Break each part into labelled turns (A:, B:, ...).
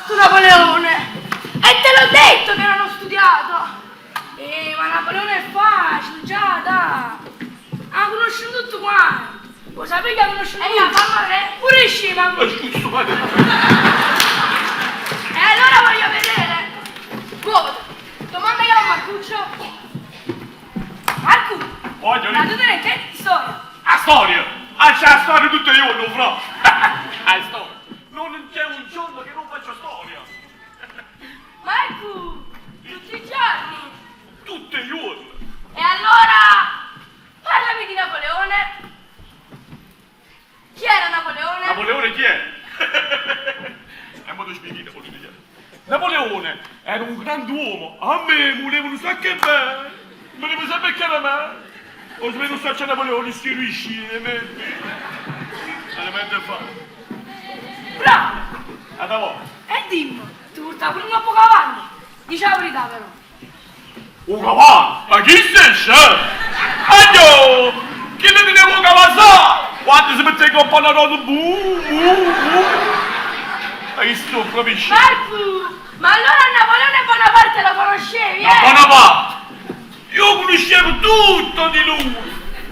A: Su Napoleone! E te l'ho detto che non ho studiato! Eh, ma Napoleone è facile, già, dai! 'A conoscono tutti quanti! 'O sapete che 'a conoscono tutti? E famma vedere! Pure 'e scemi 'a conoscono! E allora voglio vedere! Muovete! Domanda io a Marcuccio! Marcu!
B: Voglio
A: Ma tu te ne intendi di storia?
B: 'A storia! Ah, c'è 'a storia tutt' 'e juorne, 'o fra'! 'A storia! Non c'è un giorno che non faccio storia!
A: Marcu! Tutti i giorni?
B: Tutt' 'e juorne!
A: E allora parlami di Napoleone! Chi era Napoleone?
B: Napoleone chi è? E mo' te spiego Napoleone chi è. Napoleone era un grand'uomo, a me vuleva nu sacco 'e bene, me vuleva sempe chiamà. O se non saccio Napoleone sti sceme. Veramente fa.
A: Bravo!
B: Ata vota.
A: E dimme, te purtava pure 'ncopp' 'o cavallo? Dice 'a verità però.
B: 'o cavallo? Ma chi sei scemo? Aglio! Chillo teneva 'o cavazzale! Quando si mette 'ncopp' a na rota buu buu buu. Ma chisto è proprio scemo.
A: Marcu, ma allora a Napoleone Bonaparte lo conoscevi, eh?
B: Na Bonaparte? Io cunuscevo tutto di lui!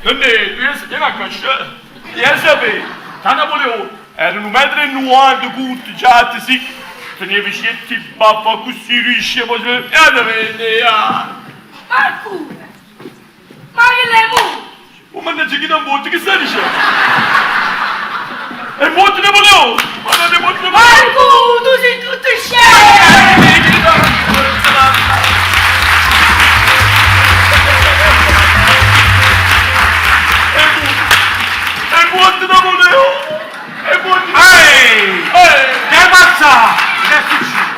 B: Nennè, tu 'e viene a cascià, 'e sapè ca Napoleone era nu metro e nuvanta curto, ciatto, sicco, teneva cierti baffi accussì lisci e po' se Iatevenne, ja!
A: Ma come? Ma chillo è muorto!
B: Oh mannaggia chi t'ha muorto, che stai dicenno? È muorto Napoleone! Ma non è muorto Napoleone!
A: Marcu, tu sei tutto scemo!
B: È muorto Napoleone! È muorto
C: Ehi! Che passa? Che succede?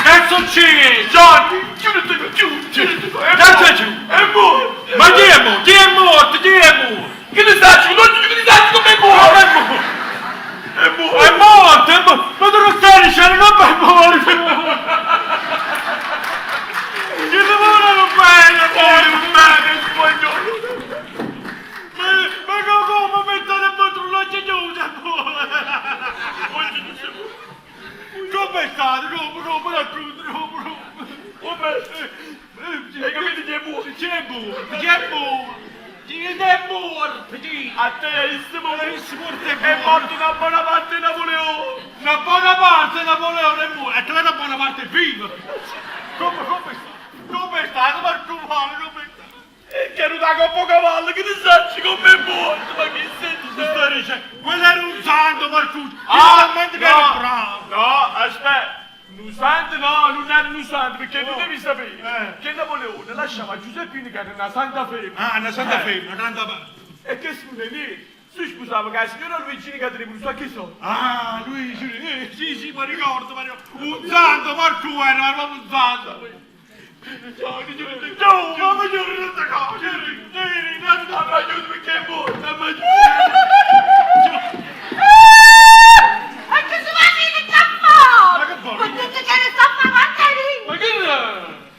C: Che succede?
B: Gianni, chiudete, chiudete,
C: Che c'è giù?
B: È muorto!
C: Ma chi è morto? Chi è morto? Chi è morto?
B: Che ne saccio? Non che ne saccio come è morto!
C: Come è morto?
B: È morto!
C: È morto! È morto! Ma tu non stai dicendo come è morto! Chi ti vuole bene?
B: Vuole bene, spagnolo!
C: Ma, ma come mettere in patrulla chiusa? Come è stato? Come, come, racconta, come, come?
B: Come? Hai capito chi è morto?
C: Chi è morto? Chi è morto? Chi è morto? Chi?
B: A te è morto!
C: È morto, è
B: È morto una buona parte Napoleone!
C: Una buona parte Napoleone è morto, e quella buona parte è viva! Come, come, come è stato? Marco Polo, come è stato?
B: E che era da capocavallo, che ne sacci come è morto? Ma che senti?
C: Ti sto dicendo, quello era un santo Marcuccio,
B: Ah,
C: talmente
B: no,
C: che era bravo!
B: No, aspetta! Un santo no, non era un santo, perché tu devi sapere
C: Eh.
B: che Napoleone lasciava a Giuseppina che era una santa femmina.
C: Ah, una santa femmina, una grande...
B: E che si non è niente. Si sposava con la signora Luigina che teneva un sacco di soldi.
C: Ah, lui, sì, eh, sì, sì, mi ricordo, mi ricordo. Un santo, Marco era, era proprio un santo.
B: Ciao, mamma aiuto perché è morta, ma
D: E che si va a dire che fa?
C: Ma che fa?
D: Ma tutti che ne sta a fare
C: Ma che è?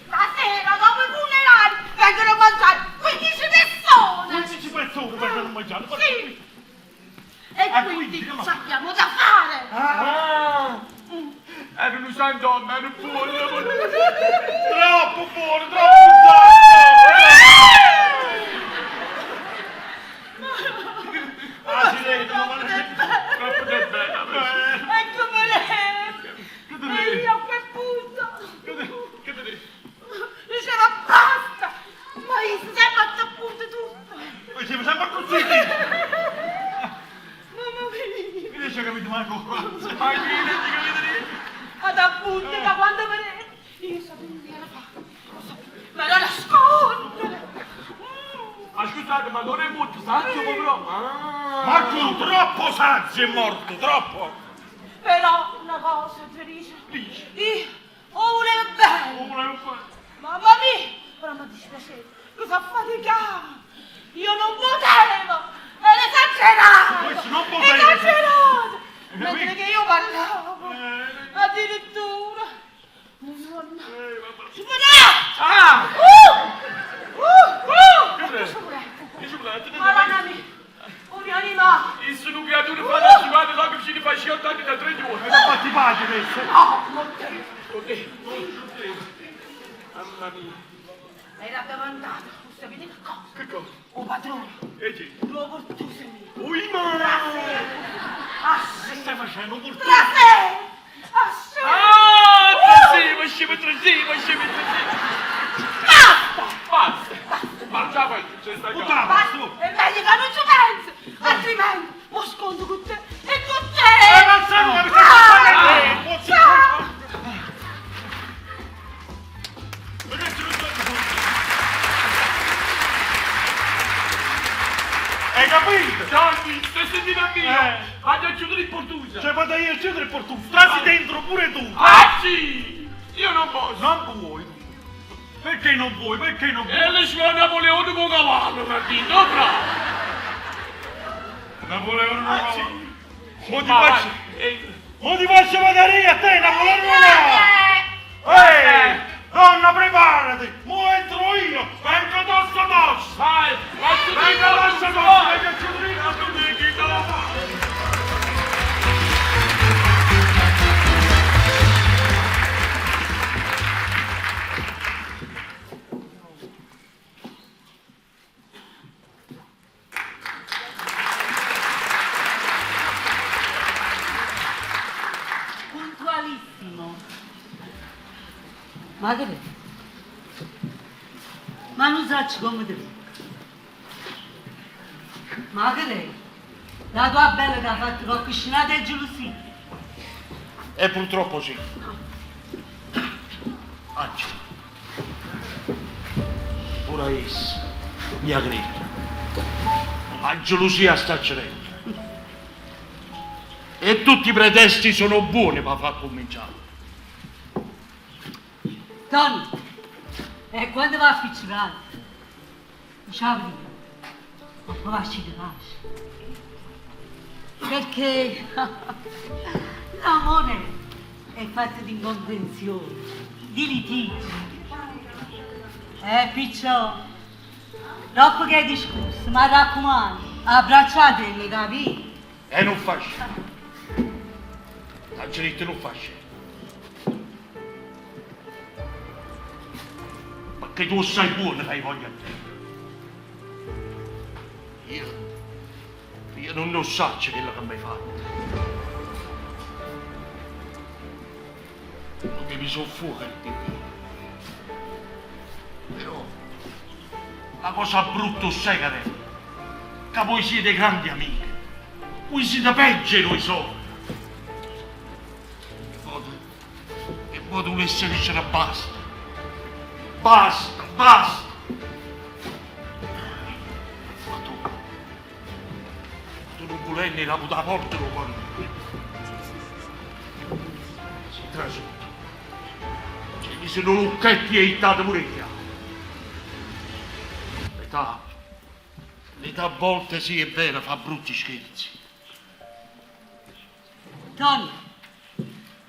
D: Stasera, dopo i funerali, vengono a mangiare 15 persone!
C: 15 persone vengono a mangiare. ma-
D: Sì! E
C: Ah,
D: quindi
C: quindi,
D: ci abbiamo da fare!
B: Ah, era un santo, era buono,
C: Troppo buono, troppo santo. Ah, si vede, ma
D: Troppo del bene!
B: troppo del bene.
D: E come lei! E io a quel punto
B: Che te ne?
D: diceva basta! Ma io sempre a punto tutto!
C: Ma siamo sempre così.
D: Mamma mia!
C: Mi dice capito Marco qua.
B: Ma chi ne ti capito niente?
D: Ad appunto, da quando me ne... Io sapevo che era fatto, lo sapevo, ma era nascondere! Mm.
B: Ma scusate, ma non è molto saggio però. Ah.
C: Marco, troppo saggio è morto, troppo.
D: Però una cosa ti dice,
B: Dici.
D: io lo volevo bene,
B: Volevo fare.
D: mamma mia, però mi dispiaceva, cosa faticava, io non potevo, era esagerato,
C: Questo non poteva.
D: esagerato,
C: Eh,
D: mentre
C: capito?
D: che io parlavo,
C: Eh.
D: addirittura, un giorno,
B: Eh,
D: si poteva!
B: Ah!
D: Uh! Uh! Uh!
B: Che
D: E che ci volete?
B: Che ci volete?
D: Madonna mia! Un mio animale!
B: E sono creatura fantasticata, so che ci faccio 80 da tre giorni.
C: E da fatti pace, vedi.
D: Mo te.
B: Mamma mia.
D: Era addeventato, 'o sapite che cosa?
B: Che cosa?
D: 'O padrone.
B: E chi?
D: D' 'o purtuso mio.
B: Uimà!
D: Trase! Asci!
C: Che stai facendo? 'O purtuso?
D: Trase! Asci!
B: Ah, trasivo, ascivo, trasivo, ascivo, trasivo.
D: Basta!
B: Basta! Ma già poi c'è sta cosa.
D: Basta! È meglio che non ci penso! Altrimenti mo scontro con te e con te!
C: Eh, ma sai come stai
D: Ah!
C: Hai capito?
B: Gianni, stai sentendo a me?
C: Eh.
B: Vado a chiudere il portuso.
C: Cioè vado io a chiudere il portuso, trasi dentro pure tu.
B: Ah sì! Io non posso.
C: Non vuoi. Perché non vuoi? Perché non vuoi?
B: E le sue Napoleone con cavallo, Martino, bravo!
C: Napoleone non
B: Ah, sì.
C: Mo ti
B: Ma vai,
C: faccio...
B: eh,
C: Mo ti faccio vedere io a te, Napoleone no!
B: Eh.
C: Ehi! Donna, preparati! Mo entro io! Vengo tosto tosto!
B: Vai, faccio
C: Vengo tosto tosto! Vengo a chiudere il portuso! Chi te lo fa?
E: Puntualissimo. Ma che è? Ma non so come te. Ma che è? La tua bella che ha fatto qualche scenata e gelosia.
C: E purtroppo sì. Anzi, pure essa mi ha creduto. La gelosia sta accedendo. E tutti i pretesti sono buoni per far cominciare.
E: Tony, e quando va a spiccicare? Diciamo, ma poi lasci di pace. Perché l'amore è fatto di incomprensioni, di litigi. Piccio, dopo che hai discusso, ma raccomando, abbracciateli, capito?
C: E non faccio. Angeletta non faccio. Perché tu sai buono che hai voglia a te. Io, io non lo so quello che mi hai fatto. Non mi soffoca il piede. Però la cosa brutta sai che è? Che voi siete grandi amiche. Voi siete peggio noi soli. E poi, e poi dovesse dicere basta. Basta, basta. Ma tu, tu non volevi la puta morte lo cuore. Si trasuto. Ci mi sono lucchetti e ittate pure io. L'età, l'età a volte sì è vero, fa brutti scherzi.
E: Tony,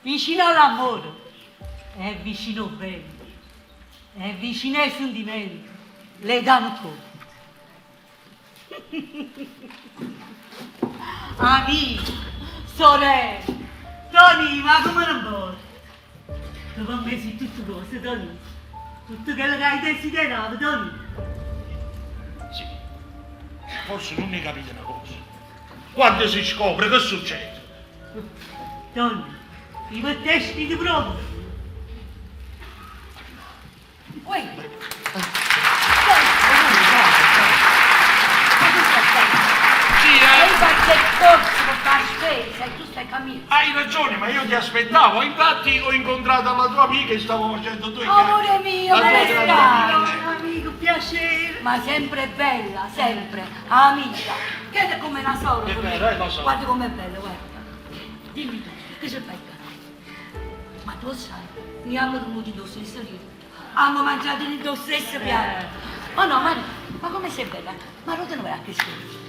E: vicino all'amore è vicino al bene, è vicino ai sentimenti, le danno conto. Amici, sorelle, Tony, ma come non vuoi? Tu con me sei tutto cose, Tony. Tutto quello che hai desiderato, Tony.
C: Sì. Forse non ne capite una cosa. Quando si scopre che succede?
E: Tony, i mettesti di prova.
A: Uè.
C: Sì,
A: Lei fa il corso per fare spesa e tu stai camminando.
C: Hai ragione, ma io ti aspettavo. Infatti ho incontrato la tua amica e stavo facendo due chiacchiere.
A: Amore mio,
C: La tua
A: come
C: grande
A: stai?
C: amica.
E: Amico, piacere.
A: Ma sempre bella, sempre, amica. Che è come una sola.
C: È vero, eh, lo so.
A: Guarda com'è bella, guarda. Dimmi tu, che c'è becca? Ma tu sai, ne abbiamo dormito nello stesso letto. Abbiamo mangiato nello stesso piatto. Ma no, ma, ma come sei bella? Ma non te ne vai a che scherzo.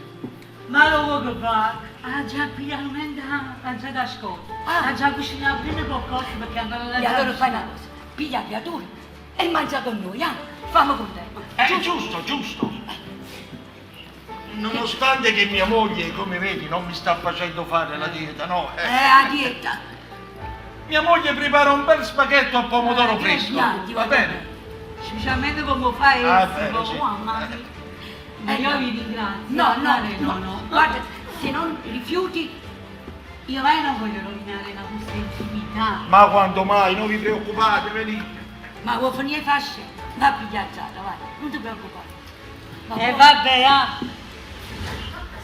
E: Ma lo vuoi che fa? Ha già pigliato ha già da scuola.
A: Ah.
E: Ha già cucinato prima qualcosa perché ancora la
A: E allora fai una cosa, piglia la creatura e mangia con noi, eh? Fammi contento.
C: Giusto, giusto. Nonostante che mia moglie, come vedi, non mi sta facendo fare la dieta, no?
A: A dieta.
C: Mia moglie prepara un bel spaghetto al pomodoro
E: Ah,
C: fresco.
E: piatti,
C: Va bene?
E: Specialmente come fa
C: Ah,
E: essa,
C: è vero, sì.
E: mamma mia. Ma io vi ringrazio.
A: No, no,
E: Guardate,
A: no, no. Guarda, se non rifiuti,
E: Io mai non voglio rovinare la vostra intimità.
C: Ma quando mai? Non vi preoccupate, venite.
A: ma vuoi finire fasce? Va pigliata, vai, non ti preoccupare. Va
E: E
A: buono.
E: vabbè, ah.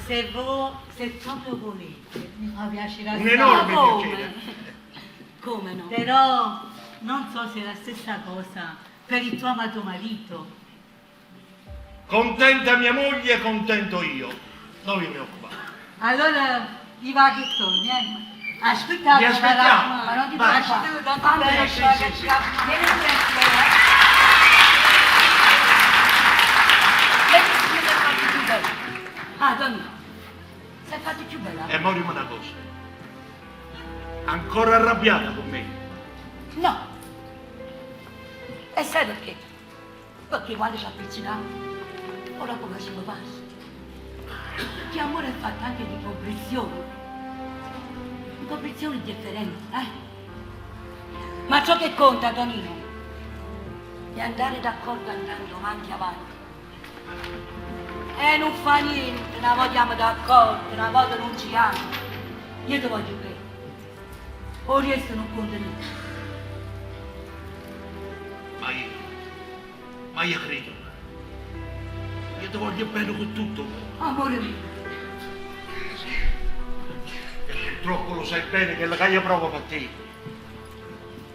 E: Se voi, se proprio volete, mi fa piacere
C: Un
E: assai.
C: enorme
A: Ma come?
C: piacere.
A: Come no?
E: Però non so se è la stessa cosa per il tuo amato marito.
C: Contenta mia moglie, contento io. Non vi preoccupate.
E: Allora, vi va che torni, eh? Aspettate,
C: Vi aspettiamo.
A: Ma non ti
C: Vai.
A: preoccupare. Fammi
C: Sì,
A: sì,
C: sì, sì.
A: Vieni presto, eh. Vedi come ti hai fatto più bella. Ah, Tonino, sei fatto più bella?
C: E mo dimmi una cosa. Ancora arrabbiata con me?
A: No. E sai perché? Perché quando ci avviciniamo, ora come si passa. Che amore è fatto anche di comprensioni. Di comprensioni differenti, eh? Ma ciò che conta, Tonino, è andare d'accordo andando avanti avanti. E non fa niente, una volta siamo d'accordo, una volta non ci amo. Io ti voglio bene. O resto non conta niente.
C: Ma io, ma io credo. Io ti voglio bene con tutto.
A: Amore mio.
C: E purtroppo lo sai bene che la che io provo per te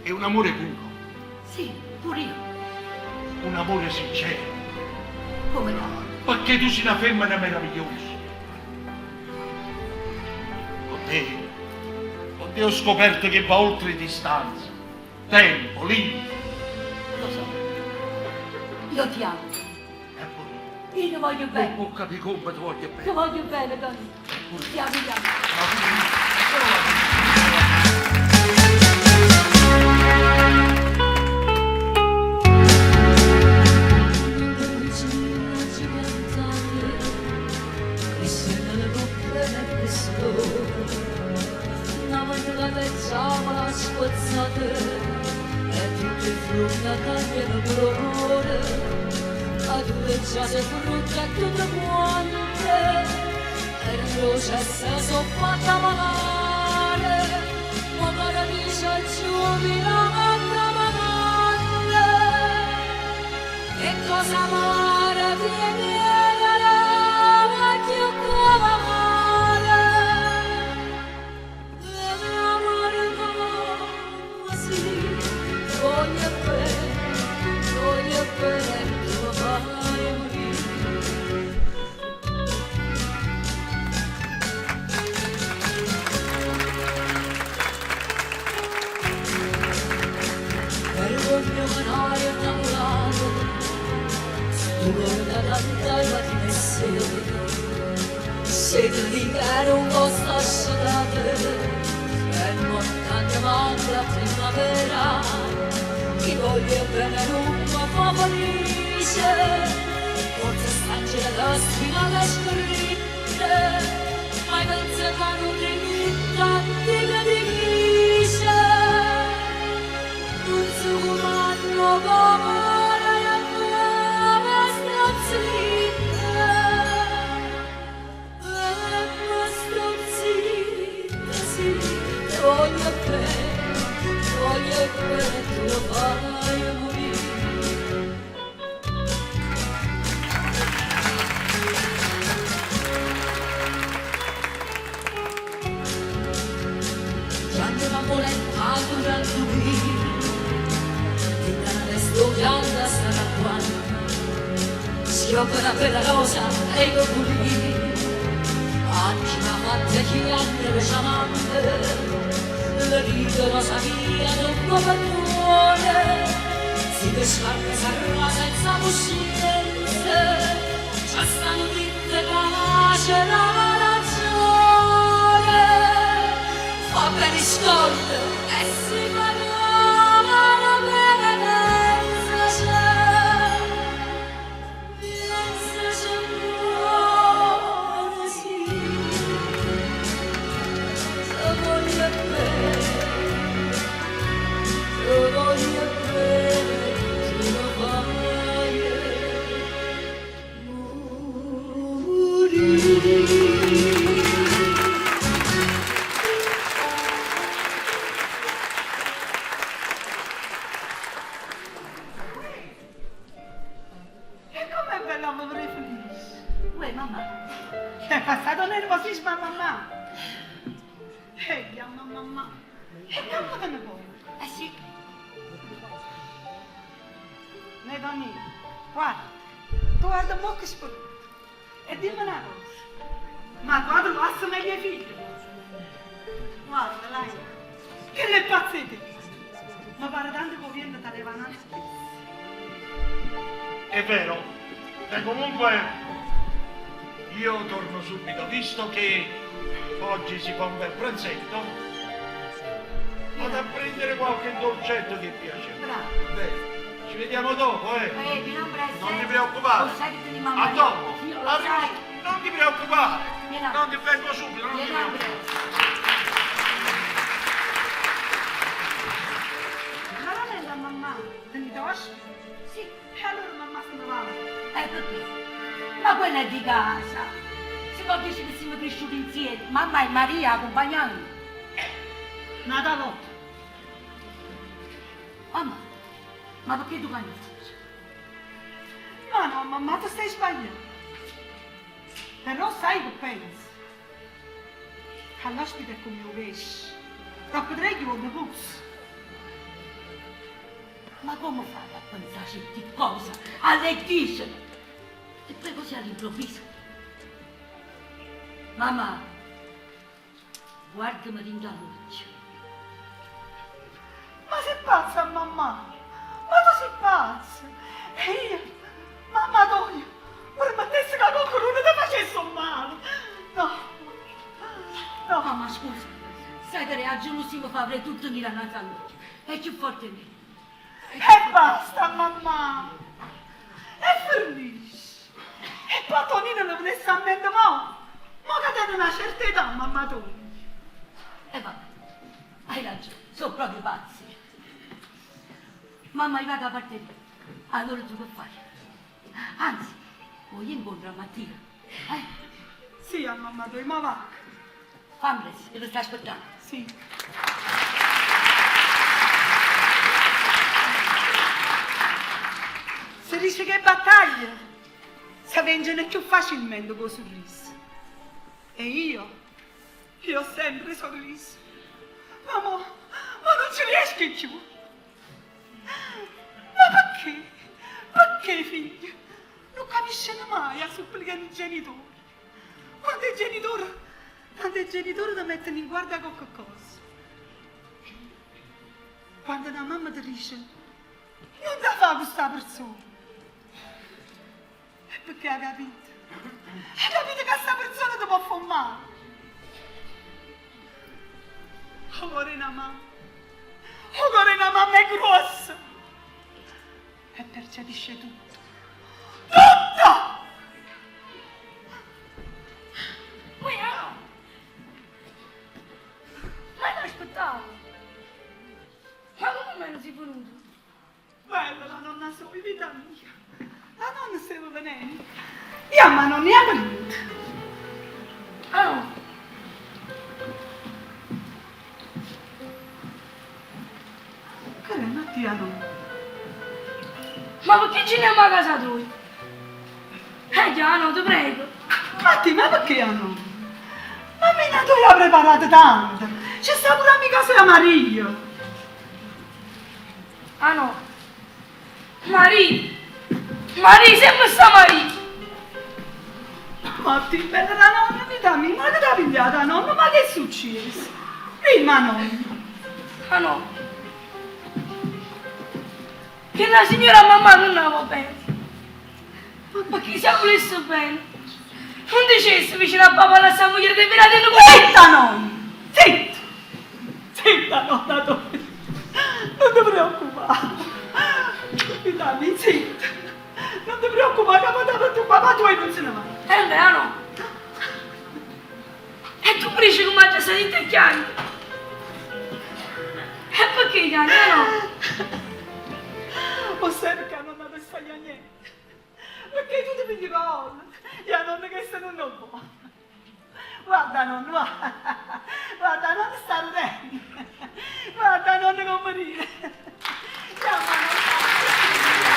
C: è un amore puro,
A: Sì, pure io.
C: un amore sincero.
A: Come no?
C: Perché tu sei una femmina meravigliosa. Con te, con te ho scoperto che va oltre distanze, tempo, limiti.
A: Lo so. Io ti amo.
C: E pure
A: Io ti voglio
C: io.
A: bene.
C: Non può capire come ti voglio
A: Ti
C: bene.
A: voglio bene, Tony. Ti amo, ti amo.
C: Ma pure io. Solo la
F: E cosa amara viene la più amara L'amore così voglio bene, voglio bene, tu fai morire. Vergogna manare innamorato, tu da tanta mattina e sera, se ti libero un po' sta sciatate, e mortante manca la primavera, chi voglio bene non mi fa felice, forse stange la spina da scritte, ma pensa che non ti ti dice, non so come non la sta zitta, la sta zitta, sì, te voglio bene, te voglio bene, tu lo fai morire. Quando la voletta durante qui, adesso pianta sarà qua. Schioppa la bella rosa e i coculi, a chi m'ha fatta chiamare chiamante, la vita rosa mia non può padrone, si descarga sarà senza coscienza, già stanno dritte che c'è la ragione, fa per i scordi e si parlava la bellezza c'è. Bellezza c'è buona, sì, se voglio bene.
D: Uè Tonì, guarda, tu guarda 'mmocca sperduta e dimme na cosa, ma tu 'a truvasse meglio 'e figliemo? Guarda, là, chella è pazza 'e te, me pare tanto che 'o viento t'a leva 'nanze a essa.
C: È vero, e comunque io torno subito, visto che oggi si fa un bel pranzetto, vado a prendere qualche dolcetto che piace.
F: Bravo.
C: Bene. Ci vediamo dopo, eh?
F: Eh, vieni presto.
C: Non ti preoccupare.
F: Lo sai che ti mamma.
C: A dopo.
F: Sì, lo
C: Arrivo-
F: sai.
C: Non ti preoccupare.
F: Vieni a-
C: Non ti vengo subito, non ti
F: Vieni a
C: preoccupare.
F: presto.
D: Caramella mammà, tenite ospite?
F: Sì.
D: E allora mammà se ne va.
E: Perché? Ma quella è di casa. Si può dire che siamo cresciuti insieme, mamma e Maria accompagnando.
D: N'ata volta.
E: Mamma, ma perché tu canti?
D: Ma no, mammà, tu stai sbagliando. Però sai che penso? Che l'ospite è come un pesce. Dopo tre giorni puzza.
E: Ma come fai a pensare certe cose? Alle 10? E poi così all'improvviso. Mamma, guardami dentro all'occhio.
D: Ma sei pazza, mamma? Ma tu sei pazza? E io, mamma Tonia, permettessi che qualcuno ti facesse un male. No, no.
E: Mamma, scusa, sai che la gelosia mi fa avere tutto nera innanzi all'occhio. È più forte di me.
D: E basta, mamma. E finisci. E poi Tonino lo venisse a mente mo. Mo che tiene una certa età, mamma Tonia.
E: E vabbè, hai ragione, sono proprio pazzi. Mamma, io vado a parte mia. Allora tu che fai? Anzi, voglio incontrare Mattia. Eh?
D: Sì, a mamma tua, ma va.
E: Fammi presto, che ti sta aspettando.
D: Sì. Si dice che battaglie si vincono più facilmente con il sorriso. E io, io ho sempre sorriso. Ma mo, ma non ci riesco più. Ma perché? Perché, figlio? Non capiscono mai a supplicare i genitori. Quando i genitori, quando i genitori ti mettono in guardia con qualcosa. Quando una mamma ti dice, non ti fa questa persona. È perché ha capito. Ha capito che questa persona ti può far male. Oh, cuore una mamma. Oh, cuore una mamma è grosso. E percepisce tutto. Tutto!
A: Poi no. Ma io aspettavo. Ma come me ne sei venuto?
D: Bella la nonna sua, vita mia. La nonna stava venendo. Io ma non ne ha venuto.
A: Ah no.
D: Che è Mattia no?
A: Ma perché ci andiamo a casa tua? Eh già, no, ti prego.
D: Matti, ma perché no? Ma me tu l'ha preparata tanto. C'è sta pure amica sua Maria.
A: Ah no. Maria. Maria, sempre sta Maria.
D: Matti, bella la nonna, vita mia, ma che t'ha pigliata nonna? Ma che è successo? Prima nonna.
A: Ah no. Che la signora mamma non la va bene. Ma chi sa volesse bene? Non dicesse vicino a papà la sua moglie che verrà dentro
D: Zitta nonna! Zitta! Zitta nonna tua! Non ti preoccupare! Vita mia, zitta! Non ti preoccupare, che papà tu, papà tu non se ne va.
A: Eh beh, ah no. E tu dici come mangia salita e chianti. E perché chianti, ah no?
D: O sai perché non ti stai niente? Perché tu ti pigli gol. E la nonna che se non lo può. Guarda nonna, guarda. Guarda nonna sta ridendo. Guarda nonna come ride. Chiama nonna.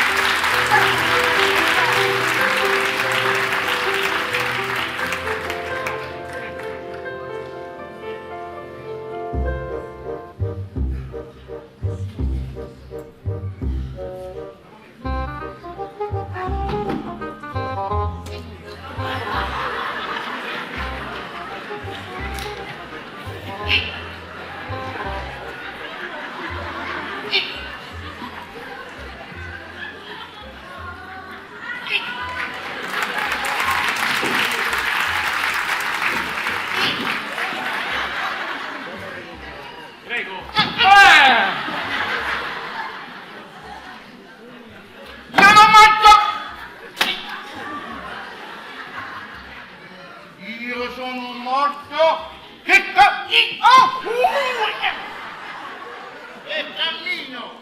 C: Gino,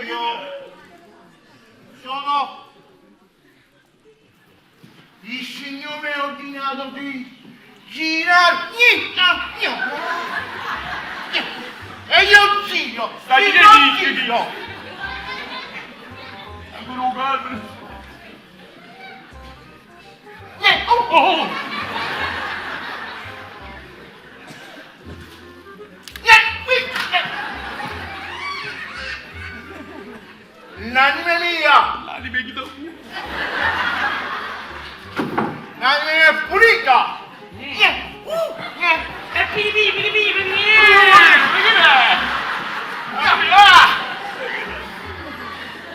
C: io sono il signore ordinato di girare e io zio,
B: Stai
C: io
B: che dici?
C: zio.
B: Ancora un caldo.
C: Oh,
B: Oh!
C: L'anima mia,
B: L'anima che da
C: l'anima mia è pulita.
A: E piripi, piripi, piripi.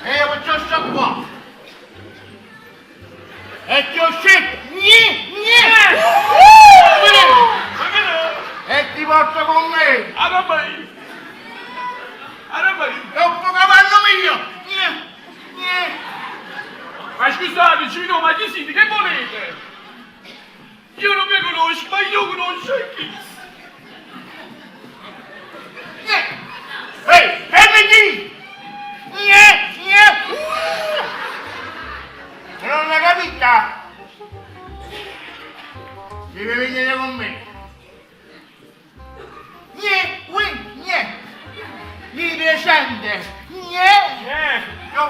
C: E io faccio sta qua. E ti ho scelto. Gne, gne. E ti porto con me.
B: Arabai! Arabai!
C: È un po' cavallo mio. Gne, gne.
B: Ma scusate, Gino, ma chi siete? Che volete? Io non mi conosco, ma io conosco chi.
C: Gne. Ehi, fermati. Gne, gne. Non l'hai capita? Devi venire con me. Gne, ui, gne. Mi presente. Gne.
B: Eh!
C: Io,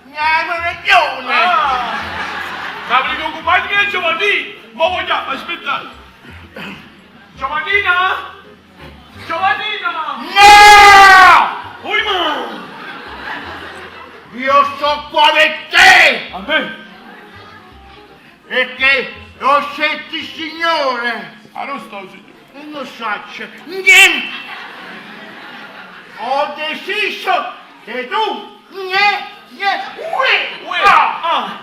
C: mi ragione.
B: Ah! Ma volete occuparmi di Giovanni? Ma vogliamo, aspettate! Giovannina? Giovannina!
C: No!
B: Oi ma!
C: Io sto qua per te!
B: A me?
C: Perché ho scelto il Signore!
B: Ah, non sto, signore.
C: E non saccio niente! Ho deciso che tu, nie, nie, ue,
B: Uè!
C: ah,
B: Ah!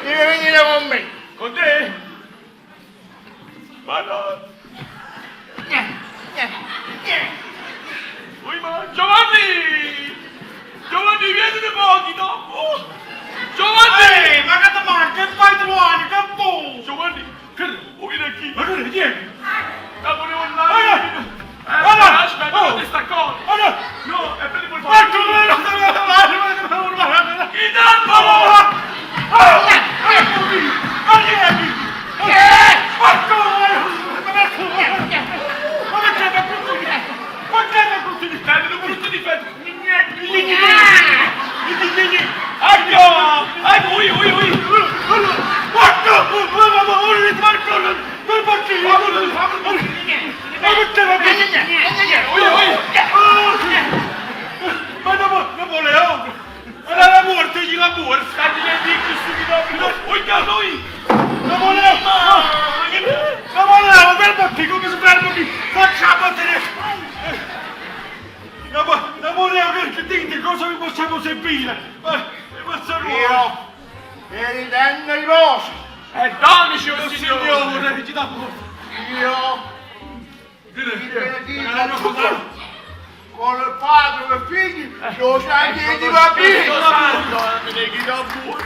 C: devi venire con me!
B: Con te? Ma no!
C: Nie, nie, nie.
B: Oi ma! Giovanni! Giovanni, vieni di pochi, dopo! Giovanni!
C: Ehi, ma che ti manca? Che fai tu, che vuoi?
B: Giovanni, che oh, vieni qui!
C: Ma che vieni?
B: Ah, volevo andare!
C: Ah, ah,
B: aspetta,
C: oh.
B: non ti sta cosa!
C: Ah, no!
B: No, è per il
C: Ma come no?
B: Chi dà Dai, un brutto difetto! Ecco! Ecco, ui, ui, ui! Ui, ui!
C: Ma Napoleone! Era la morte, gli la morte!
B: Stai che dici subito! Ui, cazzo, ui!
C: Napoleone! Napoleone, fermati, come si fermati? Facciamo te! Napoleone, che dite? Cosa vi possiamo servire? Ma, ma Io, per il riposo,
B: E donici, oh signore!
C: signore, ci dà Io, ti benedico con il padre e il figlio, lo sai che ti va bene!
B: Santo, me ne chiedo pure!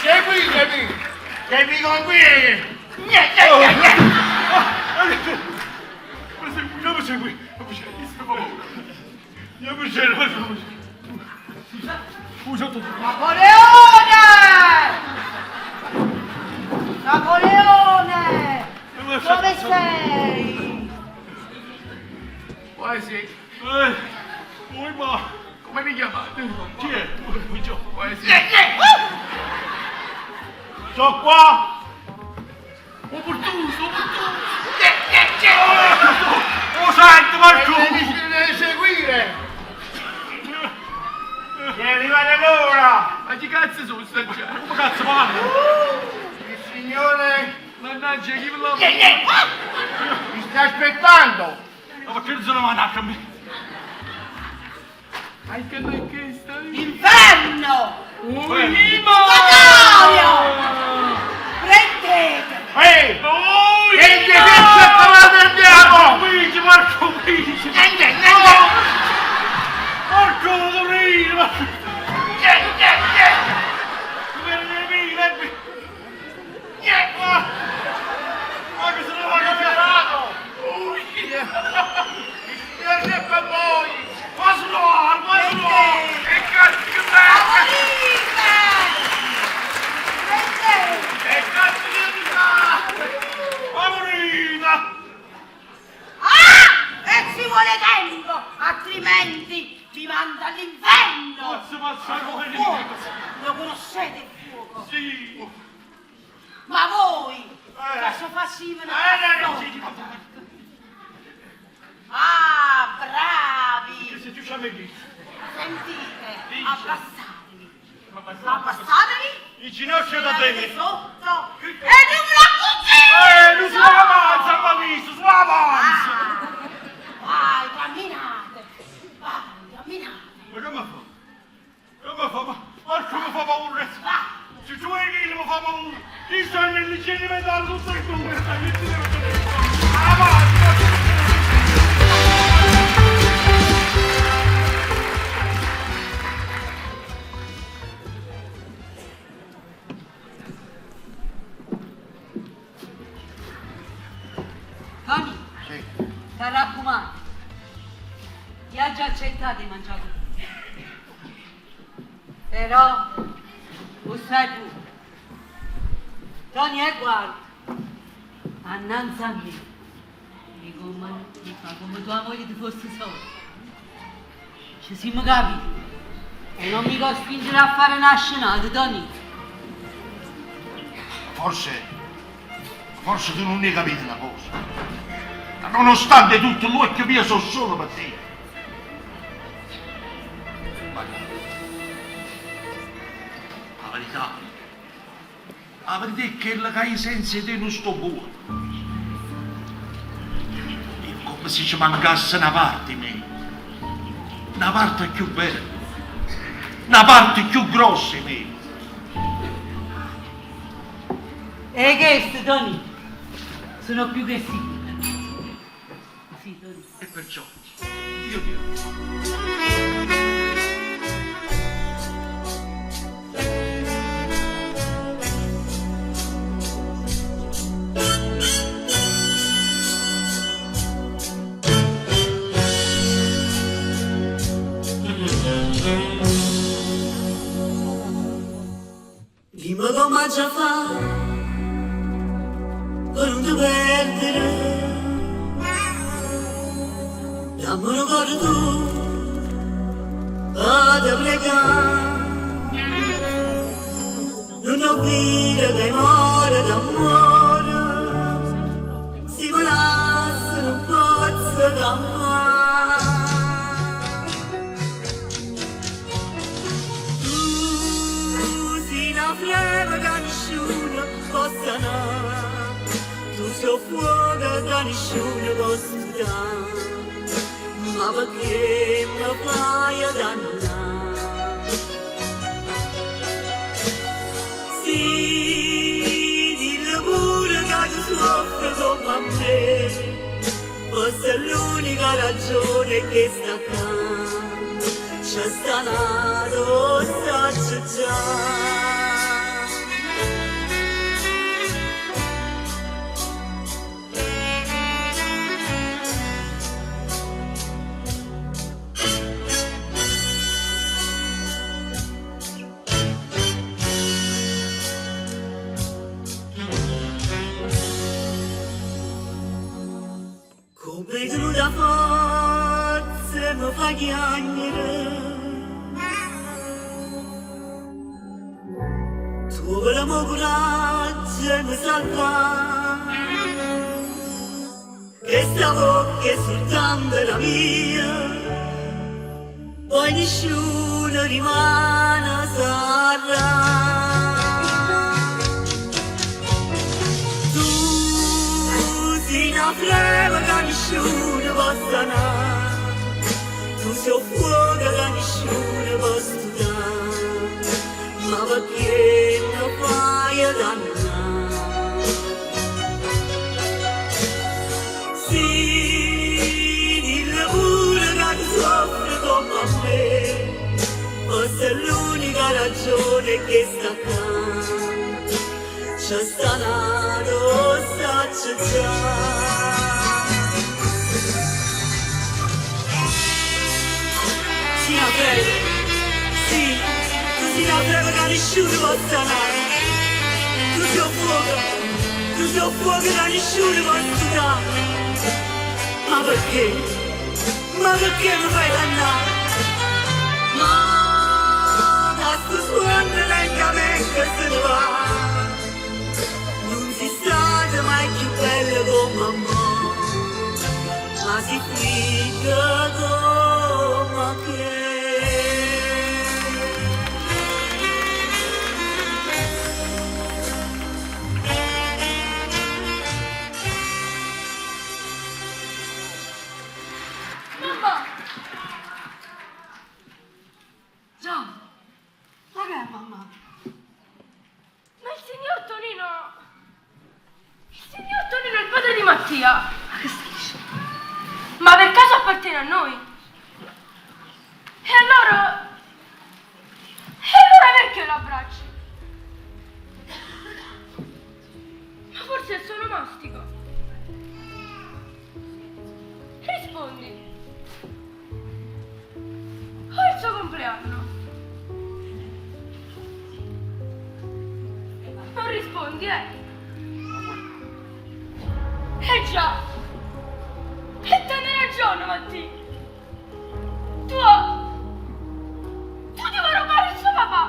C: Seguitemi, che vi conviene! Gne, gne, gne, gne.
D: Napoleone! Napoleone! Dove sei?
B: Buonasera, come vi chiamate?
C: Chi è?
B: Buonasera.
C: Sono qua!
B: Oh, Portuso, oh, Portuso!
C: Oh santo Marco! Devi, devi seguire! È arrivata l'ora!
B: Ma chi cazzo sono sta gente?
C: Come cazzo parla? Il signore
B: Mannaggia, chi ve l'ha
C: mi sta aspettando! Ma perché non sono mannato a me?
B: Ai che non che stai?
D: Inferno!
B: Ui,
D: Purgatorio! Prendete!
C: Ehi!
B: Ui,
C: E che cazzo andiamo? Luigi, Marco, Luigi! Niente, niente! Marco, Luigi! Niente, niente! Ma che sono
E: vuole tempo, altrimenti vi mando all'inferno.
C: Pozzo passare come
E: Il fuoco, lo conoscete il fuoco?
C: Sì.
E: Ma voi,
C: Eh.
E: cosa facevano?
C: Eh, no, no, sì, ma-
E: Ah, bravi!
C: Se tu ci avevi visto.
E: Sentite,
C: Dice.
E: abbassatevi.
C: Ma passate.
E: Abbassatevi.
C: Il ginocchio da
E: Tirate
C: te.
E: sotto.
C: Che-
E: E non me la cucina!
C: Eh, non sulla panza, ma visto, sulla panza.
E: Vai, camminate. Vai, camminate.
C: Ma come fa? Come fa? Ma, ma come fa paura?
E: Vai.
C: Se tu vuoi che mi fa paura, io sono nell'igiene mentale tutte e due, stai che ti devo dire? Avanti, avanti.
E: Tony, ti raccomando, io ho già accettato di mangiare con te. Però, lo sai tu, Tony, e guarda, annanzi a me, mi, come, mi fa come tua moglie ti fosse sola. Ci siamo capiti. E non mi costringere a fare una scenata, Tony.
C: Forse, forse tu non ne hai capito una cosa. Ma nonostante tutto, l'occhio mio sono solo per te. Ma la verità, la verità è che la che senza te non sto buono. È come se ci mancasse una parte di me, una parte più bella, una parte più grossa di me.
E: E che, Tony? Sono più che sicura. Sì, Tony.
C: E perciò io ti
D: Dimmi come già fa per non ti perdere. Dammi un cuore tu, vado a pregare. Non ho vita che muore d'amore, si volasse non posso campare. Tu sei una freva che nessuno possa andare, tu sei un fuoco che nessuno può sputare, ma perché mi fai dannare? Sì, dillo pure che tu soffri come me, forse è l'unica ragione che sta qua. C'è sta nato, sta già. Come tenuta forza mi fa chiagnere Tu con la mia coraggio e mi salva Che sta bocca è soltanto la mia Poi nessuno rimane sarà Tu sei una freva che nessuno può sanare, tu sei un fuoco che nessuno può sputare, ma perché mi fai dannare? Sì, dillo pure che tu soffri come me, forse è l'unica ragione che sta qua. C'è sta nato, sta già. Sì, la prego, sì, tu sei la prego che nessuno può sanare. Tu sei un fuoco, tu sei un fuoco che nessuno può sputare. Ma perché?
F: Ma perché mi fai dannà? Ma da sto suonno lentamente se ne va. Non si stata mai più bella come mo, ma si fritta come che.
A: Mamma!
D: Già, ma che è mamma?
A: Ma il signor Tonino... Il signor Tonino è il padre di Mattia. Ma che stai dicendo? Ma per caso appartiene a noi? E allora... E allora perché lo abbracci? Ma forse è solo mastico. Rispondi. O è il suo compleanno? Non rispondi, eh? Eh già! E te ne ragione, Mattia! Tu... Tu ti vuoi rubare il suo papà!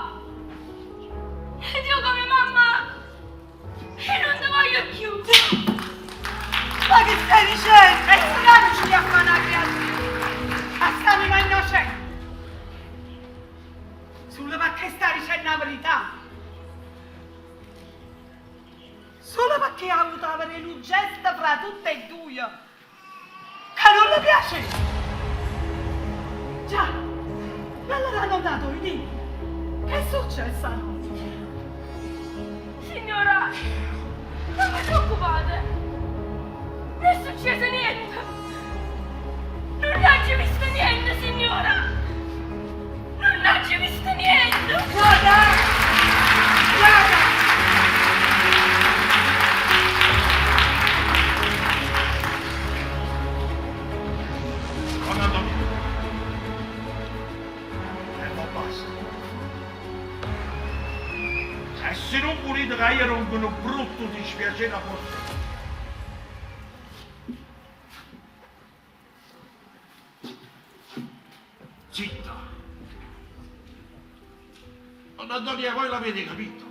A: Ed io come mamma... E non ti voglio più!
D: Ma che stai dicendo? E se non ci a fare una creatura? A st'anima innocente! Solo perché sta dicendo la verità! Solo perché ha avuto avere un gesto fra tutte e due che non le piace! Già, e allora hanno dato i dì. Che è successo a noi?
A: Signora, non vi preoccupate! Non è successo niente! Non ho visto niente, signora! Non ho visto niente!
D: Guarda! Guarda!
C: Don Antonio. E non basta. E se non volete che io rompo un brutto dispiacere a vostra. Zitta. Don Antonio, voi l'avete capito.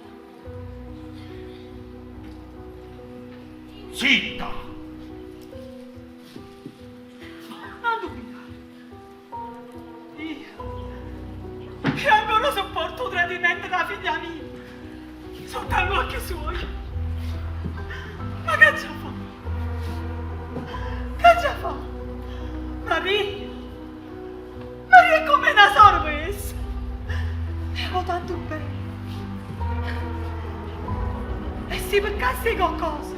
C: Zitta.
D: Non dubitare. Io, io ancora sopporto il tradimento della figlia mia. Sotto gli occhi suoi. Ma che ci fa? Che ci fa? Maria! Maria è come una sorpresa. E amo tanto bene. E si peccasse qualcosa.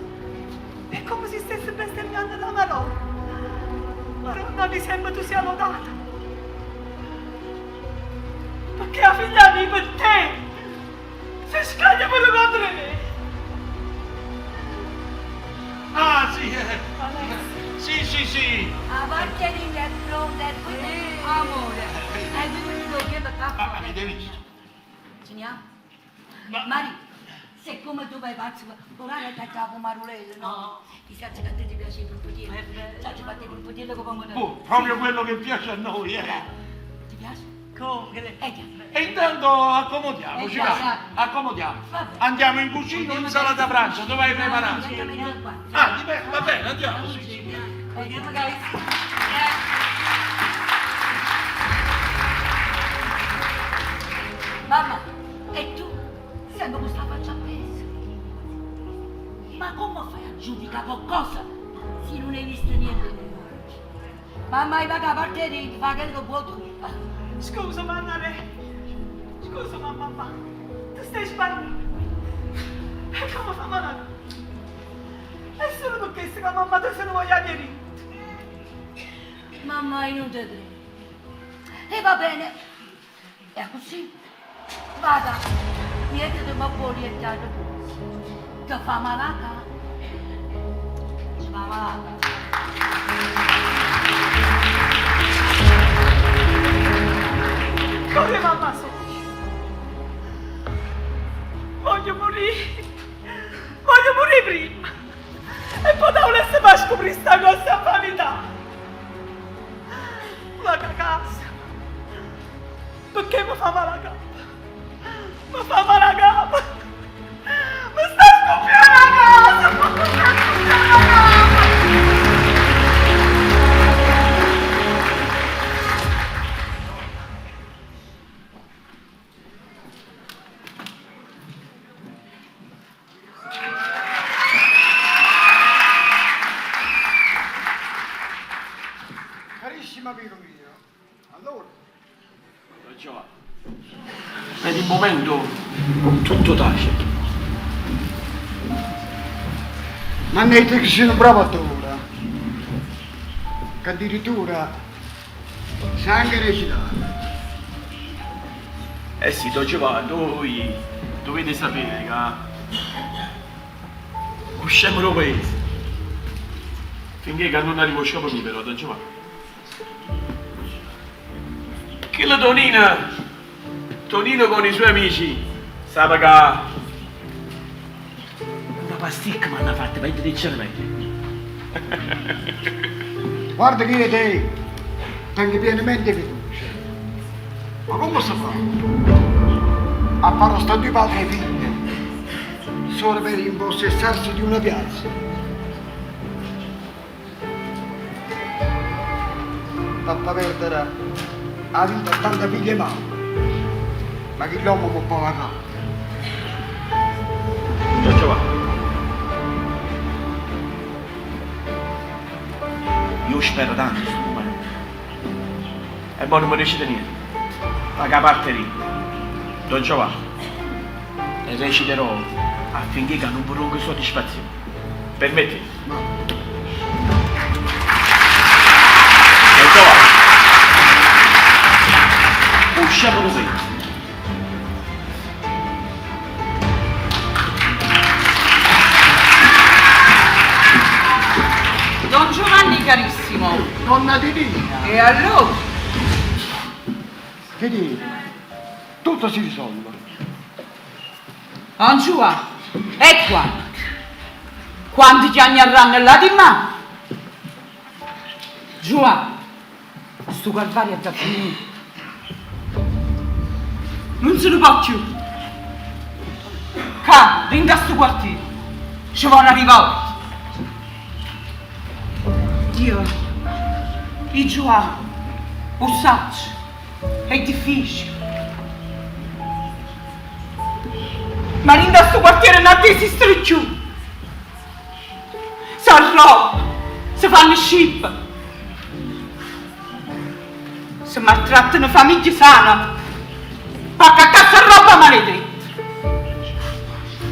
D: È come se stesse bestemmiando la Madonna. Madonna, mi sembra tu sia lodata. Perché la figlia mia per te si scaglia pure contro me.
C: Ah, sì, eh. Sì, sì, sì.
E: A parte di è pronta e poi amore. E venuto che per
C: Ah,
E: caffè.
C: avete visto?
E: Signora?
C: Ma-
E: Mari, siccome tu vai pazzo, ora che ti marulello, no? Ti sa che a te ti piace il pulputiello. Sai che fate il pulputiello con pomodoro.
C: Oh, proprio quello che piace a noi, eh.
E: Ti piace?
D: Come? che
E: Eh già.
C: E intanto accomodiamoci,
E: Eh,
C: va.
E: già.
C: Accomodiamo.
E: Vabbè.
C: Andiamo in cucina o in sala da pranzo, dove hai preparato?
E: Andiamo meglio qua.
C: Ah, dipende, va bene, andiamo, sì, sì.
E: Andiamo, guys. Mamma, e tu? Sempre con questa faccia appesa. Ma come fai a giudicare qualcosa se non hai visto niente? Mamma, vai a parte di fa quello che vuoi tu.
D: Scusa, mamma, lei. Scusa, mamma, mamma. Tu stai sbagliando. E come fa mamma? È solo perché se la mamma te se ne voglia venire.
E: Mamma, io non te credo. E va bene. E così. Vada. Niente ma può rientrare. Che fa malata? Ci fa malata.
D: Come mamma so? Voglio morire. Voglio morire prima. E poi da volesse far scoprire sta grossa infamità. Vaco 'a casa. Pecché me fa male 'a capa. Me fa male 'a capa. Me sta scuppianno 'a casa. Me sta scuppianno 'a capa.
G: Carissimo amico mio, allora.
B: Per il momento tutto tace.
G: M'hanno detto che sei un bravo attore, che addirittura sai anche recitare.
B: Eh sì, Don Giovanni, voi dovete sapere che usciamo dal paese. Finché che non arrivo a mio però, Don Giovanni. Che la Tonina, Tonino con i suoi amici, sa che una pasticca mi hanno fatto per il cervello.
G: Guarda che io te tengo pienamente fiducia. Ma come si fa a fare sta due padri e figli solo per impossessarsi di una piazza? Fatta perdere la vita a tanta figlie mamma, ma che l'uomo può pagare?
B: Don Giovanni. Io spero tanto sto momento. E poi non mi recita niente. Ma che parte lì. Don Giovanni. E reciterò affinché che non vorrò soddisfazione. Permettete? No. Don Giovanni. Usciamo da
E: Don Giovanni carissimo.
G: Donna Didina.
E: E allora?
G: Che dire? Tutto si risolve.
E: Don Giovanni, è qua. Quando ti agnerranno là di me? Giovanni, sto calvario è da finire. Non se ne può più. Qua, dentro a sto quartiere, ci vuole una rivolta. Dio, il Giovanni, lo saccio, è difficile. Ma dentro a sto quartiere non esiste più. Si arroba, si fanno scippa, si maltrattano famiglie sane, pacca a cassa roba maledetta.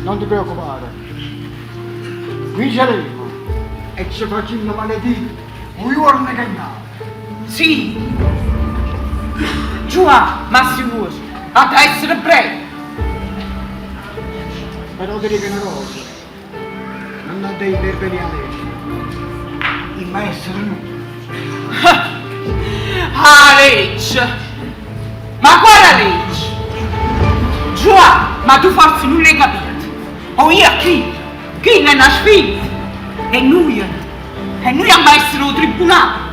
G: Non ti preoccupare. Vinceremo e ci facciamo maledire un giorno che andiamo.
E: Sì. Giovanni, ma sicuro, ha da essere breve.
G: Però ti dico una cosa, non devi intervenire adesso. Il maestro no.
E: Ah, legge! Ma quale legge? Giovanni, ma tu forse non l'hai capito. O io a chi? Chi è una sfida? E noi? E noi abbiamo essere al tribunale.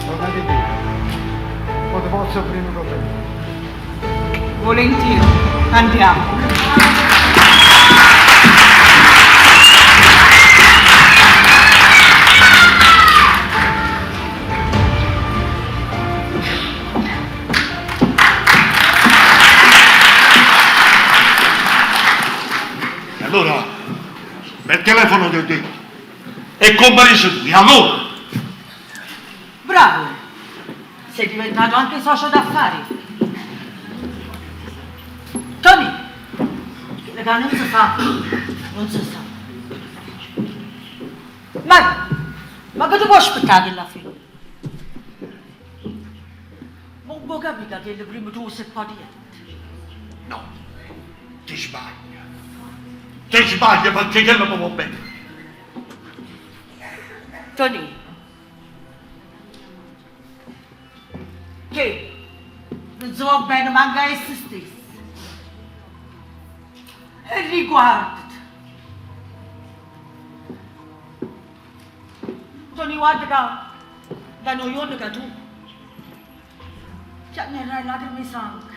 G: Donna Didina, poi ti posso aprire un caffè.
E: Volentieri, andiamo.
C: E allora, per telefono ti ho detto, e comparisci tu, e allora?
E: Bravo! Sei diventato anche socio d'affari. Tony, raga, non si fa, non si sa. Ma, ma che ti può aspettare alla fine? Ma non può capire che il primo tu sei paziente.
C: No, ti sbagli. Ti sbagli perché quello mi va bene.
E: Tony, che non si va bene manca a se stesso. E riguardati. Tony guarda ca da nu juorno ca tu chiagnerrai lacrime 'e sangue.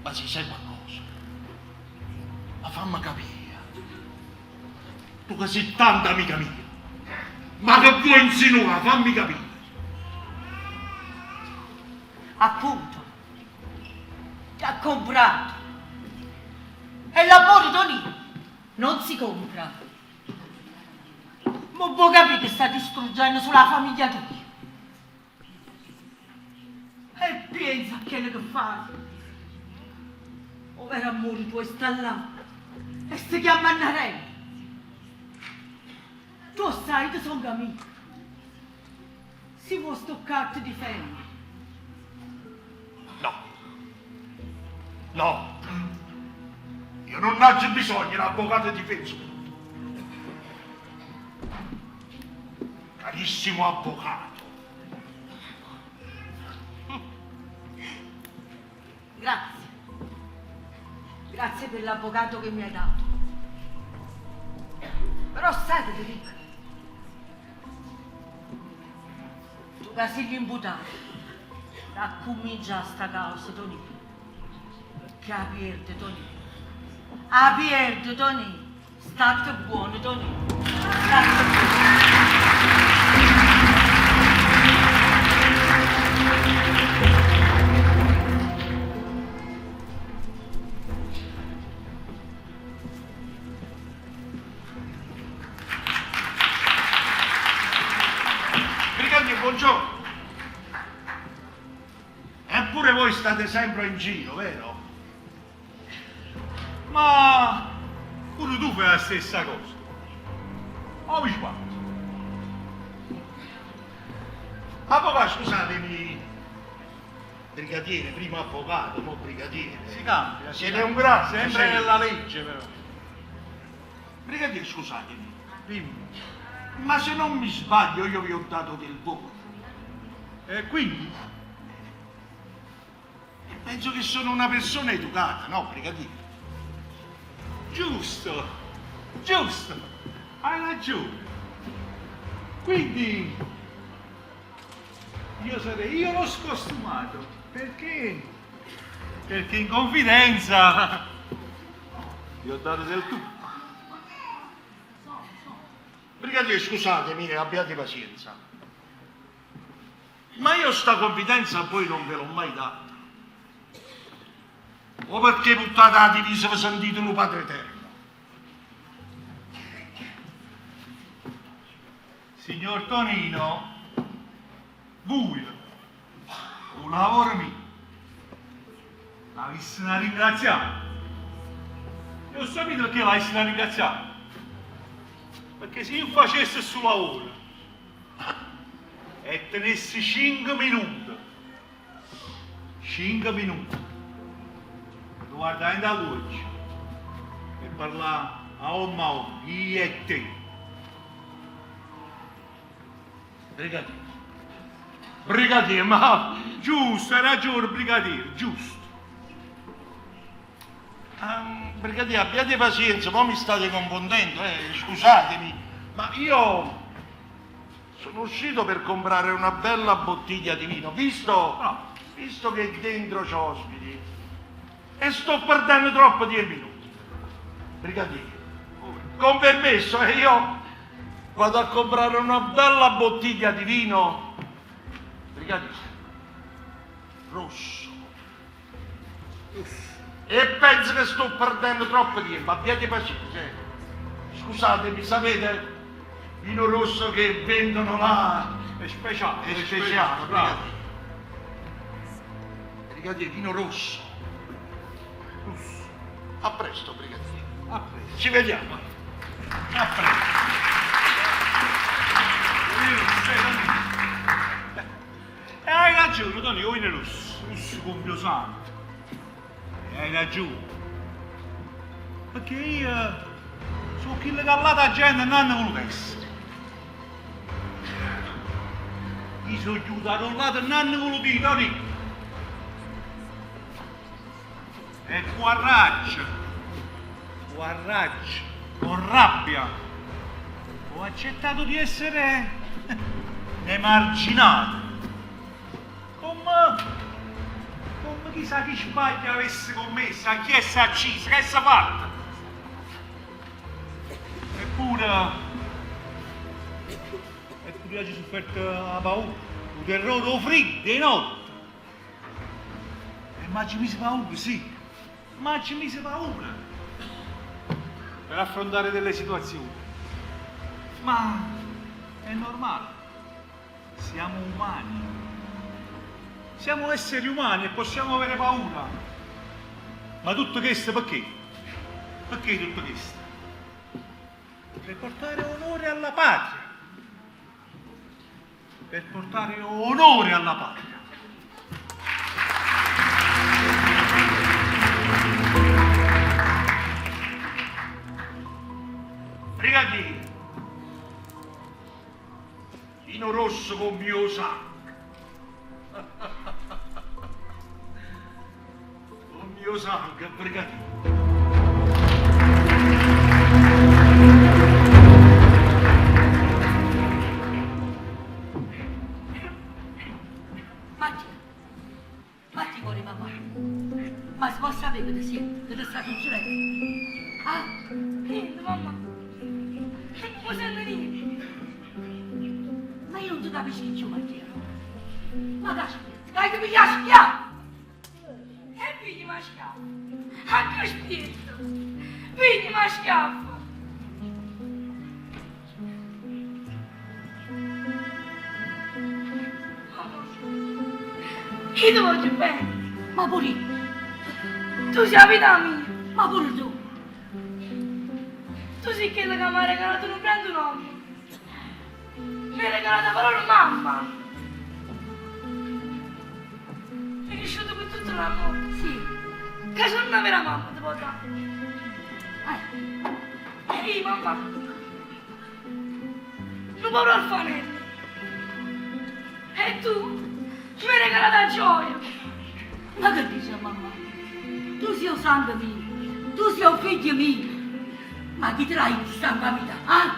C: Ma si sai qualcosa, ma fammi capire. Tu che sei tanta amica mia, ma che vuoi insinuare? Fammi capire.
E: Appunto, ti ha comprato. E l'amore, Tonì, non si compra. Ma vuoi capire che sta distruggendo sulla famiglia tua? E pensa a quello che fai. O vero amore tuo sta là e si chiama Annarella. Tu sai che sono amico. Si vuoi stoccarti difendi.
C: No. No. Io non ho bisogno di un avvocato difensore. Carissimo avvocato.
E: Grazie. Grazie per l'avvocato che mi hai dato. Però sai che ti dico? Tu che sei l'imputato, da cominciare sta causa, Tony. Perché a perde, Tony. A perde, Tony. State buono, Tony. State buono.
C: Brigadier, buongiorno. Eppure voi state sempre in giro, vero?
H: Ma pure tu fai la stessa cosa. O mi sbaglio?
C: Avvocato, scusatemi. Brigadiere, prima avvocato, mo brigadiere.
H: Si cambia. si
C: Siete
H: cambia.
C: un grande.
H: Sempre
C: sì.
H: nella legge però.
C: Brigadiere, scusatemi.
H: Dimmi.
C: Ma se non mi sbaglio io vi ho dato del voi.
H: E quindi?
C: E penso che sono una persona educata, no, brigadiere?
H: Giusto, giusto, hai ragione. Quindi io sarei io lo scostumato, perché? Perché in confidenza gli ho dato del tu.
C: Brigadiere, scusatemi, abbiate pazienza. Ma io sta confidenza a voi non ve l'ho mai data. O perché buttate la divisa vi sentite un padre eterno?
H: Signor Tonino, voi, un lavoro mio, l'avessi da ringraziare. E ho sapito perché l'avessi da ringraziare. Perché se io facessi il suo lavoro e tenessi 5 minuti, 5 minuti, guardare da luce e parlare a uomo a uomo, io e te.
C: Brigadiere. Brigadiere, ma...
H: Giusto, hai ragione, brigadiere, giusto.
C: Ah, brigadiere, abbiate pazienza, ma mi state confondendo, scusatemi, ma io sono uscito per comprare una bella bottiglia di vino, visto,
H: No.
C: visto che dentro c'ho ospiti e sto perdendo troppo di minuti. Brigadiere, con permesso, io vado a comprare una bella bottiglia di vino, brigadiere, rosso. E penso che sto perdendo troppo tempo, abbiate pazienza. eh. Scusatemi, sapete, vino rosso che vendono là
H: È speciale.
C: è speciale,
H: bravo.
C: brigadiere. Brigadiere, vino rosso.
H: Rosso.
C: A presto, brigadiere.
H: A presto.
C: Ci vediamo.
H: A presto. Io non sei Tony. E hai ragione, Tony, io in rosso, rosso con mio santo. E hai ragione. Perché io sono chi che l'altra gente non hanno voluto essere. Io sono aiutato un lato e non hanno voluto dire, Tony. E con raggia, con raggia, con rabbia. Ho accettato di essere emarginato. Come, come chissà chi sbaglio avesse commesso, a chi essa acciso, che essa fatto. Eppure, eppure io ho sofferto la paura, il terrore, il freddo, di notte. E ma ci mise paura, sì, ma ci mise paura per affrontare delle situazioni. Ma è normale, siamo umani. Siamo esseri umani e possiamo avere paura. Ma tutto questo perché? Perché tutto questo? Per portare onore alla patria. Per portare onore alla patria. Brigadiere, vino rosso con mio sangue. Con mio sangue, brigadiere.
E: Matti, Matti cuore papà, ma si può sapere che ti senti, che ti sta succedendo? Ah?
A: Niente, mamma. Non sento niente.
E: Ma io non ti capisco più, Mattia. Ma che aspetta, che ti piglia a schiaffo?
A: E pigli ma schiaffo. A che spirito. Pigli ma schiaffo. Mamma, io ti voglio bene.
E: Ma pure io,
A: Tu sei la vita mia.
E: ma pure tu.
A: Tu sei quella che mi ha regalato un grande nome. Mi hai regalato la parola mamma. Mi è cresciuto con tutto l'amore.
E: Sì.
A: Che sono una vera mamma ti può dare.
E: Eh,
A: Ehi mamma. Non povero orfanello. E tu mi hai regalato la gioia.
E: ma che dici mamma? Tu sei un sangue mio, tu sei un figlio mio. Ma chi te l'hai di sta vita, ah?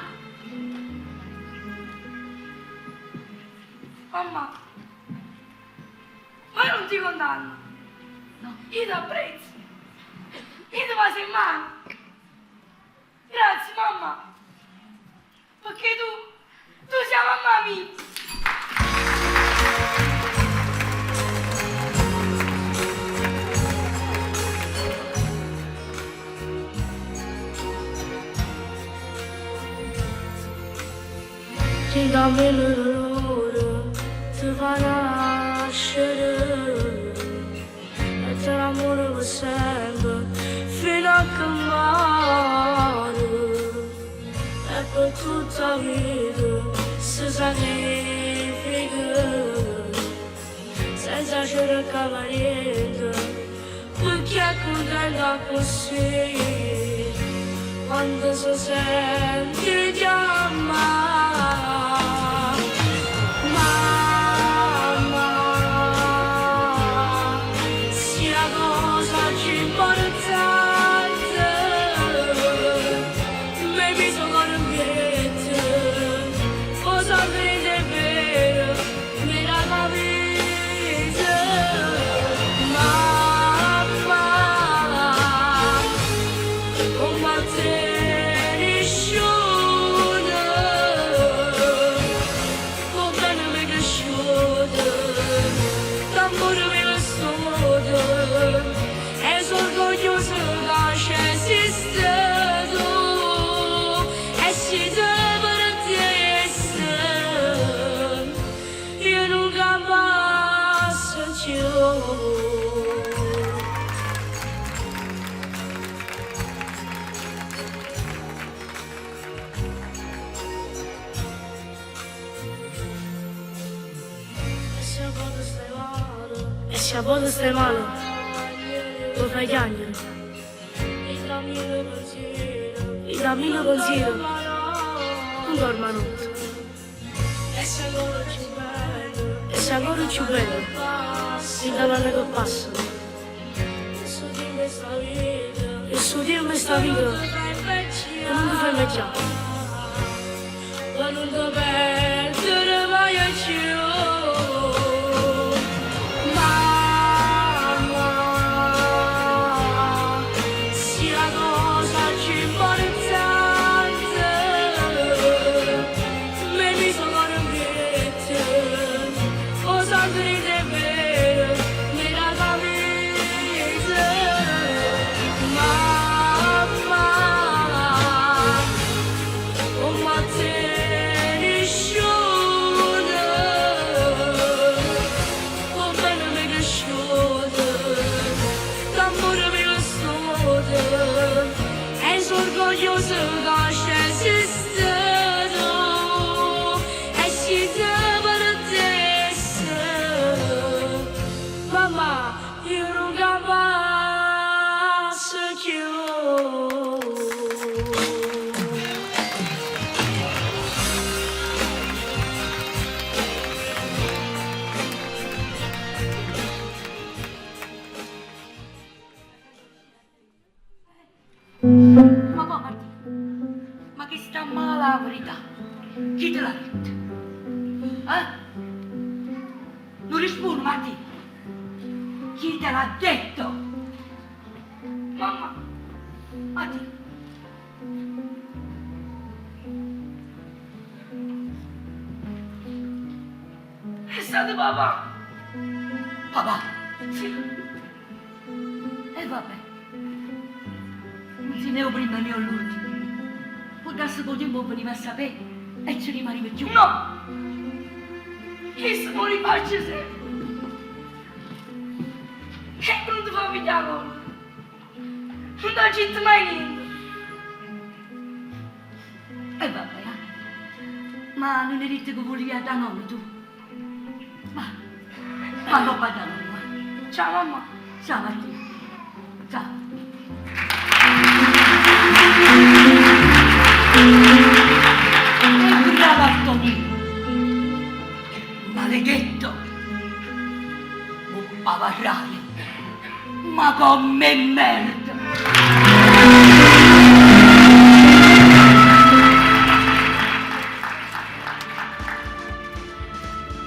A: Mamma, ma io non ti condanno.
E: No.
A: Io ti apprezzo. Io ti passo in mano. Grazie mamma. Perché tu, tu sei la mamma mia.
I: Ti dammi l'odore, ti fa nascere e te l'amore per sempre, fino a che muore. E per tutta la vita si sacrifica, senza cercare niente, perché è contenta così quando si sente chiamare. Mamma, sia la cosa più importante, mi miso con un biglietto, cosa crede vero, mi dà la vita. Mamma, come te nessuno, come non mi cresciuto, l'amore mi vissuto, e sono orgoglioso che c'è esistito, e se te perdesse, io non campasse più. E se a volte stai male, e se a volte stai male, mi fai piangere. I dammi un pensiero, non dormo a notte. E se ancora più bello, e se ancora più bello, sin dall'anno che passa. E su di me sta vita, e non ti fai invecchiare. chiù ca esisteno e si te perdesse, mammà io nun campasse cchiù.
E: Ma po' Martì, ma che sta male 'a verità, chi te l'ha ditto? Eh? Nun rispunne Martì? Chi te l'ha detto?
A: Mamma.
E: Martì.
A: È stato papà.
E: Papà?
A: Sì.
E: E vabbè. Nun si né 'o primmo né l'ultimo. Può darsi che 'o tiempo 'o veniva a sapè e ce rimaniva cchiù.
A: No! Chisto mo rifaccio sempre. E nun te fa piglià collera. Nun t'aggio ditto mai niente.
E: E vabbè, ah. Ma nun 'e ditto che vulia da nonna tu? Va, va 'ncoppa a da nonna, va.
A: Ciao mamma.
E: Ciao Martina. Ciao. E brava Tonino. Maledetto. 'O pavarraje. Ma comm'e merda!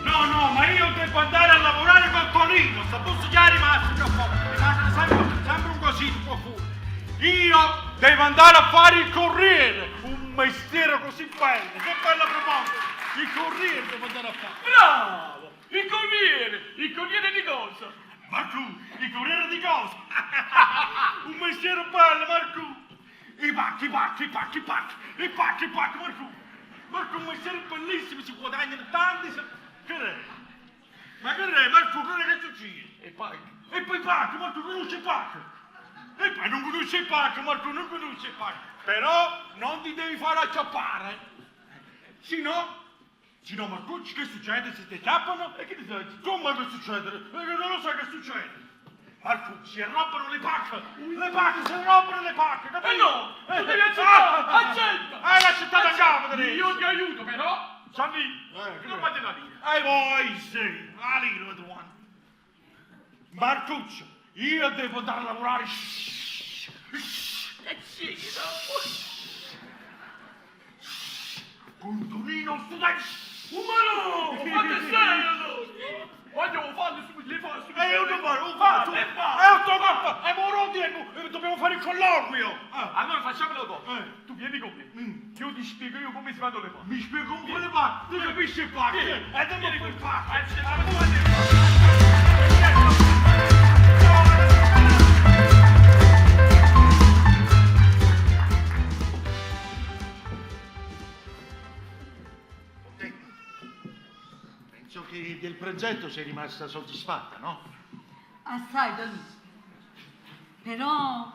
H: No, no, ma io devo andare a lavorare con Tonino, sta posto già è rimasto già fuori, rimane sempre, sempre un cosino un po' fuori. Io devo andare a fare il corriere, un mestiere così bello, che bella proposta! Il corriere devo andare a fare.
B: Bravo! Il corriere! Il corriere di cosa?
H: Marcù, il corriere di cosa? Un mestiere bello, Marcù! I pacchi, i pacchi, i pacchi, i pacchi, i pacchi, i pacchi, Marcù! Marcù, un mestiere bellissimo, si guadagnano tanti soldi. Che è? Ma che è, Marcù, che è che succede?
B: E pacchi.
H: E poi i pacchi, Marcù, conosci i pacchi? E poi non conosci i pacchi, Marcù, non conosci i pacchi. Però non ti devi fare acchiappare. Se no, se no, Marcucci, che succede se ti acchiappano?
B: E che ti succede?
H: Come che succede? Non lo so che succede. Marcucci, si rompono le pacche! Le pacche, si rompono le pacche, capito?
B: Eh no! Tu devi accettare! Accetta!
H: Hai accettato a capo, te
B: Io ti aiuto, però! Gianni, non fate la lira!
H: E voi sì, la lira tu vuoi. Marcuccio, io devo andare a lavorare. Shh, shh.
B: E sì, no!
H: Con Tonino studente.
B: Oh, ma no! Fate serio allora! Voglio farlo subito, le faccio subito!
H: E io non voglio, ho fatto!
B: E fa!
H: E ho toccato! E ora tempo, dobbiamo fare il colloquio! Ah.
B: Allora facciamolo dopo!
H: Eh.
B: Tu vieni con me! Io ti spiego io come si fanno le cose!
H: Mi spiego come le fa? Tu capisci il pacco?
B: Vieni.
H: E andiamo
B: Vieni
H: a
B: con
H: il pacco!
B: me. Eh,
C: Penso che del pranzetto sei rimasta soddisfatta, no?
E: Assai, Tonì. Però,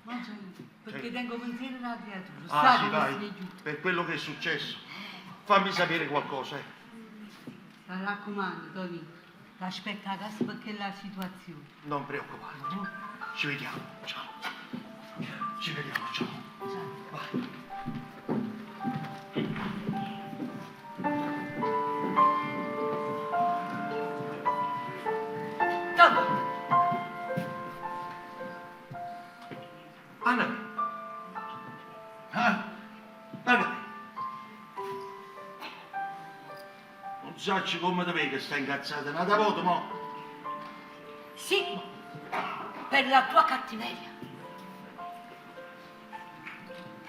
E: mangio io, perché
C: Sì.
E: tengo pensiero alla creatura.
C: Ah,
E: sai
C: sì,
E: come
C: vai.
E: se ne giù.
C: Per quello che è successo. Fammi sapere qualcosa, eh.
E: Mi raccomando, Tonì, l'aspetta a casa perché è la situazione.
C: Non preoccuparti. Ci vediamo. Ciao. Ci vediamo, ciao.
E: Ciao.
C: Vai.
E: Tonì,
C: Anna. Ah? Guarda. Non so come te vedo che stai incazzata. Una volta, mo.
E: sì, per la tua cattiveria.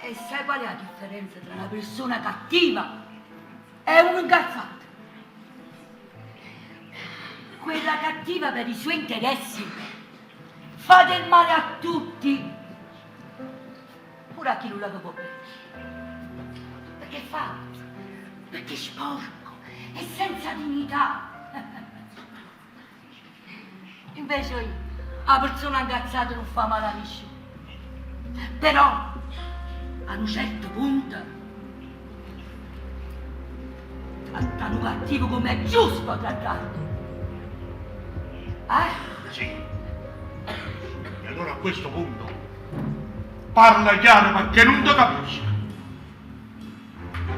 E: E sai qual è la differenza tra una persona cattiva e un incazzato? Quella cattiva per i suoi interessi fa del male a tutti, pure a chi non la può bene. Perché fa? Perché è sporco, è senza dignità. Invece io, la persona incazzata non fa male a nessuno. Però, a nu certo punto, trattà nu cattivo comme è giusto trattarlo. Eh?
C: Sì. E allora a questo punto parla chiaro perché non ti capisco.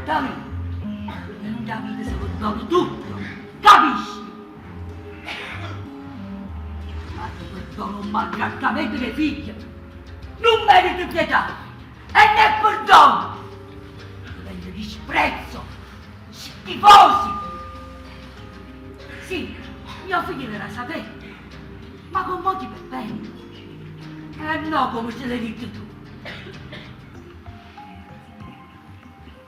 E: Tony, non capite se perdono tutto, capisci? Ma ti perdono un maltrattamento dei figli, non meriti pietà e né perdono. Diventa disprezzo, schifosi. Sì, mio figlio era sapere, ma con modi per bene. E no come se l'hai detto tu.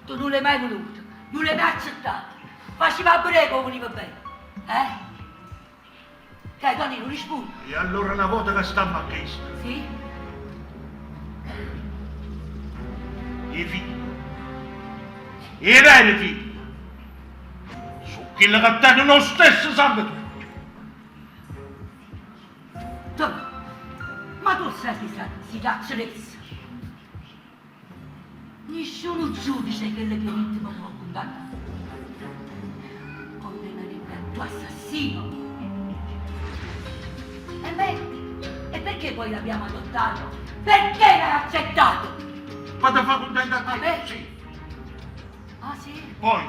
E: Tu non l'hai mai voluto, non l'hai mai accettato. Faceva pure come voleva bene. Eh? Che Tony non risponde.
C: E allora una volta che stiamo a questo,
E: Sì?
C: i figli, i veri figli, su quello che tengono lo stesso sangue tuo.
E: Tony, ma tu sai che si cazzo Nessuno giudice che le vittima può condannare. Condannerebbe al tuo assassino. E beh, e perché poi l'abbiamo adottato? Perché l'hai accettato?
C: Ma ti fa contenta a te?
E: Vabbè.
C: Sì.
E: Ah sì?
C: Poi,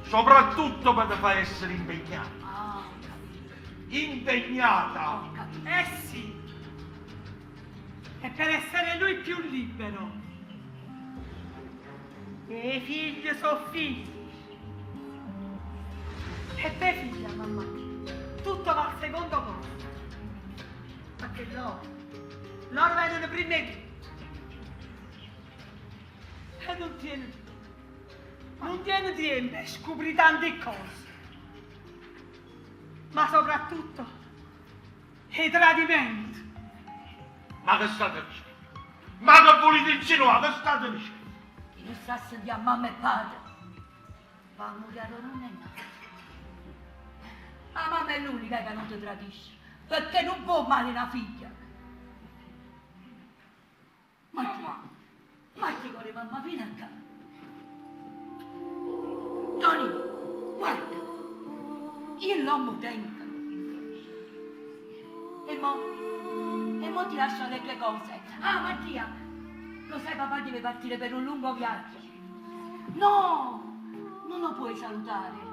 C: soprattutto per te fa essere impegnata.
E: Ah, ho capito.
C: Impegnata!
E: Ho capito.
D: Eh sì, è per essere lui più libero. E i figli sono figli. E per figlia, mamma, tutto va al secondo posto. Perché loro, loro vengono prima di tutto. E non tiene tempo. Non tiene tempo e scopri tante cose. Ma soprattutto i tradimenti.
C: Ma che state dicendo? Ma che volete insinuare? Che state dicendo?
E: Chi non sa sentire a mamma e padre va a morire non è nato. La mamma è l'unica che non ti tradisce, perché non può male una figlia. Ma ti, ma ti vuole mamma fino a qua. Tony, guarda, io l'uomo tengo. E mo, e mo ti lascio le tue cose. Ah, Mattia, lo sai papà deve partire per un lungo viaggio. No, non lo puoi salutare.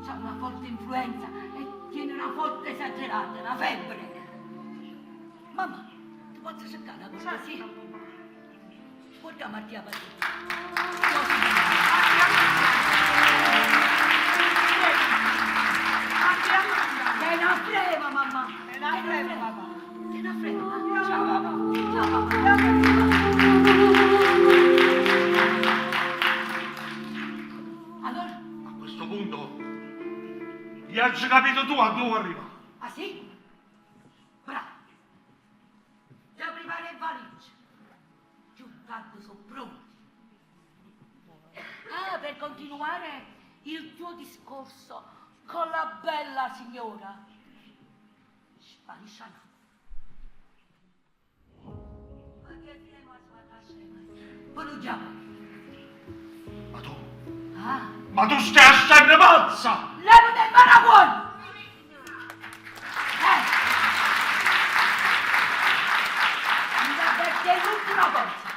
E: C'ha una forte influenza e tiene una forte esagerata, una febbre. Mamma, ti posso cercare una cosa? Sì. Porta Mattia partire. È una freva, mamma.
D: È una freva, papà.
E: È una freva. Ciao, papà. Ciao, papà. Allora?
C: A questo punto, gli hai capito tu a dove arriva.
E: Ah sì? Bravo. Già prepara le valigie. Più tardi sono pronti. Ah, per continuare il tuo discorso con la bella signora. Sparisce. Ma che tema Buongiorno.
C: Ma tu,
E: Ah,
C: ma tu stai a stare pazza!
E: levati il paracuolo! Eh! Perché l'ultima cosa.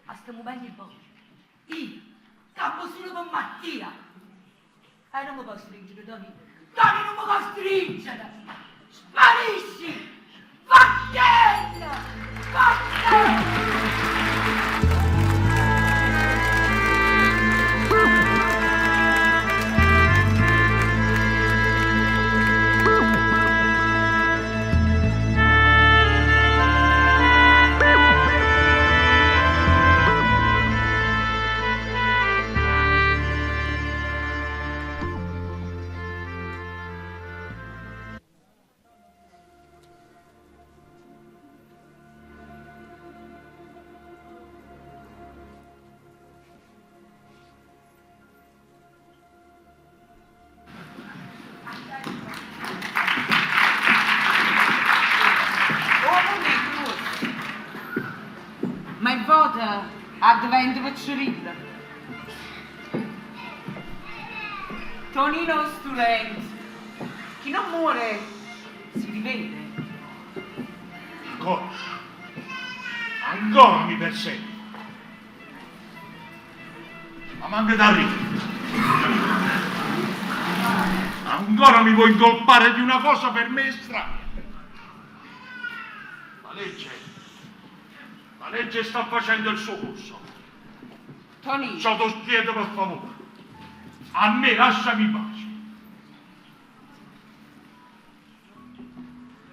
E: A sto momento in poi, io campo solo con Mattia. E non mi costringere, Tony. Tony, non mi costringere! Sparisci! Vattene! Vattene!
D: vote addiventa piccerillo. Tonino 'o studente, chi non muore si rivede.
C: Ancora, ancora mi persegue. Ma manco t'arrivo. Ancora mi vuoi incolpare di una cosa per me estranea. La legge, la legge sta facendo il suo corso.
D: Tonino.
C: Ciò ti chiedo per favore. A me lasciami in pace.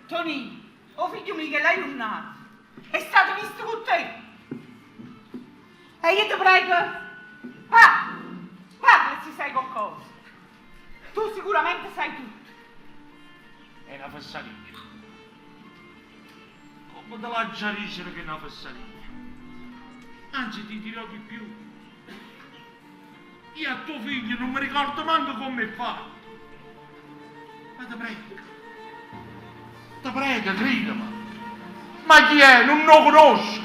D: Tonì, 'o figlio mio chella jurnata è stato visto cu te. E io te prego, parla, parla si sai coccosa. Tu sicuramente sai tutto.
C: È na fessaria. Comme te l'aggia dicere che è na fessaria? Anzi, ti dirò di più. Io a tuo figlio non mi ricordo manco come è fatto. Ma te prego, te prego, cridimi. Ma chi è? Non lo conosco.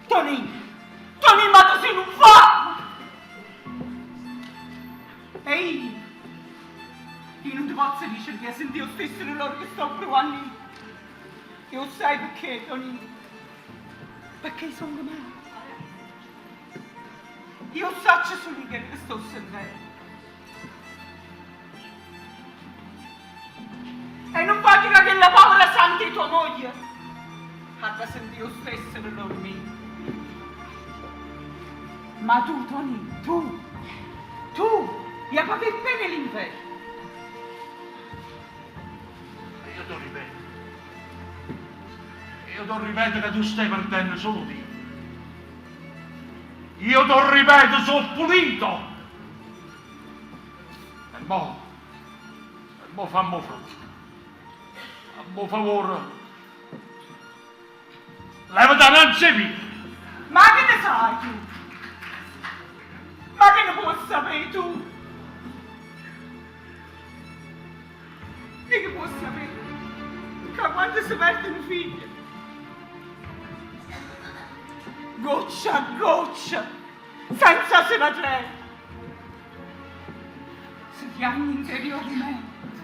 D: Tonì, Tonì, ma tu sei un nfame! E io, io non ti posso dicere che sentì 'o stesso dolore che sto pruvanno io. E 'o sai perché, Tonì? Perché sono mamma. Io 'o saccio solo io chello che sto sentendo. E nun voglio ca chella povera santa 'e tua moglie adda sentì 'o stesso dolore mio. Ma tu, Tonì, tu, tu, 'e 'a pavà 'e pene 'e l'inferno.
C: E io t'o ripeto, io t'o ripeto che tu stai perdendo solo tempo. Io t'o ripeto, so' pulito. E mo, e mo famme 'o favore, famme 'o favore, levate 'a nanze 'e piede.
D: Ma che ne sai tu? Ma che ne può sapere tu? Mica può sapere ca quando si perde nu figlio, goccia a goccia, senza se vedè, si chiagne interiormente,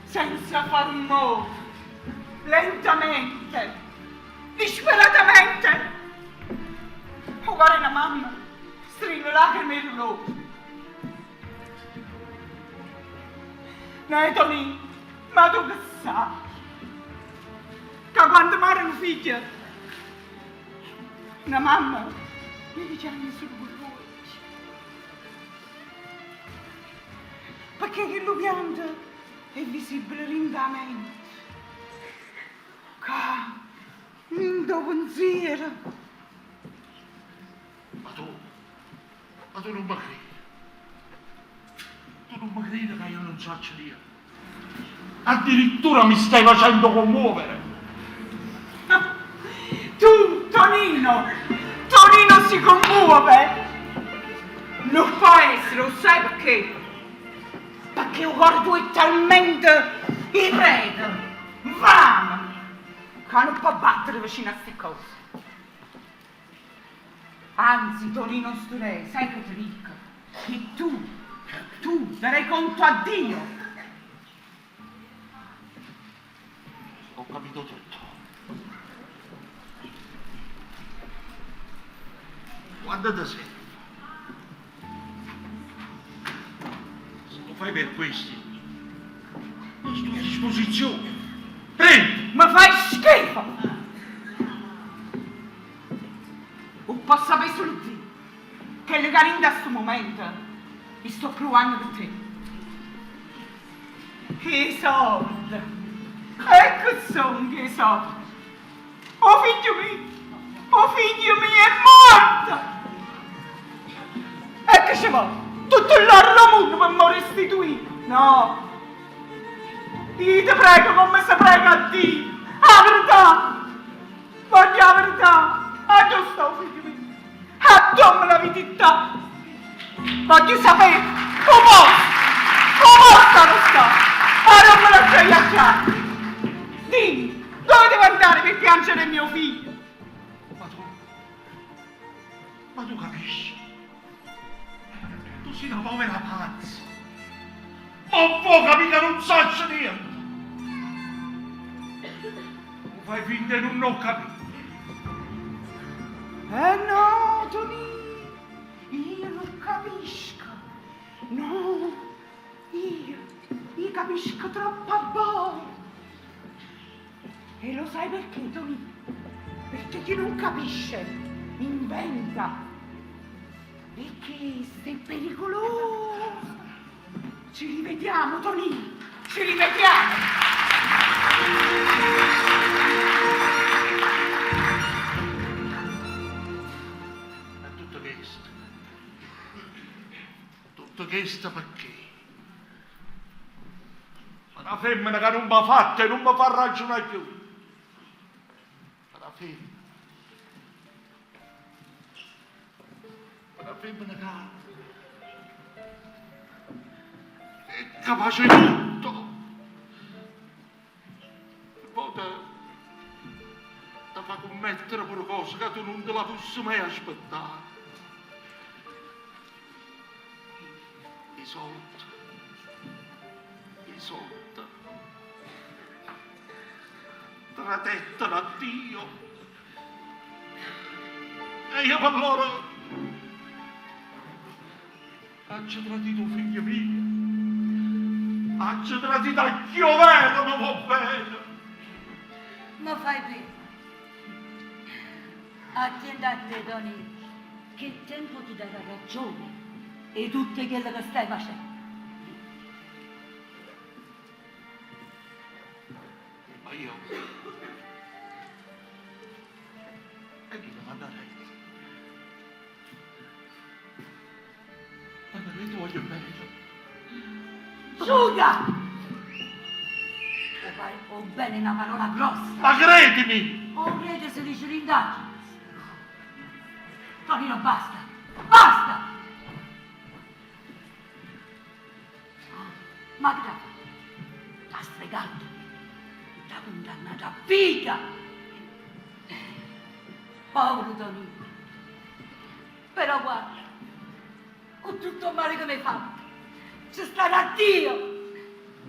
D: senza far rummore, lentamente, disperatamente, 'o core 'e na mamma Strilla lacrime 'e dulore. Neh Tonì, ma tu che sai? Ca quando more nu figlio, na mamma ne chiagne sulo cu ll'uocchie. Pecché chillu pianto è visibile dint' 'a mente. Ca dint' 'o penziero.
C: Ma tu, ma tu nun me cride. Tu nun me cride ca io nun saccio niente. Addirittura mi stai facendo commuovere.
D: Tu, Tonino, Tonino si commuove? Nun po' essere, 'o ssaje pecché? Pecché 'o core tuo è talmente 'e preta, 'nfame, ca nun po' battere vicino a 'sti ccose. Anzi, Tonino Sturè, sai che te dico? Che tu, tu darai conto a Dio!
C: Ho capito tutto. Quanto te serve? Se lo fai per questi, io sto a disposizione. Prendi!
D: Me fai schifo! 'O pò sapè sulo Dio chello ca dint' a stu mumento i' sto pruvanno pe te. 'E solde! E che songo 'e solde? 'O figlio mio, 'o figlio mio è muorto! E che ce vo'? Tutto l'oro d' 'o munno pe m' 'o restituì? No! Io te prego comme se prega a Dio, 'a verità! Voglio 'a verità! Addò sta 'o figlio mio? Addò me l'avite ittà? Voglio sapè 'o posto! 'O posto addò sta! Addò me l'aggia i' a chiamma'! Dimmi! per piangere mio figlio.
C: Ma tu, ma tu capisci? Tu sei una povera pazza. Ma può capire che non saccio niente. Tu fai finta di non ho capito.
D: Eh no, Tonì, io non capisco. No, io, io capisco troppo bene. E lo sai perché, Tonì? Perché chi non capisce inventa. E questo è pericoloso. Ci rivediamo, Tonì, ci rivediamo.
C: È tutto questo. Tutto questo perché? Ma una femmina che non mi ha fatto e non mi fa ragionare più. Una femmina. Una femmina che è capace di tutto. E poi te, te fa commettere pure cose che tu non te la fossi mai aspettare. I soldi. I soldi. Tradettano a Dio. E io per loro Faccio tradito figlio mio. Faccio tradito a chi vero mi va bene.
E: Ma fai bene. Attenta a te, Tony, che il tempo ti darà ragione e tutto quello che stai facendo.
C: Ma io... E chi mi manderei? Ma io ti voglio bene.
E: Giuda! O, fai, o bene una parola grossa.
C: Ma credimi!
E: O crede si dice l'indagine. Tonino, basta! Basta! Ah, ma che t'ha fatto? T'ha stregato. T'ha condannato a vita. Povero Tonino. Però guarda, con tutto il male che mi hai fatto, ci starà Dio!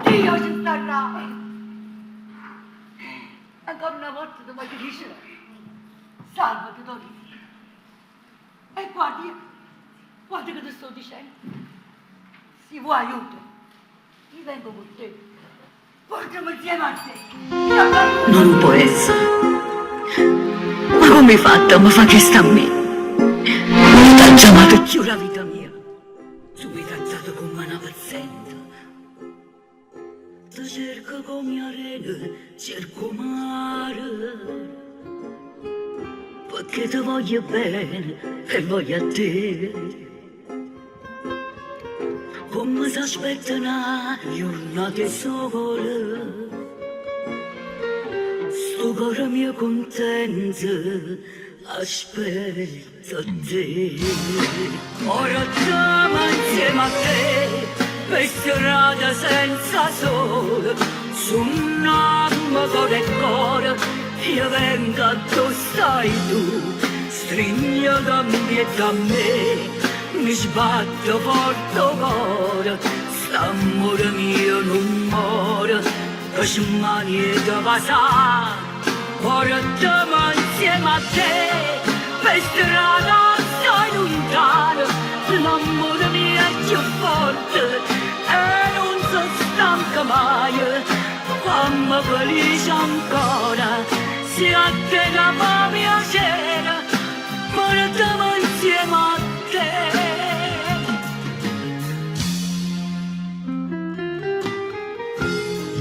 E: Dio ci starà! Ancora una volta ti voglio dire, salvati Tonino. E guardi, guarda che ti sto dicendo. Se vuoi aiuto, io vengo con te. Portami insieme a te. Io
F: Non può essere. Ma come hai fatto? Mi fa che sta a me? Non ti ha chiamato più la vita mia. Tu mi hai trattato come una paziente. Ti cerco come arena, cerco mare. Perché ti voglio bene e voglio a te. Come si aspetta una giornata di sole. Sto cuore mio contento aspetta te. Ora stiamo insieme a te per strada senza sole. Su un cuore e cuore io vengo dove stai tu. Stringo da me e da me, mi sbatto forte il cuore. St'amore mio non muore, che smanie di passare. Portami insieme a te, per strada assai lontana, l'amore mio è più forte e non si stanca mai. Fammi felice ancora, se a te la fa piacere, portami insieme a te.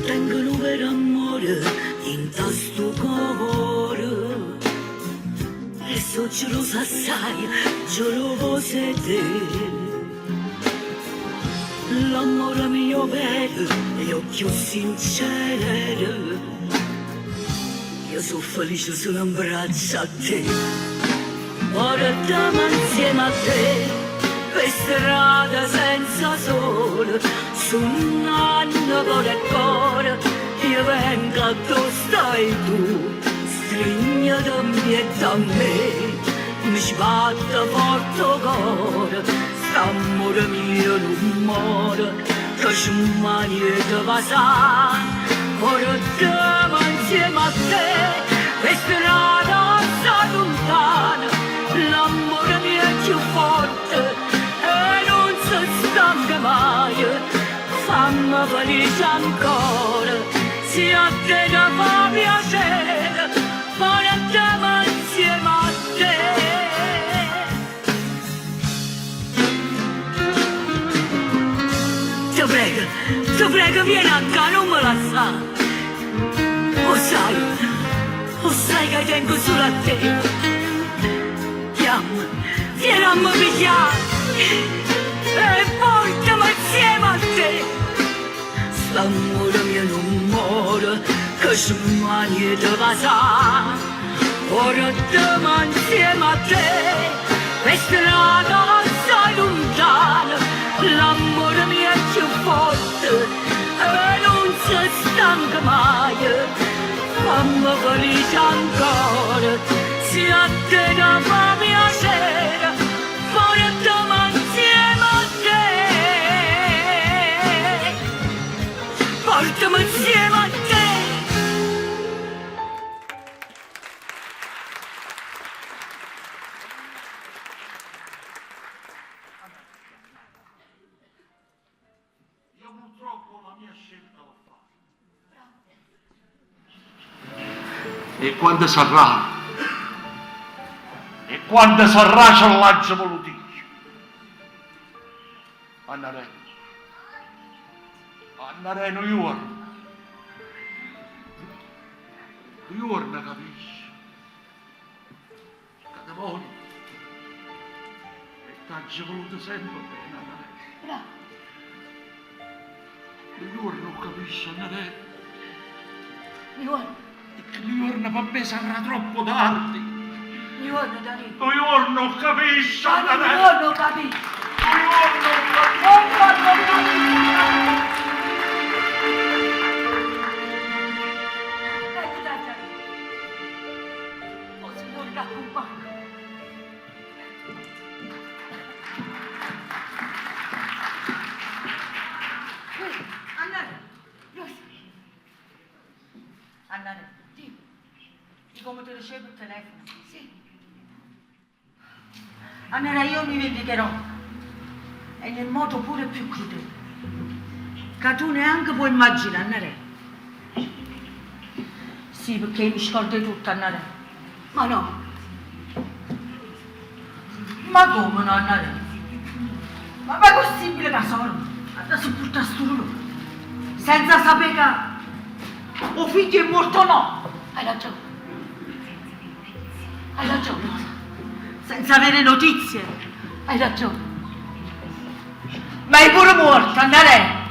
F: Tengo un vero amore in sto cuore e so gelosa assai, geloso di te. L'amore mio vero e più sincero. Io sono felice solo in braccio a te. Portami insieme a te per strada senza sole, su un anno cuore e cuore, io vengo dove stai tu, Strignete 'mpietto a me, mi sbatte forte 'o core, st'ammore mio nun more, che smanie 'e te vasà. Portame 'nzieme a te, pe' strada assai luntana, l'ammore mio è cchiù forte e nun se stanca maje. Famme felice ancora, si a te te fa piacere, portame 'nzieme a te. Te prego, te prego viene accà, nun me lassà. O ssaje, 'o ssaje ca tengo sulo a te. Jamme, viene a me piglià e portame 'nzieme a te. St'ammore mio nun more, che smanie 'e te vasà. Portame 'nzieme a te, pe' strada assai luntana, l'ammore mio è cchiù forte e nun se stanca maje. Famme felice ancora, si a te te fa piacere, portame 'nzieme a te. Portame 'nzieme a te.
C: Io purtroppo la mia scelta l'ho fatta. E quando sarrà? E quando sarrà ce l'aggio voluto io. Annarè. Annarè nu juorno. Nu juorno capisci. Ca te voglio. E t'aggio voluto sempe bene, Annarè.
A: Bravo.
C: Nu juorno 'o capisci, Annarè.
A: Nu juorno.
C: E chillu juorno pe me sarrà troppo tardi.
A: Nu juorno, Tonì.
C: Nu juorno 'o capisci, Annarè.
A: Nu juorno 'o capisci.
C: Nu juorno 'o capisci.
A: Nu juorno 'o capisci, Annarè. E che t'aggia dì? O Signore t'accumpagna.
E: Annarè, Annarè, dimmi, di come te dicevo al telefono.
A: Sì.
E: Annarè, io mi vendicherò e nel modo pure più crudele, ca tu neanche puoi immaginare, Annarè. Sì, perché io mi scordo 'e tutto, Annarè.
A: Ma no.
E: Ma come no, Annarè? Ma è possibile ca sorema adda suppurtà stu dulore senza sapè ca 'o figlio è muorto o no?
A: Hai ragione. Hai ragione, Rosa.
E: Senza avere notizie.
A: Hai ragione.
E: Ma è pure muorto, Annarè!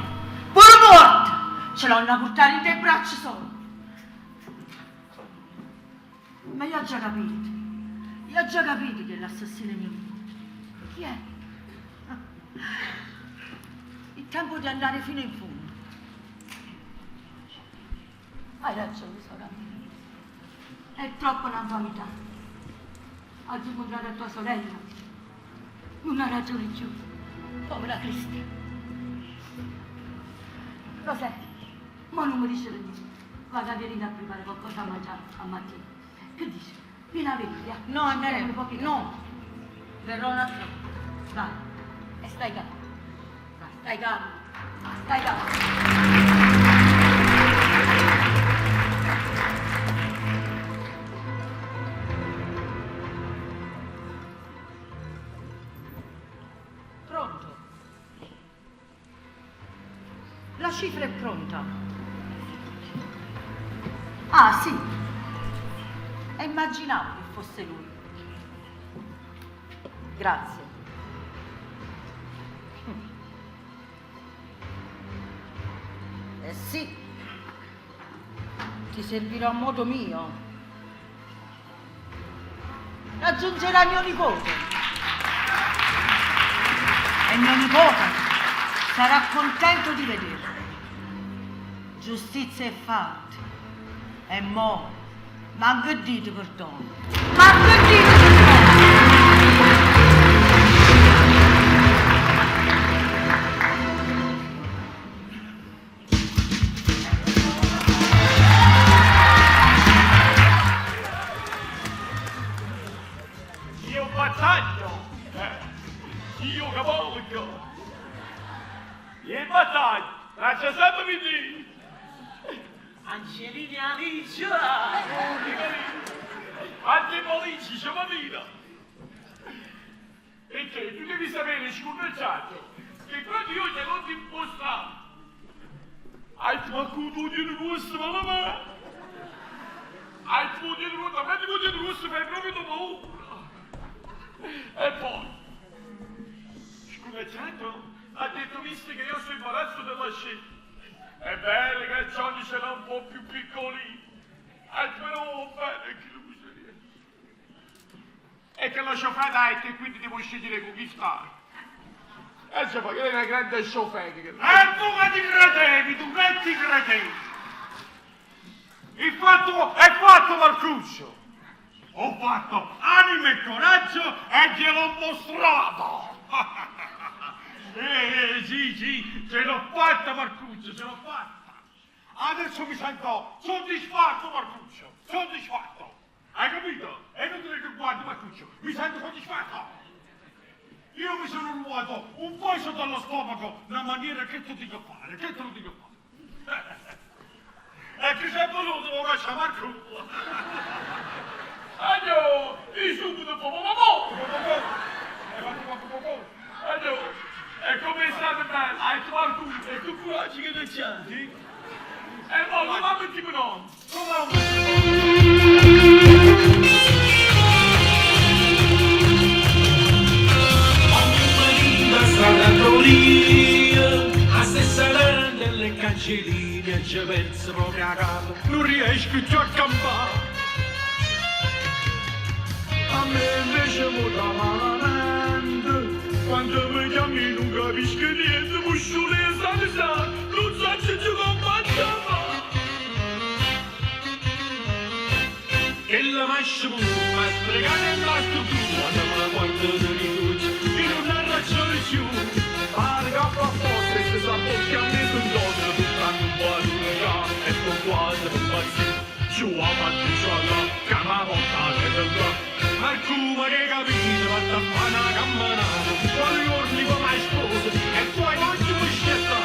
E: Pure muorto! Ce l'hanno purtato dint' 'e braccia soje. Ma io aggio capito, io aggio capito chi è l'assassino 'e mio nipote.
A: Chi è?
E: Il tempo di andare fino in fondo.
A: Hai ragione, sora mia. È troppo una infamità. Aggio incontrato a tua sorella. Nun ha ragione cchiù. Povera Crista. Rosè, mo nun me dicere niente. Vaco a venire a preparare qualcosa a mangiare a mattina. Che dici? Vieni a venire,
E: No, Annarè, no. Verrò un altro.
A: Va, e stai calmo. Stai calmo. Stai calmo.
E: Pronto? La cifra è pronta. Ah, sì. E immaginavo che fosse lui. Grazie. Eh sì, ti servirò a modo mio. Raggiungerà mio nipote. E mio nipote sarà contento di vederlo. Giustizia è fatta. E mo. Ma che dite perdono? Ma che dite perdono?
B: Io battaglio! Eh, io cavalco! Io battaglio! Lascia sempre vedere!
D: Angelina Alice!
B: Anche Polici, ci va via! E che tu devi sapere, scurnacciato, che quando io gliel'ho dimostrato, hai toccato di russo, ma ma hai toccato di russo, ma ti di russo, fai proprio paura. E poi, scurnacciato, ha detto, visto che io sono in imbarazzo della scelta, è bene che Johnny ce l'ha un po' più piccolino, e però bene che lui E che lo chauffeur dai, e quindi devo scegliere con chi stare. E insomma, che è una grande chauffeur. Che...
H: E tu che ti credevi, tu che ti credevi? Il fatto è fatto, Marcuccio! Ho fatto anima e coraggio e gliel'ho mostrato! eh, sì, sì, ce l'ho fatta, Marcuccio, ce l'ho fatta! Adesso mi sento soddisfatto, Marcuccio, soddisfatto! Hai capito? È inutile che guardi, Marcuccio, mi sento soddisfatto! Io mi sono rubato un peso dallo stomaco, una maniera che te dico fare, che te lo dico fare. E chi sei voluto lo faccia Marcuccio?
B: Aglio, io subito po po po po. Aglio, è come è stato bello, hai trovato e tu coraggio che c'è. Sì. E mo, come tipo no?
H: A stessa delle cancelline ci penso proprio a capo, non riesco più a campare.
B: A me invece muta malamente, quando mi chiami non capisco niente, musciole sa sa, non so se ci combattiamo.
H: Che la mascia ma sfregata e la struttura, quando me la guardo di riduce, io non ha ragione più.
B: Pare che fa apposta e se sa bocca a me sono donna, tutta non vuole e sto quasi per impazzire. Giù a parte giù alla cama portata del là.
H: Ma come che capito, vado a fare una camminata, quando giorni con la sposa, e poi oggi mi scelta.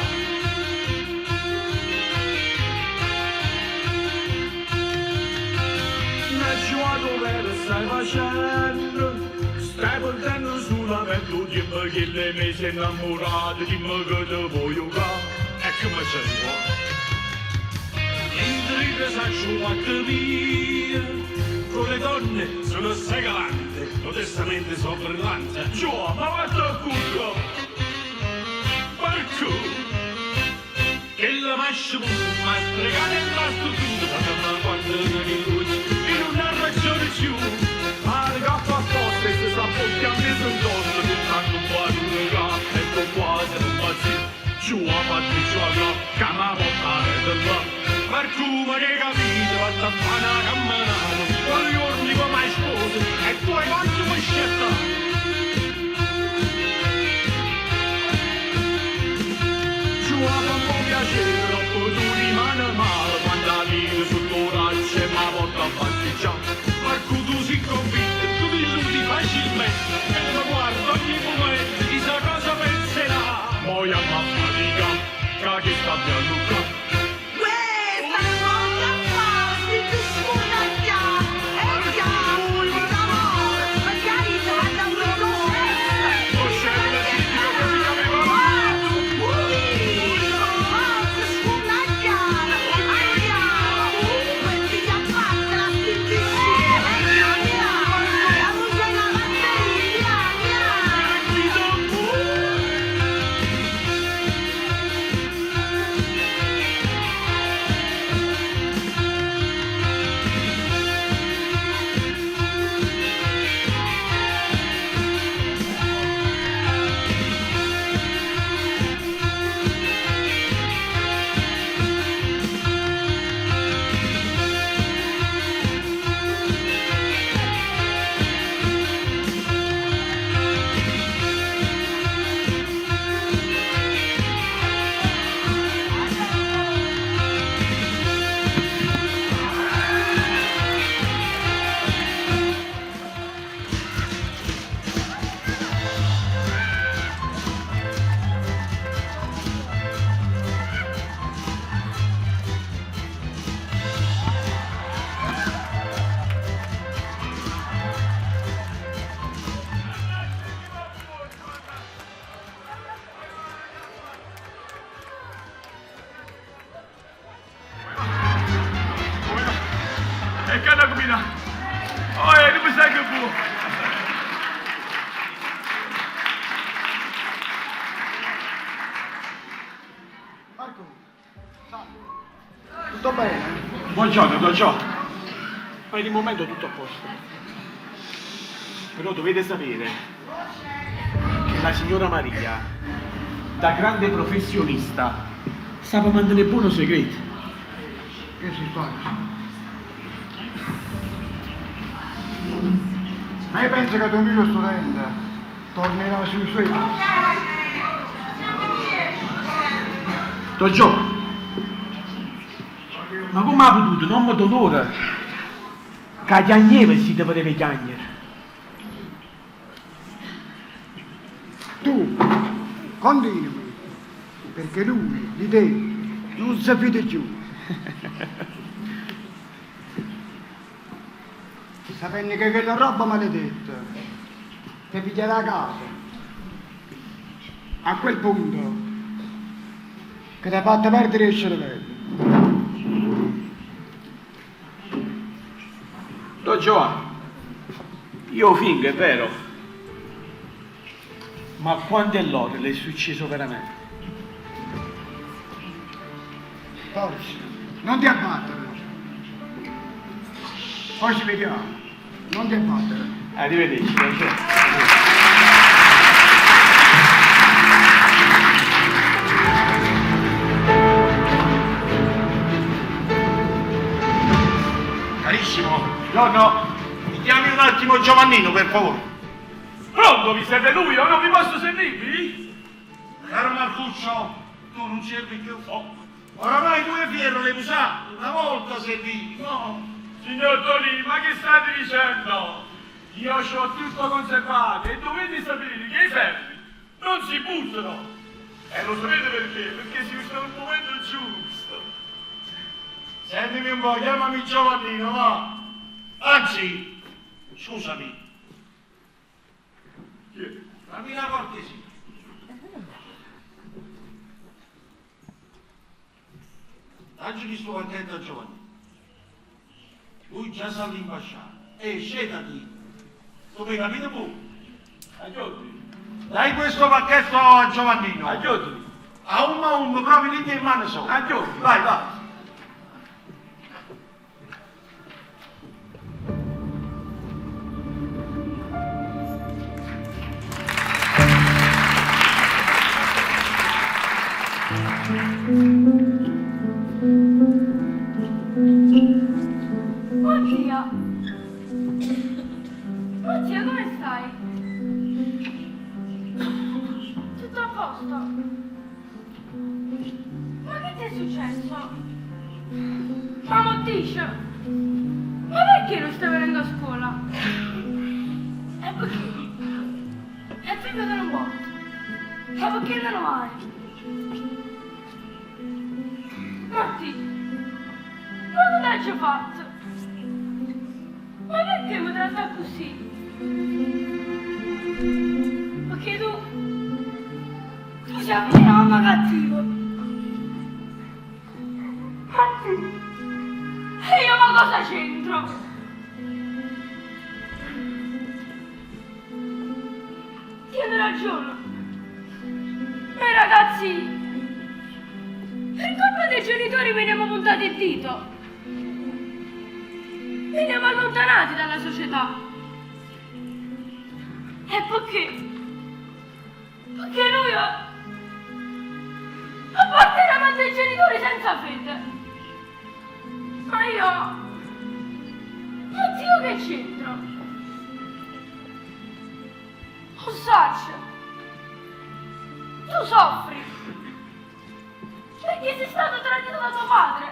B: Ma giù a dove stai facendo? Stai perdendo solamente il tempo che le mi sei innamorato, dimmi che te voglio giocare.
H: E come c'è qua? Mentre che fatto via, con le donne sono sei galante, modestamente sono brillante.
B: Giù, ma vado a culo!
H: Marco, che la mascia ma sfregata e la struttura, quando me guardo di riduce, io non ha ragione più.
B: Pare che fa apposta e se sa bocca a me sono donna, tutta non vuole e sto quasi per impazzire. Giù a parte giù alla cama portata del là.
H: Ma come che capito, vado a fare una camminata, quando giorni con la sposa, e poi oggi mi scelta.
B: Giù a fa un po' piacere, dopo tu rimane male, quando arrivi sotto braccio e mi porta a pasticciare.
H: Marco tu sei convinto, tu ti illudi facilmente, e mi guardo ogni momento, chissà cosa penserà.
B: Poi a fatica, che chi sta più a Luca. E che hanno combinato? Oh, eh, non mi sa che buono.
G: Marco, salve. Tutto bene?
H: Buongiorno, Don Gio. Per il momento tutto a posto. Però dovete sapere che la signora Maria, da grande professionista, sa mantenere buono segreto.
G: Che si fa? Ma io penso che tuo mio studente tornerà sui suoi passi.
H: Don Gio, ma come ha potuto, un uomo d'onore, che chiagneva si doveva chiagnere?
G: Tu continui, perché lui di te non si fida più. Sapendo che quella roba maledetta ti piglierà a casa. A quel punto che ti ha fatto perdere il cervello.
H: Don Giovanni, io fingo, è vero, ma quando è l'ora le è successo veramente?
G: Forza, non ti abbattere. Poi ci vediamo. Non ti abbattere.
H: Arrivederci, Don Giovanni.
C: Carissimo,
B: Buongiorno.
C: mi chiami un attimo Giovannino, per favore.
B: Pronto, vi serve lui o non vi posso servirvi?
C: Caro Marcuccio, tu non servi più. Oramai due fierro le usate, una volta servivi, no?
B: Signor Tolì, ma che state dicendo? Io ci ho tutto conservato e dovete sapere che i ferri non si buttano. E lo sapete perché? Perché si usano al momento giusto.
C: Sentimi un po', chiamami Giovannino, va. Anzi, scusami,
B: Chi è?
C: fammi una cortesia. Dacci questo pacchetto a Giovanni. Lui già sa all'imbasciata. E scedati. Tu mi capito tu?
B: Aiuti,
C: Dai questo pacchetto a Giovannino.
B: aiuti,
C: A un a un, proprio lì che in mano sono.
B: aiuti.
C: Vai, vai.
A: Oh zia! Oh zia, come stai? Tutto a posto? Ma che ti è successo? Mamma dice! Ma perché non stai venendo a scuola? E perché? E figlio che non vuoi? Ma perché non vai? Matti, ma cosa hai già fatto? Ma perché mi tratti così? Perché tu... Tu sei una mamma cattiva. Matti, e io ma cosa c'entro? Tieni ragione. Noi ragazzi, per colpa dei genitori veniamo puntati il dito. Veniamo allontanati dalla società. E perché? Perché lui apparteneva a dei genitori senza fede. Ma io... Ma zio che c'entro? Oh saccio! Tu soffri! Perché sei stato tradito da tuo padre!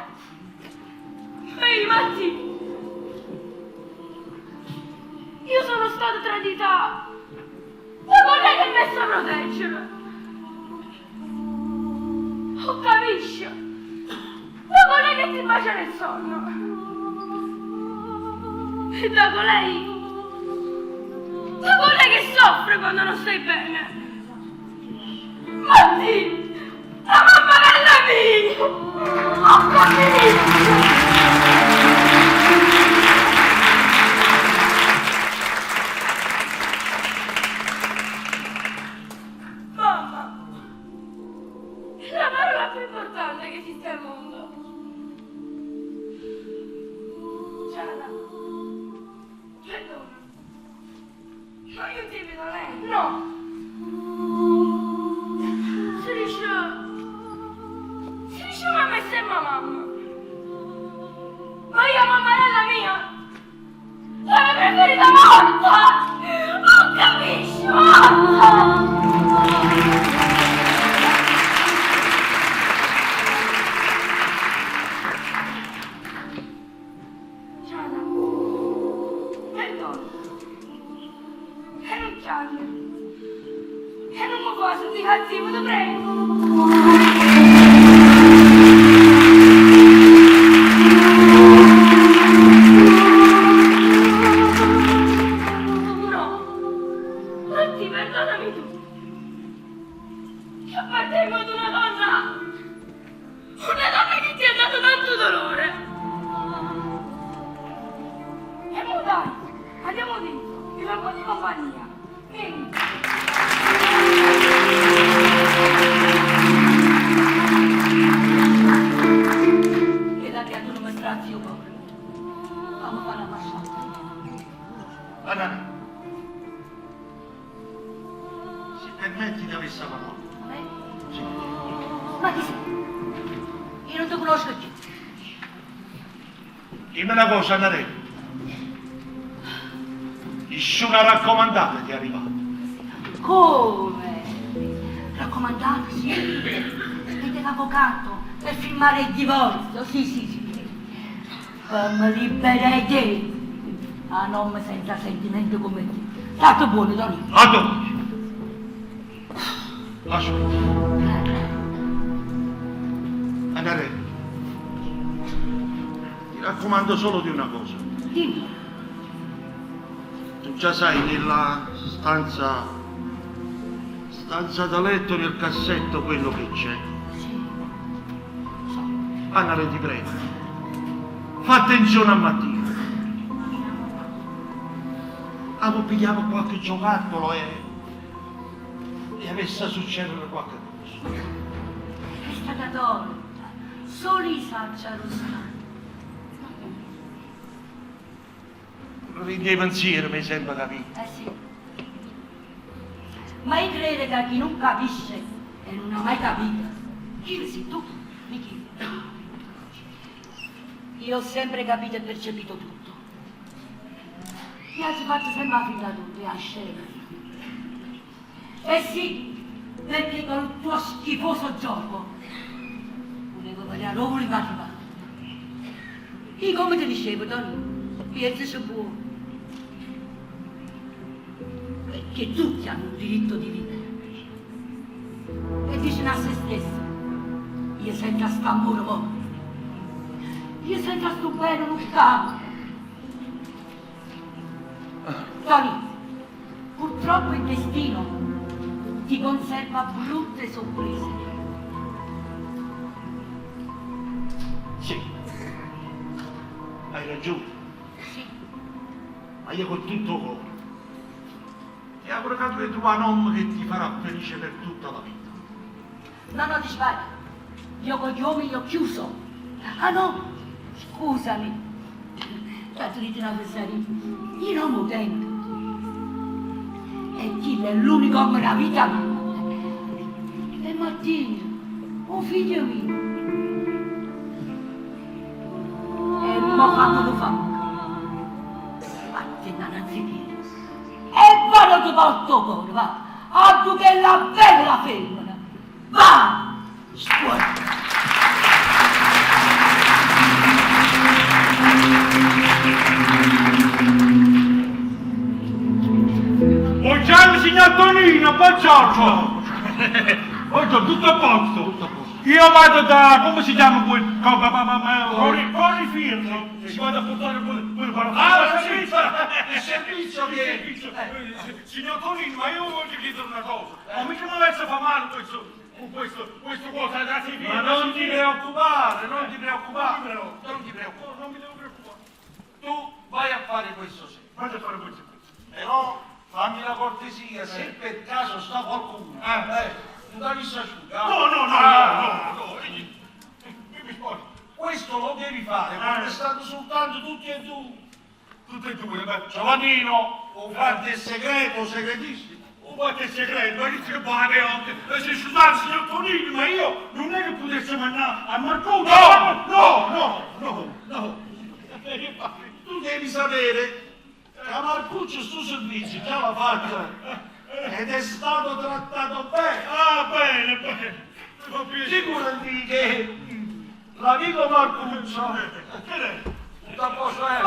A: Ehi, Matti! Io sono stata tradita da colei che mi sa proteggere! Oh, capisci? Da colei che ti bacia nel sonno! E da colei... Da colei che soffre quando non stai bene! Matti! La mamma bella mia! Ho capito!
E: pazza!
A: Giada, perdona. E non chiagnere. E non mi fa sentire cattivo, ti prego. No, Matti, perdonami tu. Che appartengo ad una donna. Una donna che ti ha dato tanto dolore. E mo dai, andiamo dentro, ti fa un po' di compagnia. Vieni.
E: Che la creatura mi strazia, povero. Fammi fare una passata.
C: Anna, se permetti di avere questa parola.
E: Eh?
C: Sì.
E: Ma chi sei? Io non ti conosco più.
C: Dimmi una cosa, Annarella. Nessuna raccomandata ti è arrivata.
E: Come? Raccomandato, sì. E dell'avvocato per firmare il divorzio, sì, sì, sì. Fammi liberare te. A nome senza sentimento come te. Stato buono, Tonino.
C: A dove? Aspetta. Annarella, ti raccomando solo di una cosa.
E: Dimmi.
C: Tu già sai, nella stanza, stanza da letto, nel cassetto, quello che c'è.
E: Sì. So.
C: Annarella, ti prego, fa attenzione a Mattia. Ah, poi pigliamo qualche giocattolo e avesse a succedere qualche cosa.
E: È stata torta. Solo i saccia rossa.
C: Rindi pensieri mi sembra capire.
E: Eh sì. Ma io credo che chi non capisce e non ha mai capito, chi sei tu, Michele. Io ho sempre capito e percepito tutto. Mi ha fatto sempre la finta tutto, e a scena. Eh sì, perché con il tuo schifoso gioco volevo vedere dove volevo arrivare. Io come ti dicevo, Tonino, penso se può. Perché tutti hanno un diritto di vivere. E dicono a se stesso, io senza st'amore mo, io senza sto bene non campo. Tony, purtroppo il destino ti conserva brutte sorprese.
C: Sì, hai ragione.
E: Sì.
C: Ma io con tutto cuore ti auguro che tu trovi un uomo che ti farà felice per tutta la vita.
E: No, no, ti sbagli. Io con gli uomini ho chiuso. Ah no, scusami. Tanto dite una fesseria. Io non mi tengo. E chi è l'unico uomo della vita mia. E Mattia, oh figlio mio. E mo fammi lo fa. Vattene anziché. E vado ti porto cuore, va. A tu che la bella femmina. Va! Scuola.
H: Buongiorno signor Tonino, buongiorno. Buongiorno, tutto a posto. Io vado da, come si chiama quel, Corrifirno. Si vado a portare quel, quel
C: Ah, il servizio! Il servizio che...
H: Signor Tonino, ma io voglio chiedere una cosa. Ma mica mi avesse fa male questo, questo, questo cosa da si
C: Ma non ti preoccupare, non ti preoccupare. Non ti preoccupare.
H: Non mi devo preoccupare.
C: Tu vai a fare questo sì.
H: Vado a fare questo.
C: Però fammi la cortesia, se per caso sta qualcuno, non devi asciugare.
H: No, no, no, no, no, no. Io mi sposto.
C: Questo lo devi fare quando state soltanto tutti e due.
H: Tutti e due, beh.
C: Giovannino, o fate il segreto, segretissimo.
H: O fate il segreto, ma che si può avere? Se scusate, signor Tonino, ma io non è che potessi mandare a Marcuccio.
C: No!
H: No, no, no, no.
C: Tu devi sapere che a Marcuccio sto servizio già l'ha fatto. Ed è stato trattato bene.
H: Ah, bene, bene. Mi fa piacere.
C: Figurati che l'amico Marcuccio,
H: Che è?
C: tutto a posto è?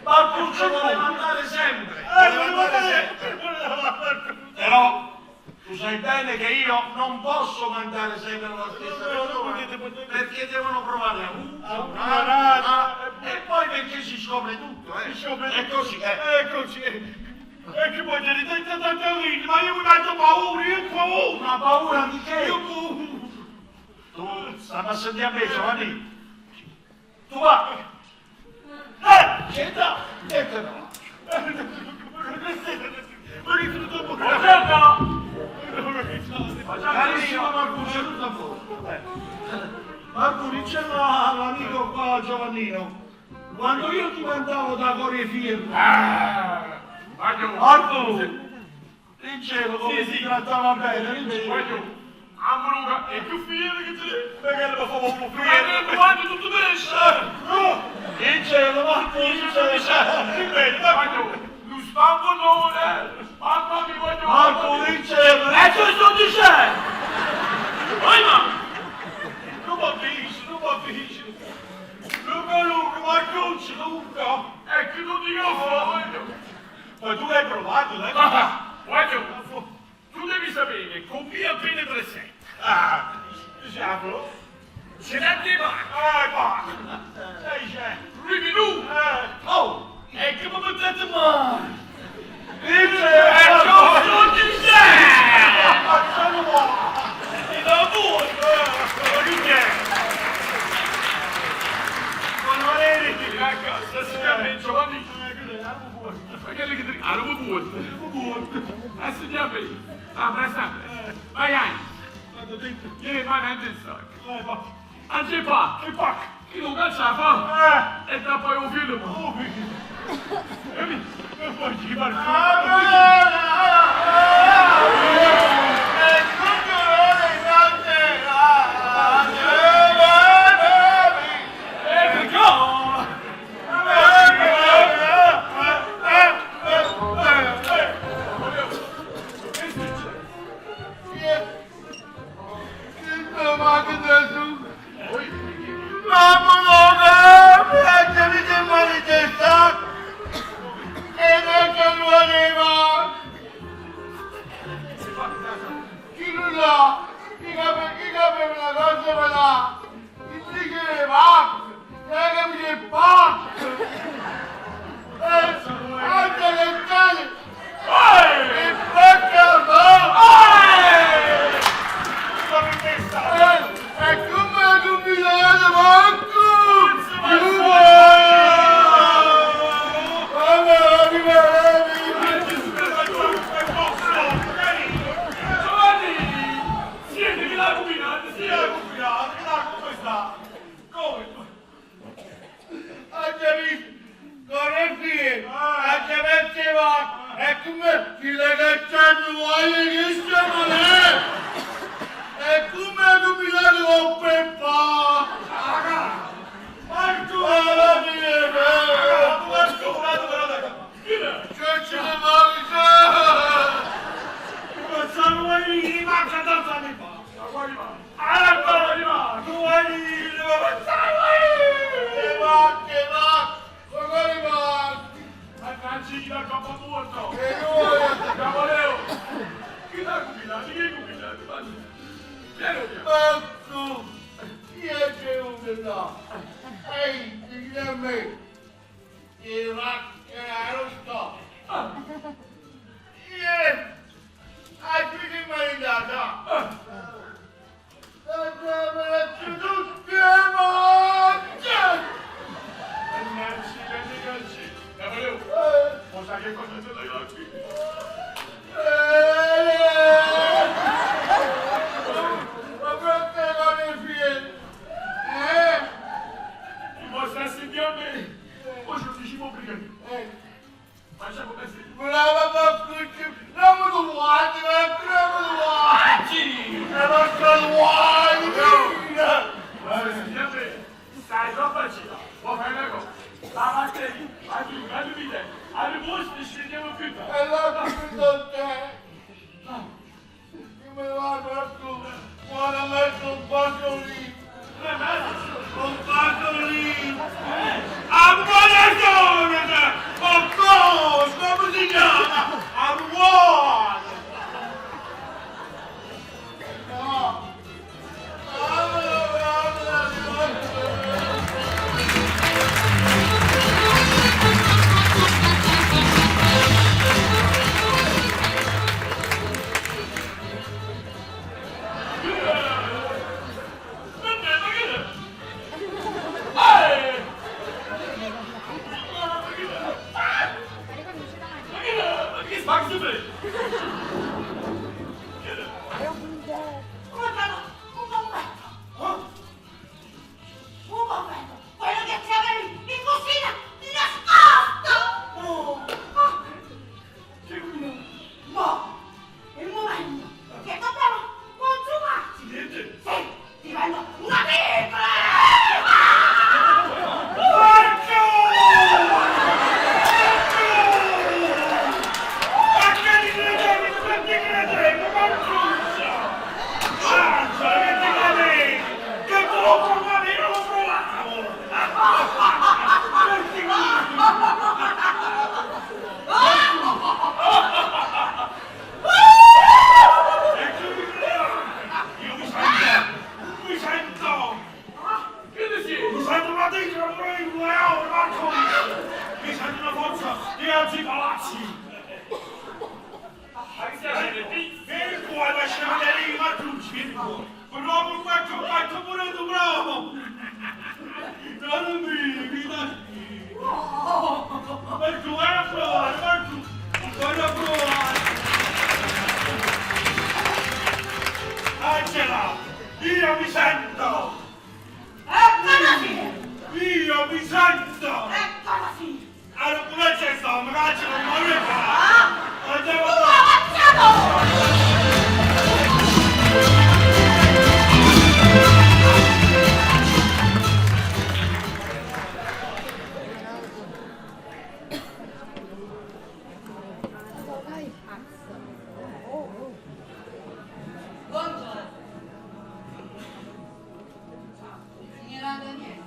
C: Marcuccio voleva andare sempre, voleva andare sempre. Però tu sai bene che io non posso mandare sempre la stessa persona perché devono provare a uno, un altro, e poi perché si scopre tutto, eh.
H: Si scopre
C: È così, eh.
H: È così. E che vuoi dire? Tanta ride, ma io mi metto paura, io ho paura.
C: Ma paura di che?
H: Io ho paura.
C: Tu stammi a sentire a me, Giovanni. Tu va. C'entra e te va.
B: Buongiorno!
C: Carissimo Marcuccio, tutto a posto. Marco, diceva all'amico qua Giovannino, quando io ti mandavo da Corefirmo, Marco, dicevo come
B: Sì,
C: ti
B: sì.
C: trattava bene, dicevo.
B: Voglio. Ambruga, è più fiero che te.
H: Perché lo fa un
B: Ma
H: fiero?
B: che quando tutto pesce!
C: No, dicevo Marco, dicevo.
H: Ripeto, Marco.
B: Voglio, lo spangonone! Mamma mia, voglio.
C: Marco, dicevo.
B: E tu sto dicendo! Vai ma!
H: Non va difficile, non va difficile. Luca, Luca, Marcuccio, Luca.
B: E che non dico voglio!
H: Ma tu l'hai provato, l'hai
B: Ah, Voglio, tu devi sapere che con via appena 37
H: Ah, diciamolo.
B: ce l'ha di mano!
H: Ma. Sai c'è.
B: Rivenuto!
H: Oh, e che mi mettete male?
B: E che sto dicendo!
H: Facciamo qua. Ti do buono. Ma che c'è? Buon Valeri.
B: Ecco, se si chiama Giovanni. Ma che le Ah, non vuoi. Adesso ti apri. Ah, presta. Vai, vai. Vieni, vai, vai, in sacco. Anche pa.
H: Che pacca.
B: Chi lo caccia fa? E da poi un film.
H: E poi ci marco.
B: E perché? Giovanni! Siete che l'ha combinato, sì, l'ha combinato. Mannaggia, la coppa morto! Cavoleo! Chi l'ha combinato? Chi l'ha combinato? Piano piano! Mannaggia, mannaggia! Cavoleo! Cosa che cosa ce l'hai qui? Mi sta sentendo a me? Poi ce lo diciamo prima. Facciamo così. Stai troppo gira. Vuoi fare una cosa? La mattina, la più, la più, la più, scendiamo più tardi.
H: alza, ti alzi i palazzi. Vieni qua, lasciami vedere io, Martucci, vieni qua. Bravo, faccio, faccio pure tu, bravo. Caro mio, vita Martu, vai a provare, Martu. Vai a provare. Angela, io mi sento.
D: Eccola sì!
H: Io mi sento.
D: Eccola sì!
H: Allora, come c'è sto? Ma cazzo, non muore qua. Andiamo
D: Tu
E: Buongiorno. Signora Antonietta,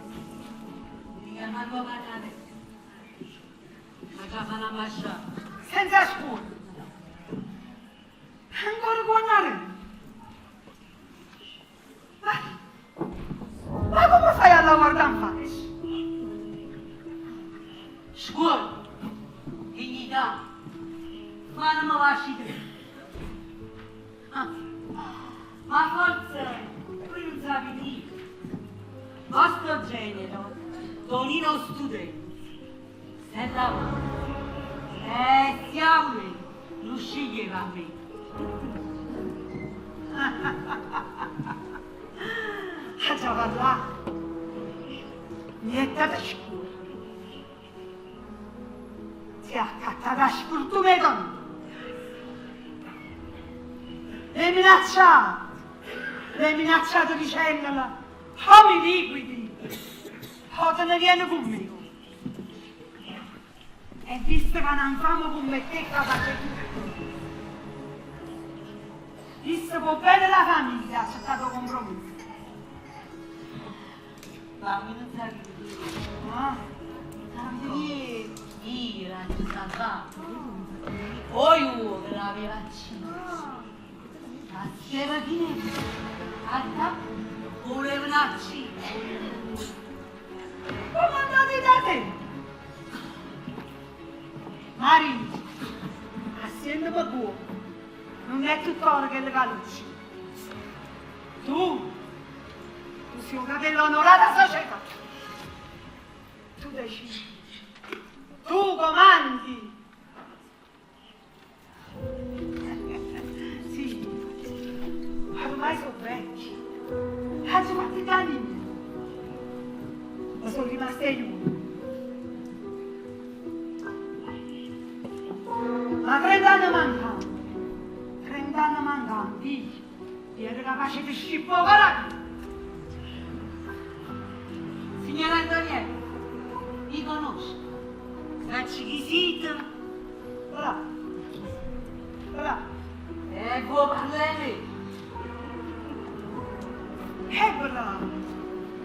E: mi chiama tua padre. Ma già fa una masciata.
D: Senza scuola. Ancora con la Ma, ma come fai a lavorare in faccia?
E: Scuola, dignità, ma non mi lasci te. Ah, Ma forse tu non sapi dire. Vostro genero, Tonino studente, se lavora, e siamo me, non sceglieva a me.
D: A già parlare. Mi è data scuola. Si è accattata sfortuna donna. Le minacciate, le minacciate dicendola, o mi liquidi, o te ne vieni con me. E visto che non famo come te capace tutto, visto può bene la famiglia, ha accettato compromesso.
E: Ma mi non sapi dire.
D: Ah,
E: Sapi dire, io l'ho salvato. Poi io che l'aveva acceso. Ma stava finendo. A volevano uccidere.
D: come andate da te? Marino, assieme per cuore, non è tuttora che le calucci. Tu, tu sei un capello onorata società. Tu decidi, tu comandi. Sì, ormai sono vecchi. Ho fatto i danni. Ma sono rimasta io. Ma 30 anni mancano, 30 anni mancano, io ero capace di scippare la vita.
E: Signora Antonietta, mi conosce. Facci chi siete
D: Bravo, bravo.
E: e può parlare.
D: Bravo,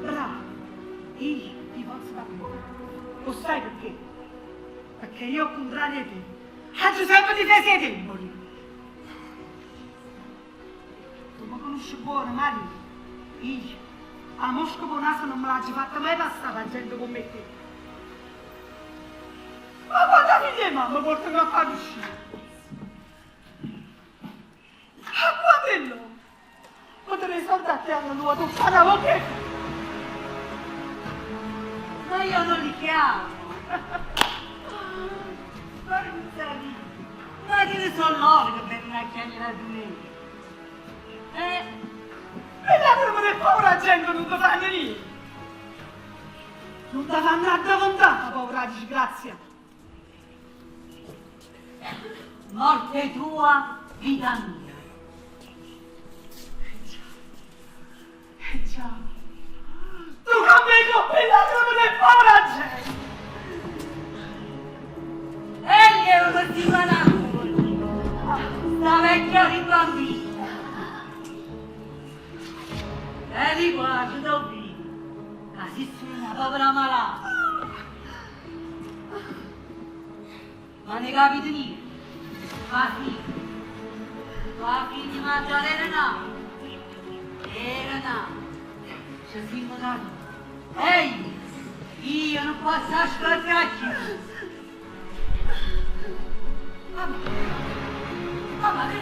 D: bravo. Io ti posso capire. Lo sai perché? Perché io, al contrario di te, ho sempre difeso i deboli. Tu mi conosci buono, Mario. Io, a Mosca Bonaso non me l'ha fatta mai passare a gente come te. Ma quando figli e mamma portano a fare uscire? A quando è l'uomo? Quando i soldati hanno nuoto fare la bocca.
E: Ma io non li chiamo. Ma non sapi. Ma che ne sono loro che vengono a chiamare a me? Eh,
D: E lacrime del povera gente non ti fanno niente. Non ti fanno addiventare, povera disgrazia.
E: morte tua, vita mia.
D: Eh già. Tu cambi con le lacrime del povera gente.
E: Egli è un settimana sta vecchia ribambina. E di qua ci do vita, che si sono una povera malata. Ma ne capite niente. Fa figlia. Fa figlia di Maddalena no. Era no. Ci siamo caduti. Ehi, io non posso ascoltare più. Mamma. Mamma, che... Eh.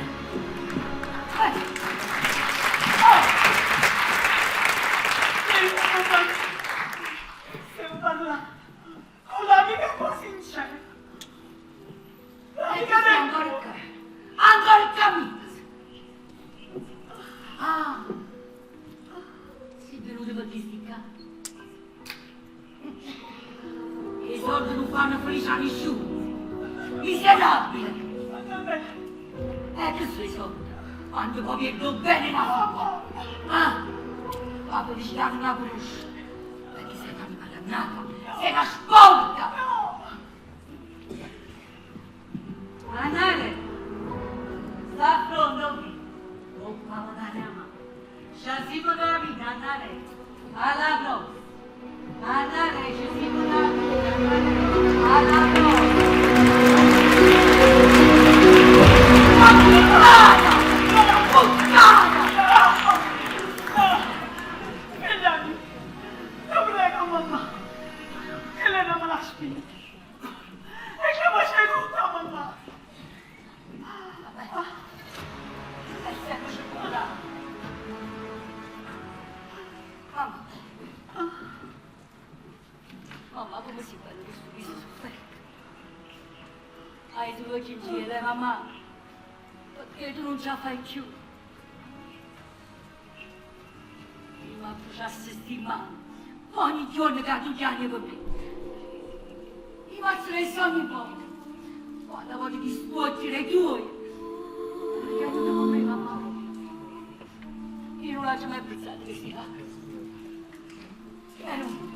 E: Oh.
D: Stiamo parlando con l'amica più sincera.
E: L'amica del ancora qua. Ancora cammino. Ah. Sei venuto per questi qua. I soldi non fanno felice a nessuno. Miserabile. E che sono i soldi? Quando poi viene bene la figlia. Ah, la felicità non la conosci. Perché sei un'anima dannata, sei una sporca. Andare, sta pronto. Oh, papà, dai, ci siamo capiti, andare. Alla prossima. Andare, ci siamo capiti, andare. Alla prossima. Ma puttana! Puttana!
D: Figlia mia, ti prego mamma, che lei non me la spinge. E che mi sei tutta mamma.
E: Vabbè. E sempre c'è puttana. Mamma. Mamma, come si bello questo viso sofferto. Hai tu occhi in cielo, mamma. Perché tu non ce la fai più. Io mi bruciasse sti mani. Ogni giorno che tu chiami per me. Mi ammazzeresti ogni volta. Quando voglio distruggere i tuoi. Perché tu con me, mamma. Io non l'ho mai pensato che sia. E non.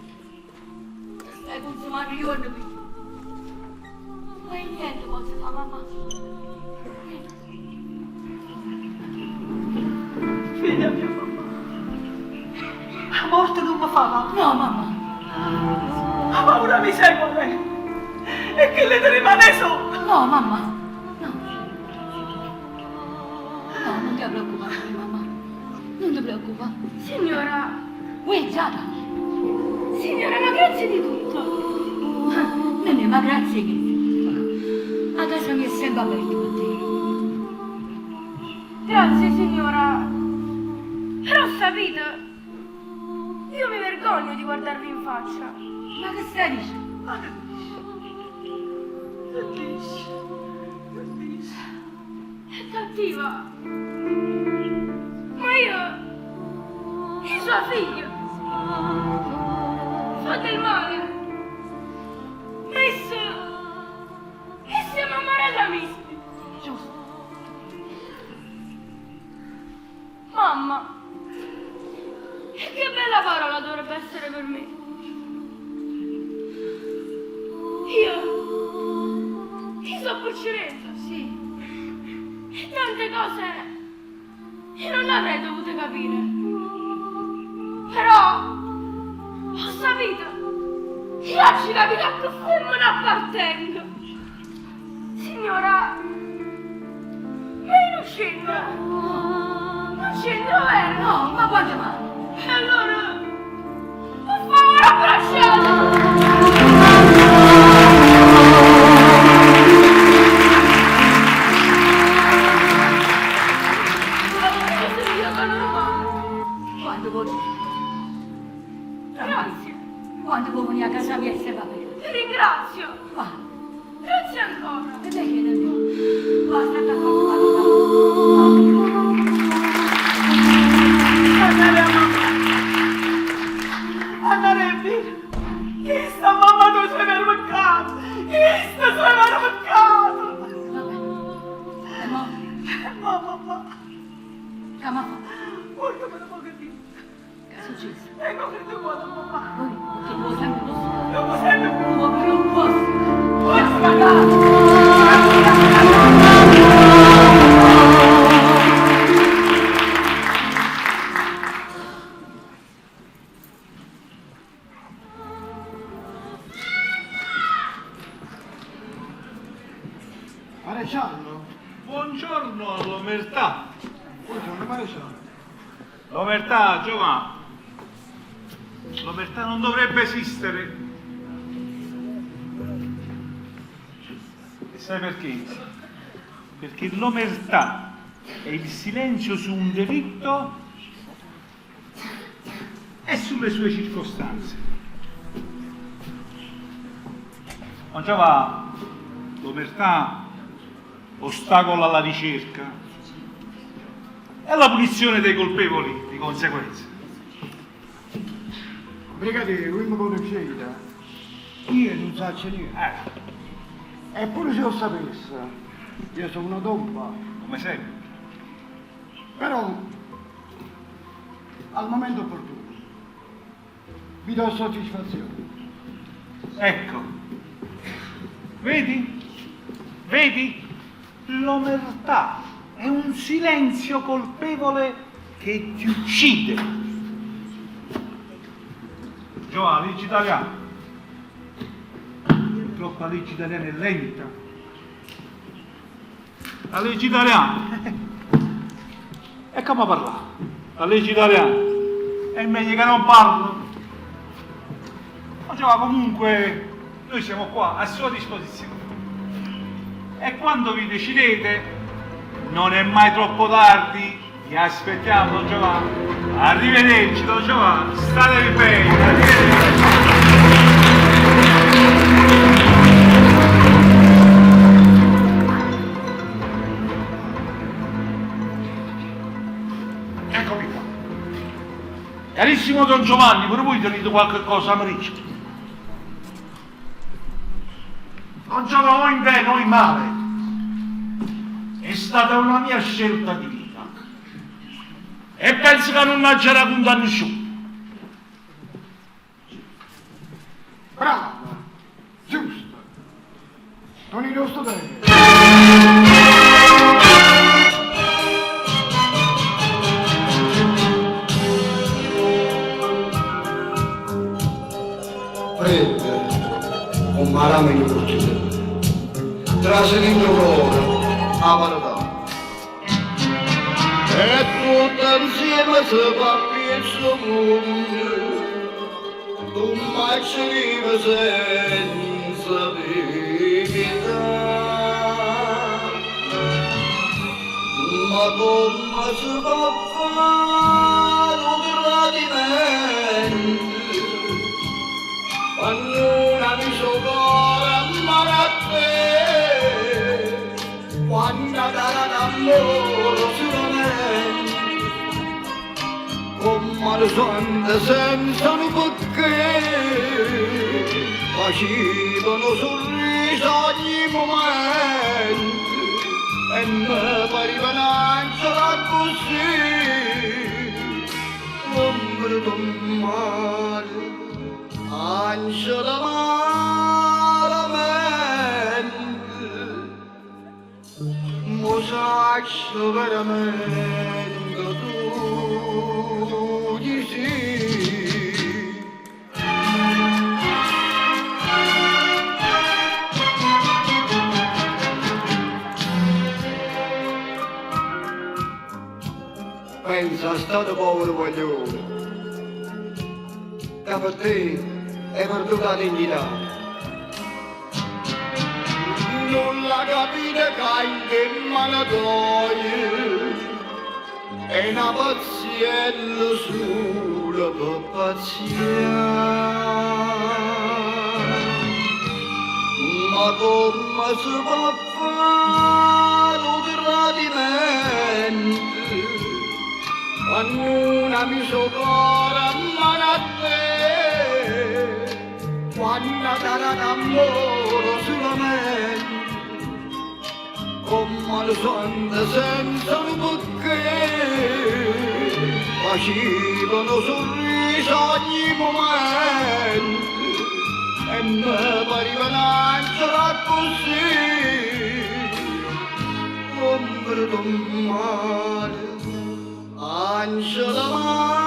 E: Stai consumando i giorni qui. Ma io niente posso fare, mamma. Niente.
D: Figlia mia mamma, la morte non mi fa male.
E: No, mamma.
D: La paura mi segue e che le rimane solo.
E: No, mamma. No. No, non ti preoccupare, mamma. Non ti preoccupare.
A: Signora,
E: Uè, Giada.
A: signora, ma grazie di tutto.
E: Non è, ma grazie che. A casa mia è sempre aperta per te.
A: Grazie, signora. Però sapete, io mi vergogno di guardarvi in faccia.
E: Ma che stai dicendo?
D: Ma che dici? Che dici? Che dici?
A: È cattiva. Ma io, io sua figlia, fa del male. Ma essa, essa è mammarella mia.
E: Giusto.
A: Mamma, e che bella parola dovrebbe essere per me. Io, io sono picceretta.
E: Sì.
A: E tante cose io non le avrei dovute capire. Però ho saputo. Io oggi capito a che femmina appartengo. Signora, ma io non scendo. Non scendo, vero?
E: No, ma quando mai?
A: E allora, per favore, abbracciate.
E: Quando vuoi.
A: Grazie.
E: Quando vuoi venire a casa mia e se va bene.
A: Ti ringrazio.
E: Va.
A: Grazie ancora.
E: E perché non Va, sta d'accordo, va, va.
D: Andare a mamma. Andare a dire. Chi sta mamma tu sei mercato? Chi sta sei mercato?
E: Vabbè. E mo,
D: Ma mamma,
E: che m'ha fatto?
D: portami un pochettino.
E: Che è successo?
D: Ecco che tu vuoi mamma.
E: Poi, perché vuoi sempre posto.
D: Non lo sento più.
E: Vuoi più un posto. Basta,
G: Maresciallo?
H: Buongiorno all'omertà.
G: Buongiorno maresciallo.
H: L'omertà, Giovanni. L'omertà non dovrebbe esistere. E sai perché? Perché l'omertà è il silenzio su un delitto e sulle sue circostanze. Don Giovà, l'omertà ostacola la ricerca e la punizione dei colpevoli di conseguenza.
G: Brigadiere, voi mi conoscete? Io non saccio niente. Eppure se lo sapessi, io sono una tomba.
H: Come sempre.
G: Però, al momento opportuno, vi do soddisfazione.
H: Ecco, vedi? Vedi? L'omertà è un silenzio colpevole che ti uccide. Giovanni, legge italiana. Purtroppo la legge italiana è lenta. La legge italiana. E come parlare? La legge italiana. È meglio che non parlo. Ma Giovanni, comunque, noi siamo qua a sua disposizione. E quando vi decidete, non è mai troppo tardi. Vi aspettiamo, Don Giovanni. Arrivederci, Don Giovanni. Statevi bene. Arrivederci.
C: Eccomi qua. Carissimo Don Giovanni, pure voi tenete qualche cosa a rischio. Non giova o in bene o in male. È stata una mia scelta di vita. E penso che non la racconta a nessuno.
G: Brava, giusto. Tonino sto bene.
J: Freddo, con marame in cucina. Trasenino cuore, a parità. E tutto insieme si fa più mondo, tu mai ci vivi senza pietà. Ma come si può fare un tradimento? Quando una mi cuore amare a te, quando darà d'amore solamente, come le sante senza un perché, facevano sorriso ogni momento, e mi pareva un angelo così, l'ombra del mare, angelo malamente, mo saccio veramente tu di sì. Pensa a stato povero guaglione, che per te è perduta la dignità. Non la capite che in che mano toglie, è una pazziella sola per pazziare. Ma come si può fare un tradimento? Quando una mi cuore mano a te, quando darà d'amore solamente, come le sante senza un perché, facevano sorriso ogni momento, e mi pareva un angelo così, ombra del mare, angelo malamente,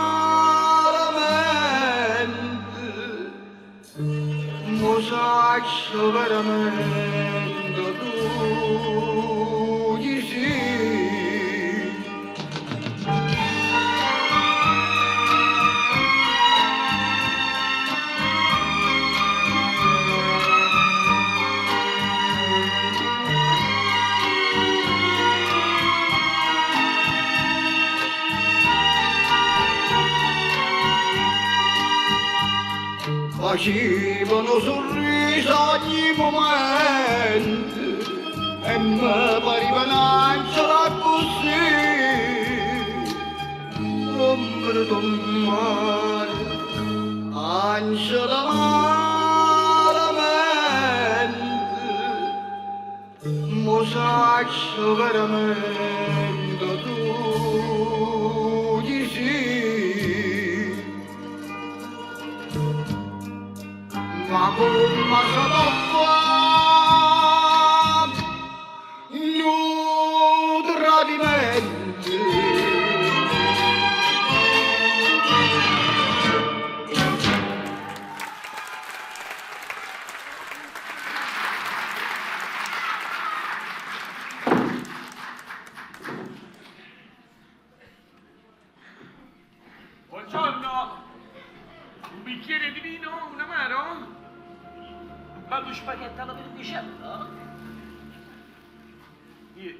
J: mo saccio veramente tu di sì. faceva nu sorriso ogni momento e mi pareva un angelo accussì. Ombra do mare, angelo malamente, mo saccio veramente tu chi sei. Ma come si può fare nu tradimento?
B: Buongiorno! Un bicchiere di vino? Un amaro? Un bello spaghetto alla vermicella? Io,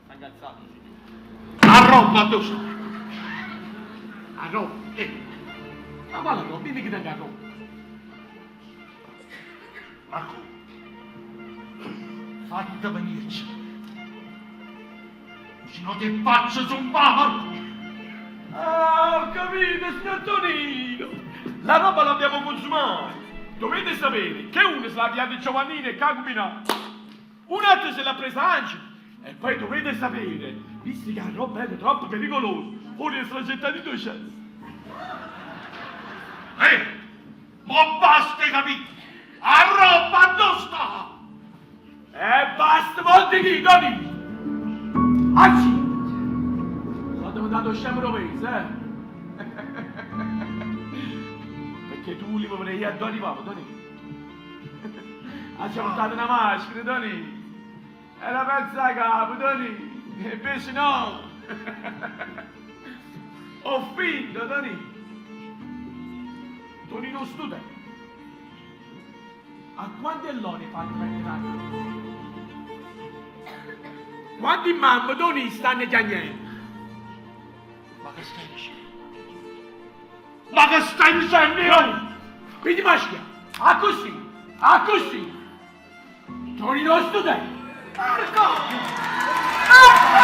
B: sta incazzato, signore.
C: A roba tu sta.
B: A roba? Eh. Ma quale roba? Dimmi che tengo a roba.
C: Marco, fatta venirci. Se no ti faccio zumpare, Marco.
B: Ah, ho capito, signor Tonino. La roba l'abbiamo consumata. Dovete sapere che uno se l'ha pigliata Giovannino e Cagumina, un altro se l'ha presa Angelo. E poi dovete sapere, visto che la roba era troppo pericolosa, ora se l'ha gettata in due ceste.
C: Eh, ma basta capito. A roba non sta.
B: E basta, volti chi, Tonino. Anzi, sono diventato scemo rovese, eh? Perché tu li vorrei a dove arrivavo, Tonino? Ah, ci ha portato una maschera, Tonino. Era pezza capo, Tonino. E invece no. Ho finto, Tonino. Tonino studente. A quante loro fanno prendere Quanti mamme, Tonino, stanno chiagnendo?
C: Ma che stai dicendo? Ma che stai dicendo io?
B: Quindi maschera, a così, a così. Tonino studente.
D: Marco! Marco!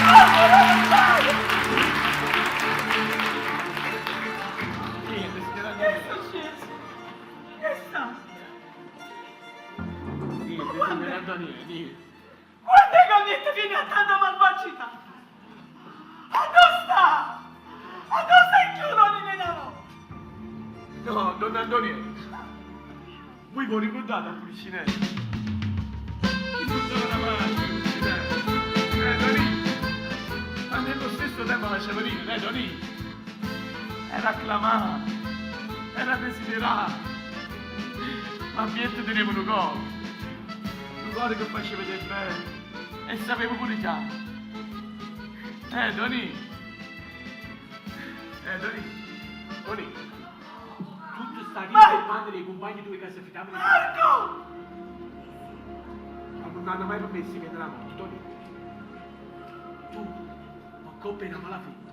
D: Marco, non stai!
B: Niente, signora,
D: Che è
B: niente.
D: successo? Che è stato?
B: Niente, signora Antonina, niente.
D: Quando è che mette fine a tanta malvagità? A dove sta? A dove stai chiuso nemmeno volta?
B: No, donna Antonietta. Voi vi ricordate a Pulcinella? Chi funziona la maschera, Pulcinella? Eh, Tonino. Ma nello stesso tempo lasciava dire, eh, Tonino? Era acclamato, era desiderato. Ma ambiente teneva un cuore. Un cuore che faceva del bene. E sapevo pure già. Eh, Tonino. Eh, Tonino. Tonino. Tutto sta
D: Vai!
B: vita banda dei compagni tuoi che si fidavano di te.
D: Marco!
B: Ma non hanno mai permesso di vedere la morte, Tonino. Tu, ma colpa una malafetta.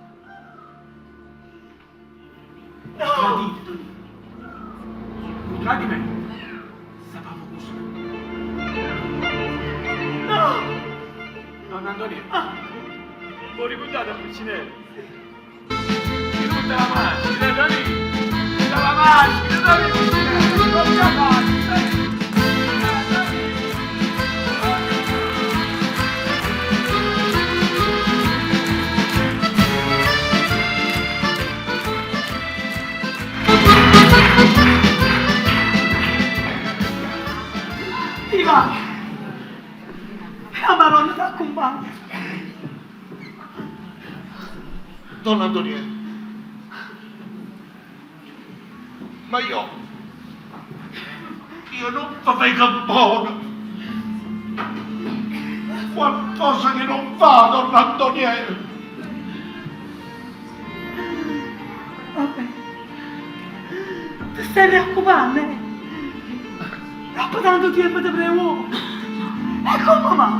D: No!
B: Tradito, Tonino. Un tradimento. Sapevamo cosa.
D: No!
B: Donna Antonietta. Ho ricordato a Pulcinella. Ti tutta la maschera, Tonino. Tutta la maschera, Tonino, Pulcinella. Non ce la faccio, Tonino.
D: Ivan! La Madonna ti accompagna!
C: Donna Antonietta. Ma io... Io non mi vedo buono. Qualcosa che non va, donna Antonietta.
D: Vabbè. Ti stai preoccupando, eh? Dopo tanto tempo ti prego. E come mai?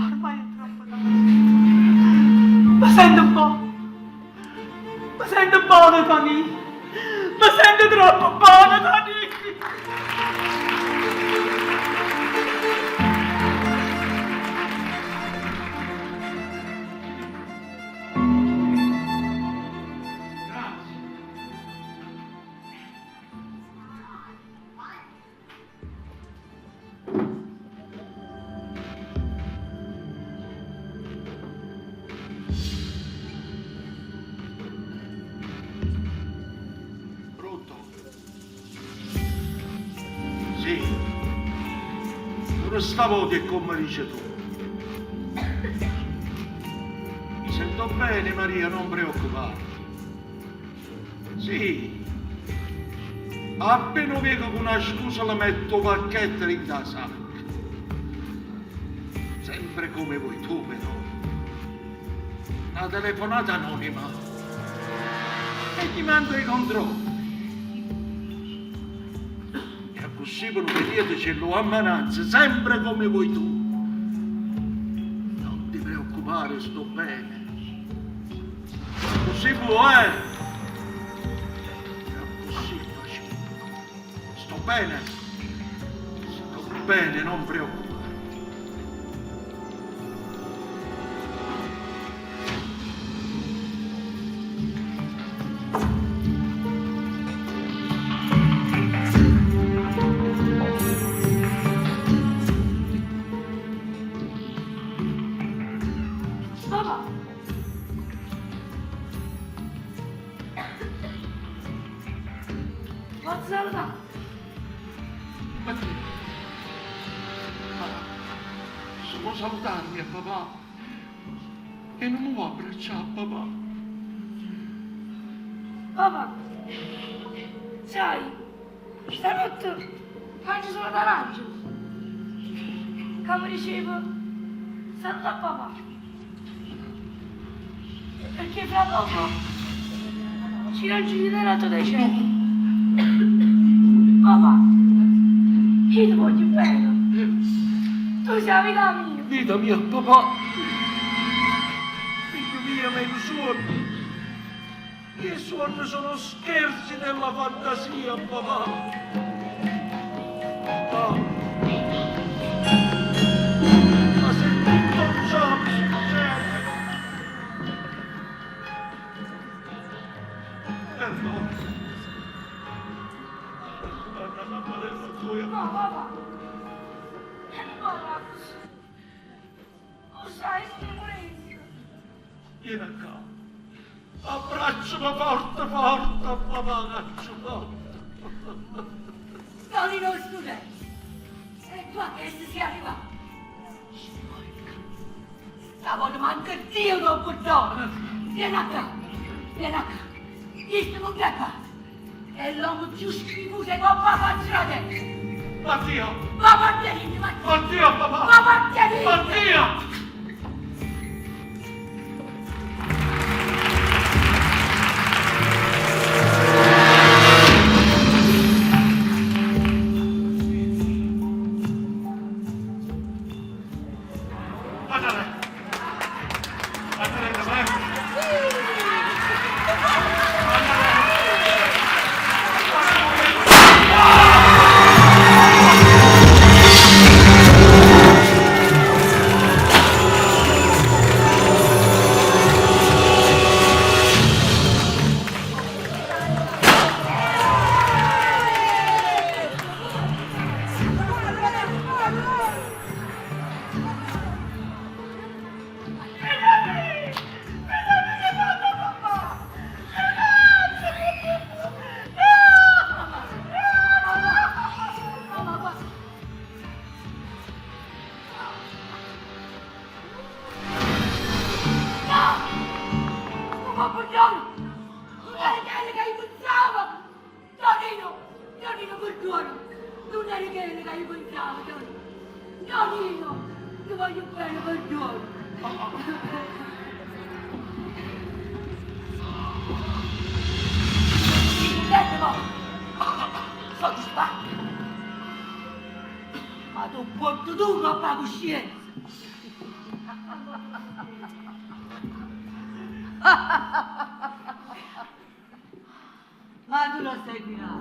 D: Ormai è troppo tardi. Mi sento un po'. Mi sento buono, Tony. Mi sento troppo buono, Tony!
C: Pronto? Sì. Pure stavolta è come dici tu. Mi sento bene Maria, non preoccuparti. Sì. Appena vedo che una scusa la metto pacchetto in da sacca. Sempre come vuoi tu però. Una telefonata anonima. E ti mando i controlli. E così per un periodo ce l'ho ammananza, sempre come vuoi tu. Non ti preoccupare, sto bene. Così può, eh? E così facile. Sto bene. Sto bene, non preoccuparti.
A: Papà. Posso salutare?
C: Mattia, ma se vuoi salutarmi a papà e non mi vuoi abbracciare papà.
A: Papà, sai, stanotte faccio solo d'arancia. Che mi dicevo, saluta papà. Perché fra poco ci raggiungerà dai cieli. Papà, io ti voglio bene. Tu sei la vita mia.
C: Vita mia, papà. Figlio mio, ma il suono. I suoni sono scherzi della fantasia, papà. Papà. Ma se tutto ciò mi succede. E allora? Guarda la padella tua.
A: No, papà. Papà, lo sai, sono morendo.
C: Vieni qua. Abbracciami forte, forte, papà, abbraccio forte.
E: Tonino studente. E qua che si sia arrivato. Stavolta manca Dio non perdona. Vieni a qua, vieni a qua. Questo non è qua. È l'uomo più schifoso che ho fatto adesso.
C: Mattia!
E: Ma Mattia, Mattia!
C: Mattia, papà!
E: Ma Mattia!
C: Mattia! Andate! Andate, vai!
E: Ma perdona! Non era quello che io pensavo! Tonino! Tonino, perdona! Non era quello che io pensavo, Tonino! Tonino! Ti voglio bene, perdona! Senti, mo! Soddisfatto! Ma tu porti tu con la coscienza! Ma tu lo seguirà.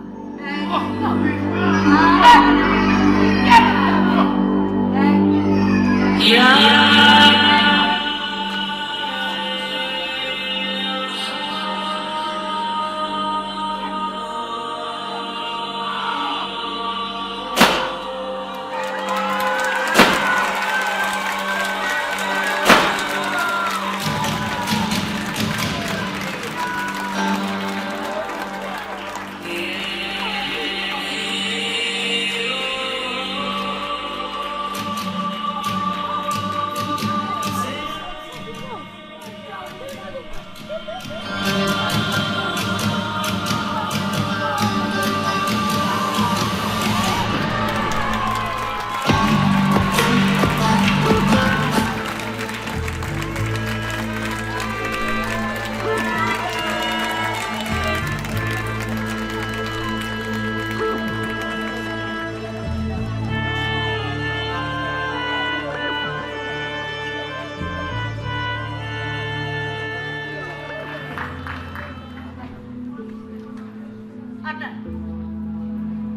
E: Anna,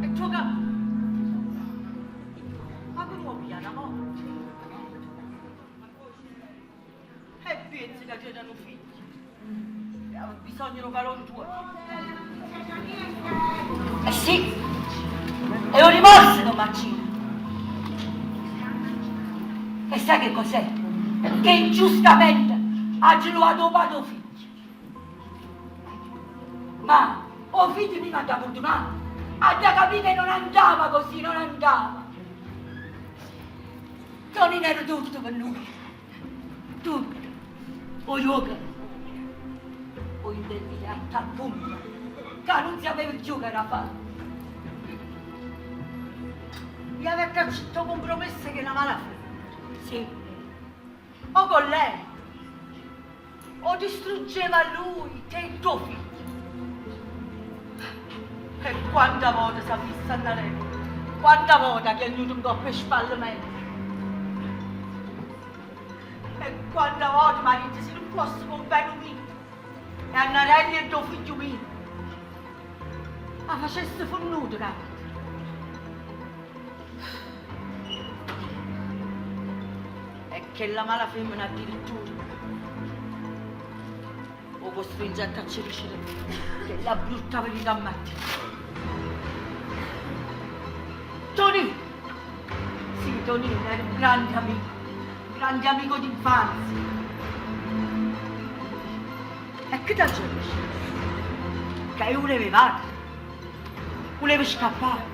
E: e tu che? Ma come vuoi pigliare la morte? E pensi che c'erano figli? E aveva bisogno di un calore tuo. Eh sì, è un rimorso che m'accide. E sai che cos'è? Che ingiustamente ha gelato padre figlio. Ma o figlio mi ha da perdonare, ha da capire che non andava così, non andava. Tonino era tutto per lui, tutto. O gioco, o intervine a tal punto che non sapeva più che era fatto.
D: Gli avete accettato compromesso che è una malafede.
E: Sì.
D: O con lei, o distruggeva lui, te e tuo figlio. E quanta volta si è vista andare, quanta volta che è venuto un colpo e spalle me. E quanta volta mi ha detto se non posso con bene mio, e Annarelli e tuo figlio mio. Ma facesse fornuto, capito? E che la mala femmina addirittura o costringe a tacere che la brutta verità a Mattia. Tonino! Sì, Tonino era un grande amico, un grande amico d'infanzia. E che ti dice? Che io volevo evadere, volevo scappare.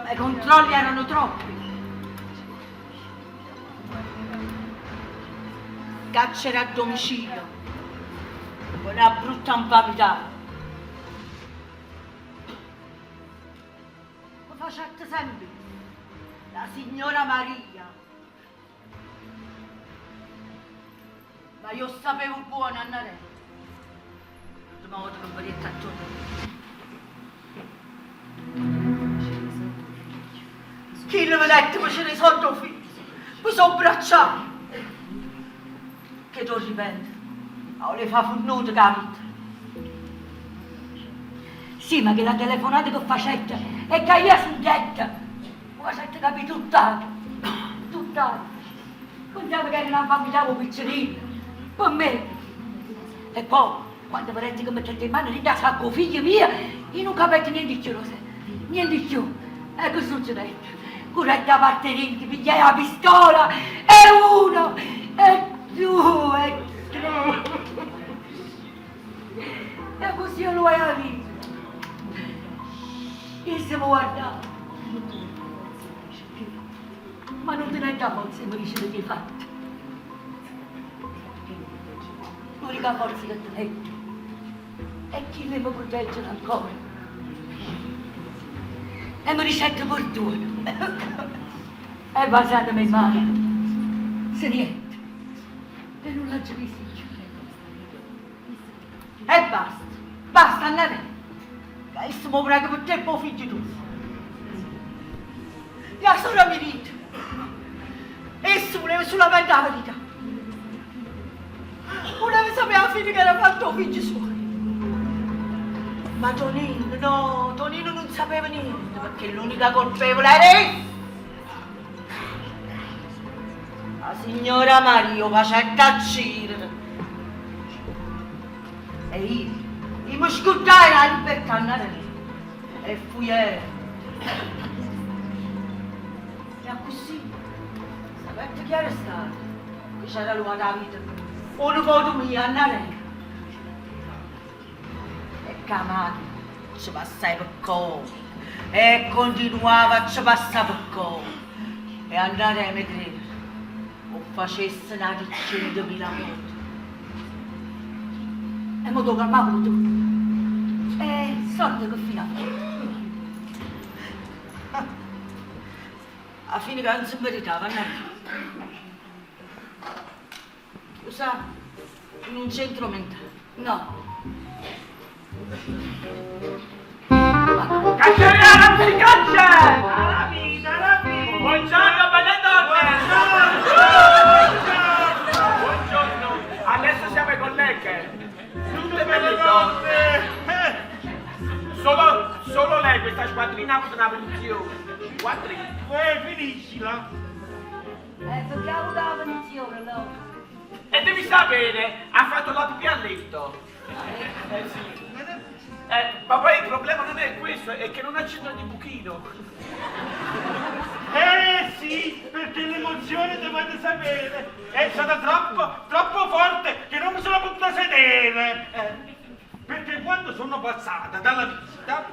D: Ma i controlli erano troppi. Carcere a domicilio, con una brutta infamità. Mi facette sempre la signora Maria. Ma io sapevo buono, Annarella. L'ultima volta che mi vedete attorno. Chi le vedette mi ce ne sono figlio, mi sono abbracciato. Che ti ripeto, ma le fa fornuto capito.
E: Sì, ma che la telefonata che facette e che io sono detta, mi facette capire tutt'altro, tutt'altro. Pensavo che era una famiglia piccolina, per me. E poi, quando vedete che mettete in mano lì sacco figlio mio, io non capisco niente di più, Rosè, niente di più. E che succede? Corrette a parte dentro, pigliai la pistola, e uno, e due, e tre. E così io lo hai visto. E siamo guardati. Ma non te ne da forza, mi dice che hai fatto. L'unica forza che ti metto è chi mi protegge ancora. E mi ricette fortuna. E basandomi in mano. Se niente. E non l'ho visto più.
D: E basta, basta andare. Adesso mi prego per te e poi figlio tu. La sola mi dite. Esso voleva solamente la verità. Voleva sapere la fine che era fatto figlio suo.
E: Ma Tonino, no, Tonino nun sapeva niente, perché l'unica colpevole era essa! A signora Maria 'o facette accirere. E io, io me scurdai d' 'a libertà Annarè e fujette. E accussì sapette chi era stato che c'era luvato 'a vita 'o nipote mio Annarè. E ca machina ce passaje pe core e continuava a ce passà pe core e Annarè me crede 'o facesse n'ati cientomila vote. E mo t' 'o calmà pure tu. E sorte che fine ha fatto. A fine ca nun se meritava, Annarè. 'O sa, in un centro mentale. No.
B: Cacciariana si caccia!
C: Alla vita, alla vita!
B: Buongiorno belle donne! Buongiorno! Adesso siamo colleghe! Tutte belle donne! Solo, solo lei, questa squadrina ha avuto una punizione. Squadrina?
H: Eh, finiscila!
E: Eh, perché ha avuto la punizione allora?
B: E devi sapere, ha fatto la pipì a letto. Eh sì. Eh, ma poi il problema non è questo, è che non ha c'entrato il buchino.
H: Eh sì, perché l'emozione dovete sapere, è stata troppo, troppo forte che non mi sono potuta sedere. Eh, perché quando sono passata dalla visita,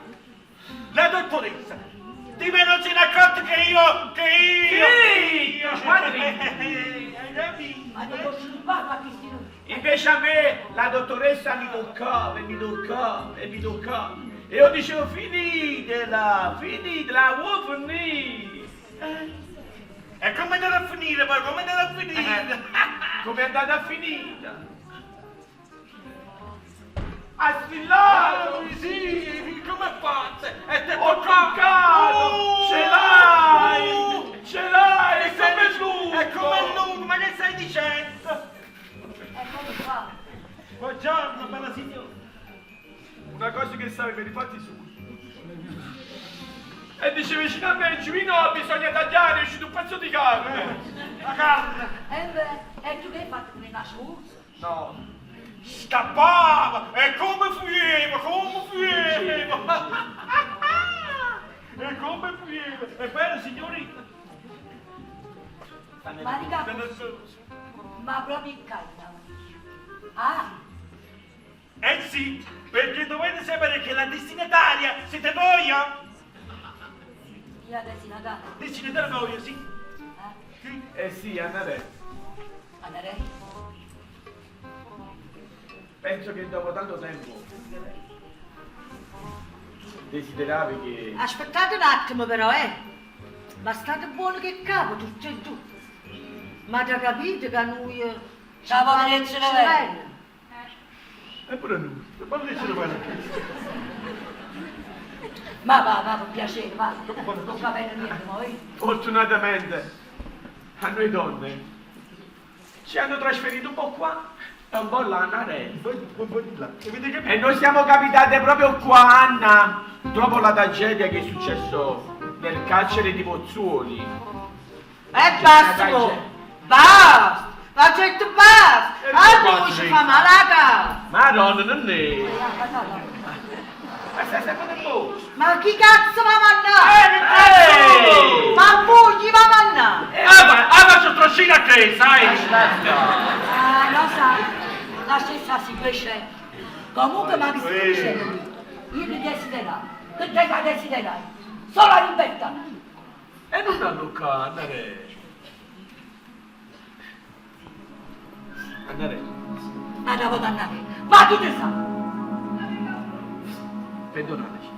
H: la dottoressa di me non se n'è accorta che io, che io...
B: Sì,
H: io,
B: squadri.
H: Hai capito?
E: Ma non posso rubare a questi nomi.
B: Invece a me la dottoressa mi toccava e mi toccava e mi toccava. E io dicevo finitela, finitela, vuoi finire?
H: E come è andata a finire poi? Come è andata a finire?
B: Come è andata a finire? Ha strillato!
H: Sì, come fate? E te
B: Ho toccato!
H: Oh!
B: Ce l'hai!
H: Oh!
B: Ce l'hai! È come lungo!
H: È come lungo, ma che stai dicendo?
E: E come fa?
H: Buongiorno, bella signora.
B: Una cosa che sai per i fatti suoi. E dice vicino a me, Gino, bisogna tagliare, è uscito un pezzo di carne.
H: La carne
E: E beh, e tu che hai fatto con la scusa?
B: No.
H: scappava e come fuieva, come fuieva. E come fuieva. E bella signorina.
E: Ma dica, ma proprio in calma. Ah,
H: Eh sì, perché dovete sapere che la destinataria siete voi, eh?
E: chi la destinataria?
H: Destinataria voi, sì.
E: Eh?
H: Sì.
B: Eh sì, Annalè,
E: Andrei?
B: penso che dopo tanto tempo desideravi che...
E: Aspettate un attimo però, eh. Ma state buono che capo tutti e due. Ma da capite che noi... Ci vuole il cervello.
B: E pure noi.
E: Ma va, va, per piacere, va. Non va bene niente, ma eh.
B: Fortunatamente a noi donne ci hanno trasferito un po' qua e un po' là, Annalè.
H: Un po' di là. Avete capito?
B: E noi siamo capitate proprio qua, Anna, dopo la tragedia che è successo nel carcere di Pozzuoli.
E: E basta, mo. Basta! La gente basta!
B: E
E: A
B: basta,
E: noi ci
B: sì.
E: fa male la casa!
B: Madonna, non è. Ma stai sempre nel bosco.
E: Ma chi cazzo va a mannare?
B: Ehi!
E: Ma voi chi va a mannare?
C: Ah, ma, ah, ma c'ho trascina a te, sai?
E: Ah, lo sa, la stessa si cresce. Comunque, ma che stai dicendo? Io mi desideravo, che te la desiderai? Solo la libertà.
B: E non alluccare, andare. Andare,
E: Andavo ad andare. Ma chi te sa?
B: perdonateci.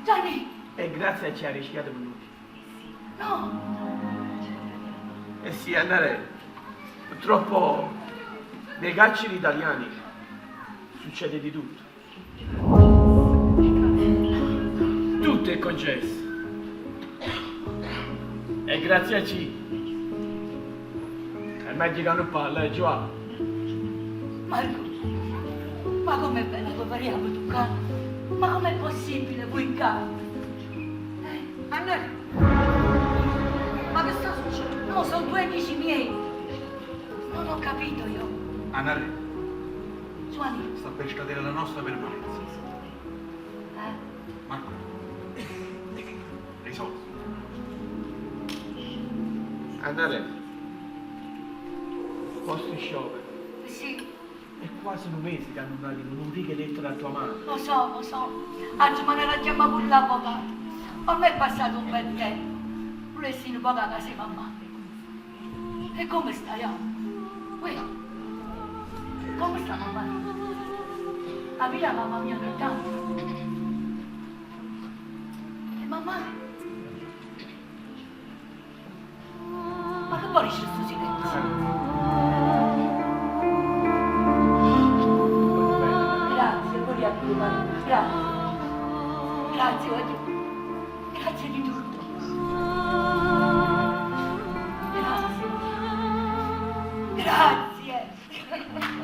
E: Gianni,
B: E grazie a ci ha rischiato per noi.
E: no.
B: Eh sì, andare. Purtroppo nei carceri italiani succede di tutto. Tutto è concesso. E grazie a ci. È meglio che non parla, eh, Giovanni.
E: Marco, Ma com'è bella che parliamo tu qua? Ma com'è possibile voi qua? Eh, Anna, ma che sta succedendo? No, sono due amici miei. Non ho capito io.
H: Anna Re,
E: Giovanni.
H: sta per scadere la nostra permanenza.
E: Eh?
H: Marco, risolvi.
G: Andare.
C: Posti sciopero.
E: Sì,
C: È quasi un mese che hanno dato un riga lettera a tua madre.
E: lo so, lo so. Oggi me ne la chiama pure l'avvocato. Ormai è passato un bel tempo. Volessi un po' a casa di mamma. E come stai? ah? Uè, come sta mamma? La vita mamma mia che tanto. E mamma? Ma che vuoi questo silenzio? Grazie, voglio a Grazie. Grazie, voglio. Grazie di tutto. Grazie. Grazie.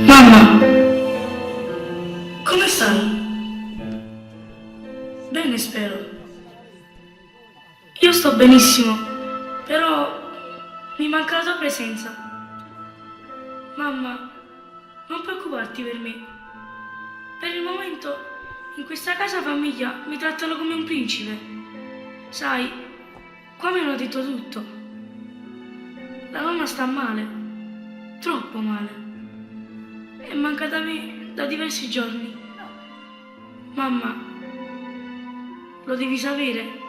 I: Mamma, come stai? Bene, spero. Io sto benissimo, però mi manca la tua presenza. Mamma, non preoccuparti per me. Per il momento, in questa casa famiglia mi trattano come un principe. Sai, qua mi hanno detto tutto. La nonna sta male, troppo male. È mancata a me da diversi giorni. Mamma, lo devi sapere.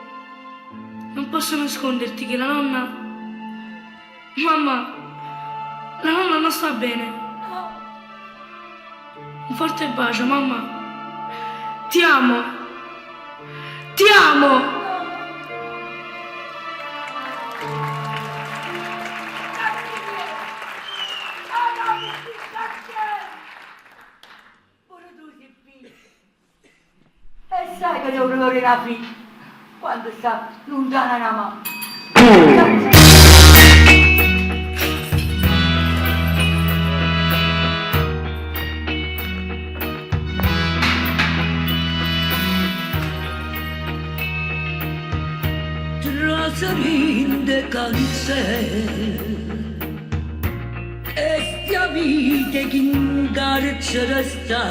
I: Non posso nasconderti che la nonna... Mamma, la nonna non sta bene. Un forte bacio, mamma. Ti amo. Ti amo.
E: Pure tu sei figlio. E sai che devo dolore la figlia quando sta lontana da mamma.
F: Trasarinde cancel E sta vita che in carcere sta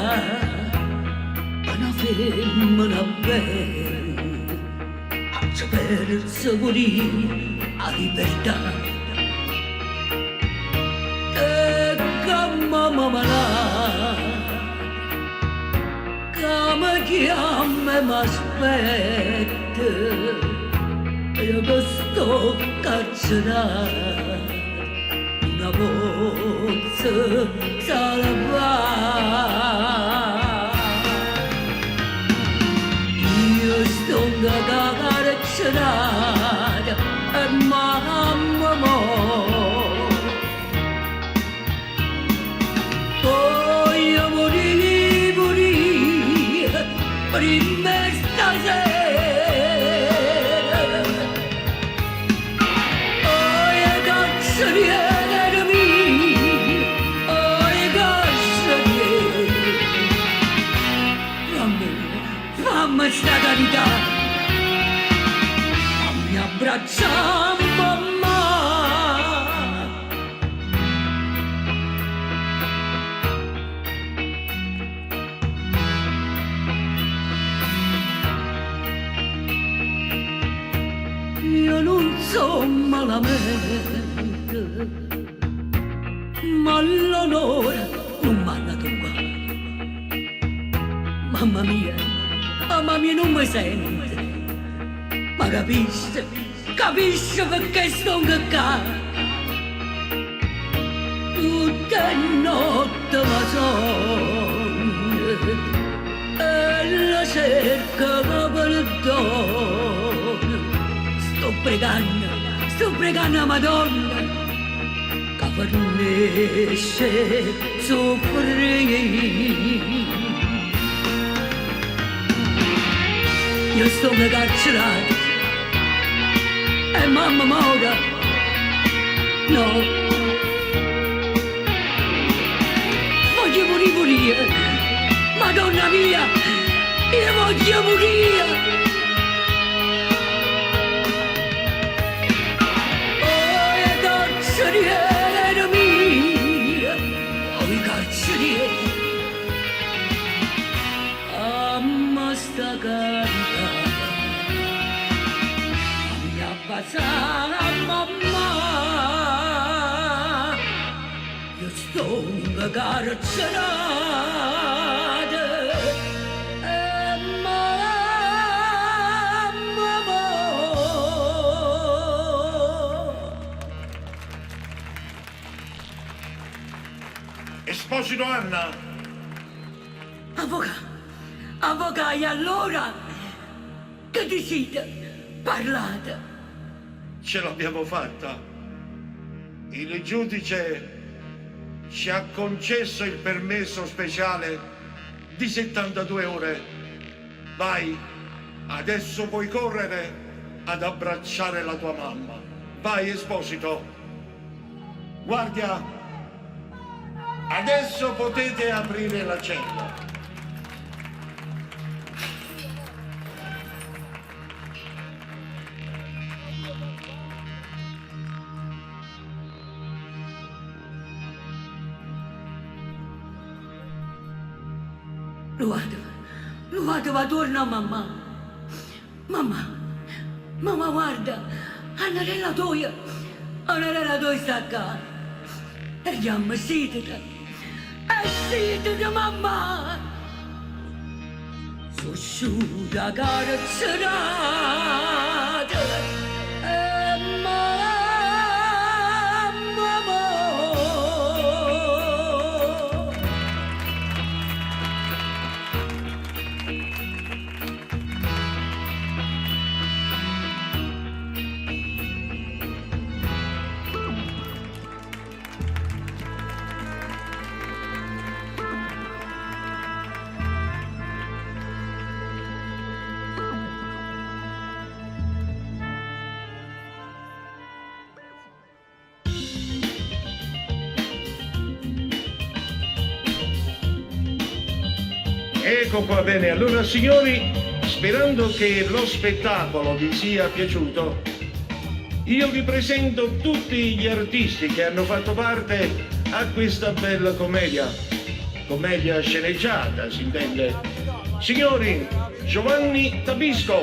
F: Una femmina bella Ha perso pure la libertà E che mamma malata Che mi chiama e mi aspetta Io che sto carcerato Una pozza salvare Io sto carcerato E mamma mo Voglio morire, morire Prima stasera Oi carceriere mio, oi carceriere Fammi, fammi sta carità Fammi abbracciare mamma Io non so malamente, ma l'onore non m'hanno toccato. Mamma mia, mamma mia non mi sente, ma capisce, capisce perché sto qua. Tutte notte mi sogno e la cerca perdono. Sto pregando, sto pregando a Madonna che
E: fernesce suffrì. Io stongo carcerato e mamma mora. No. Voglio murì pur'io. Madonna mia, io voglio murì. Oi carceriere mia, oi carceriere, amma sta carità, fammi vasà mammà, io stongo carcerato e mamma mor.
C: Esposito Anna?
E: Avvocà, avvocà, e allora che dicite? Parlate.
C: Ce l'abbiamo fatta. Il giudice ci ha concesso il permesso speciale di 72 ore. Vai, adesso puoi correre ad abbracciare la tua mamma. Vai, Esposito. Guardia, adesso potete aprire la cella.
E: Luvateve, luvateve 'a tuorno a mammà. Mammà, mammà guarda, Annarella toja, Annarella toja sta ccà. E jammo, scétate, e scétate mammà. So' asciuta carcerata e mamma mor.
C: Ecco qua bene, allora signori, sperando che lo spettacolo vi sia piaciuto, io vi presento tutti gli artisti che hanno fatto parte a questa bella commedia. Commedia sceneggiata, si intende. Signori, Giovanni Tabisco.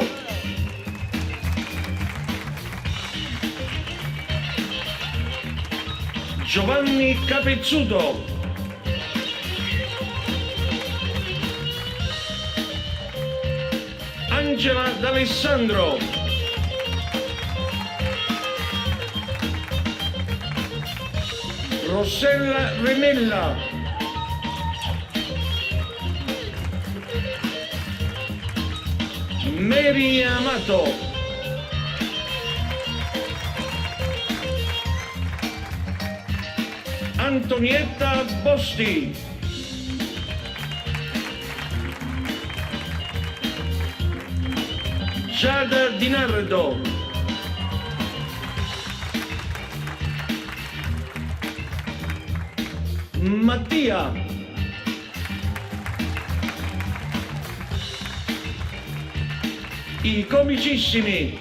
C: Giovanni Capezzuto. Angela D'Alessandro. Rossella Remella. Mary Amato. Antonietta Bosti. Giada Di Nardo. Mattia. I comicissimi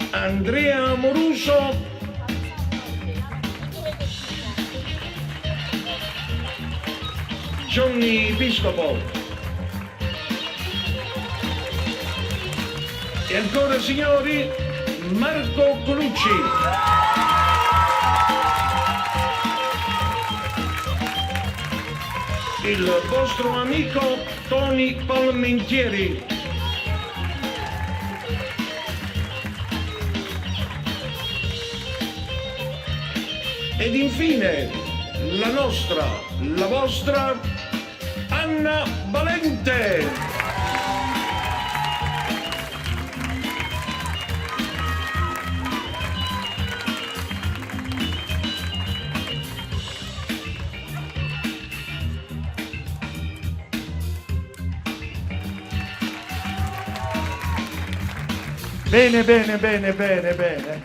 C: Andrea Amoruso Johnny Piscopo. E ancora signori Marco Colucci. Il vostro amico Tony Palmentieri. Ed infine la nostra, la vostra Anna Valente. Bene, bene, bene, bene, bene.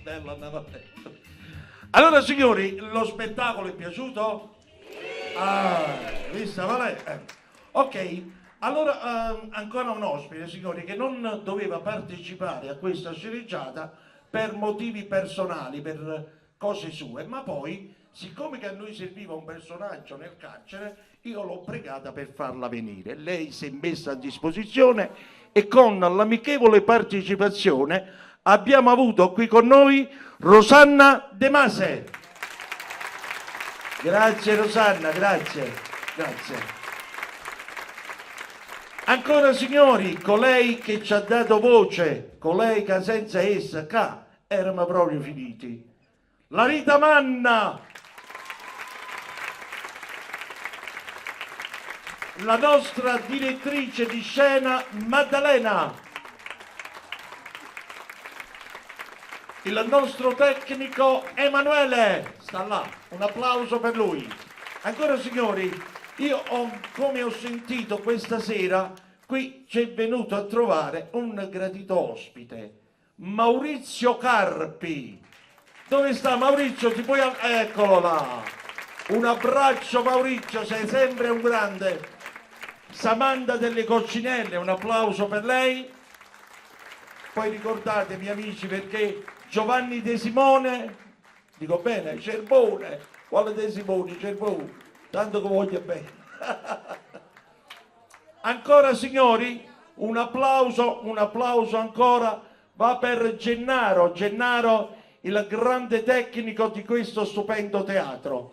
C: Bella Anna Valente. Allora signori, lo spettacolo è piaciuto? Ah, vista Valè? Eh. Ok, allora ehm, ancora un ospite, signori, che non doveva partecipare a questa sceneggiata per motivi personali, per cose sue, ma poi, siccome che a noi serviva un personaggio nel carcere, io l'ho pregata per farla venire. Lei si è messa a disposizione e con l'amichevole partecipazione abbiamo avuto qui con noi Rosanna De Mase. Grazie Rosanna, grazie, grazie. Ancora signori, colei che ci ha dato voce, colei che senza essa qua erano proprio finiti. La Rita Manna! La nostra direttrice di scena Maddalena. Il nostro tecnico Emanuele sta là, un applauso per lui. Ancora signori, io ho, come ho sentito questa sera, qui ci è venuto a trovare un gradito ospite, Maurizio Carpi. Dove sta Maurizio? Ti puoi... Eccolo là. Un abbraccio Maurizio, sei sempre un grande. Samantha delle Coccinelle, un applauso per lei. Poi ricordatemi amici perché Giovanni De Simone, dico bene, Cerbone, quale De Simone? Cerbone, tanto che voglio bene. Ancora signori, un applauso, un applauso ancora va per Gennaro, Gennaro il grande tecnico di questo stupendo teatro.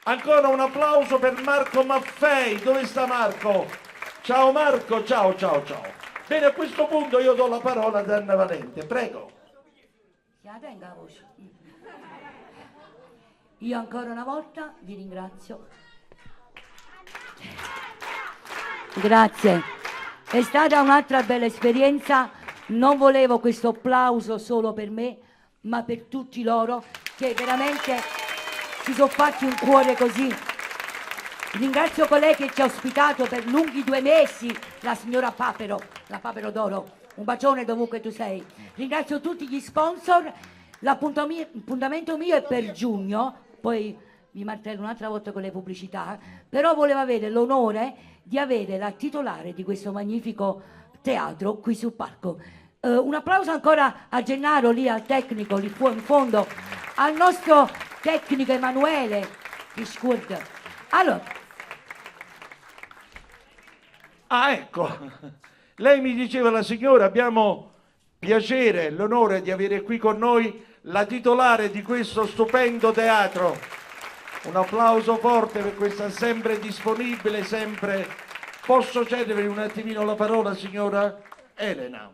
C: Ancora un applauso per Marco Maffei, dove sta Marco? Ciao Marco, ciao ciao ciao. Bene, a questo punto io do la parola ad Anna Valente, prego.
E: Si la tenga la voce. Io ancora una volta vi ringrazio. Grazie. È stata un'altra bella esperienza. Non volevo questo applauso solo per me, ma per tutti loro che veramente si sono fatti un cuore così. Ringrazio colei che ci ha ospitato per lunghi due mesi, la signora Papero, la Papero d'Oro. Un bacione dovunque tu sei. Ringrazio tutti gli sponsor. L'appuntamento mio è per giugno, poi vi martello un'altra volta con le pubblicità, però volevo avere l'onore di avere la titolare di questo magnifico teatro qui sul palco. Eh, un applauso ancora a Gennaro lì, al tecnico lì in fondo, al nostro tecnico Emanuele di Scurd. Allora.
C: Ah, ecco. Lei mi diceva la signora, abbiamo piacere, l'onore di avere qui con noi la titolare di questo stupendo teatro. Un applauso forte per questa sempre disponibile, sempre... Posso cedervi un attimino la parola, signora Elena?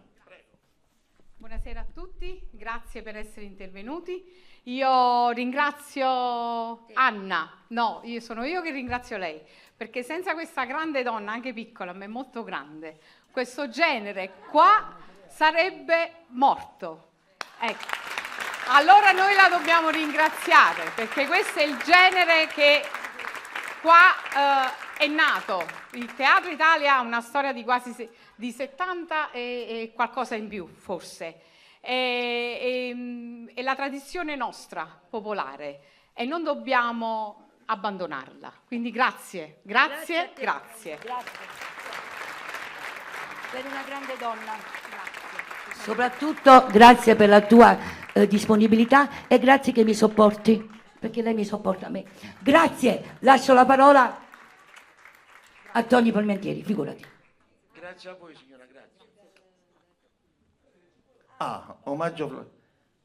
K: Buonasera a tutti, grazie per essere intervenuti. Io ringrazio Anna, no, io sono io che ringrazio lei, perché senza questa grande donna, anche piccola, ma è molto grande, questo genere qua sarebbe morto. Ecco. Allora noi la dobbiamo ringraziare, perché questo è il genere che qua eh, è nato. Il Teatro Italia ha una storia di quasi di 70 e, e qualcosa in più, forse. È, è, è la tradizione nostra, popolare, e non dobbiamo abbandonarla. Quindi grazie, grazie, grazie.
E: Grazie. Per una grande donna. Grazie. Soprattutto grazie per la tua eh, disponibilità e grazie che mi sopporti, perché lei mi sopporta a me. Grazie, lascio la parola a Tony Palmentieri, figurati.
C: Grazie a voi signora, grazie. Ah, omaggio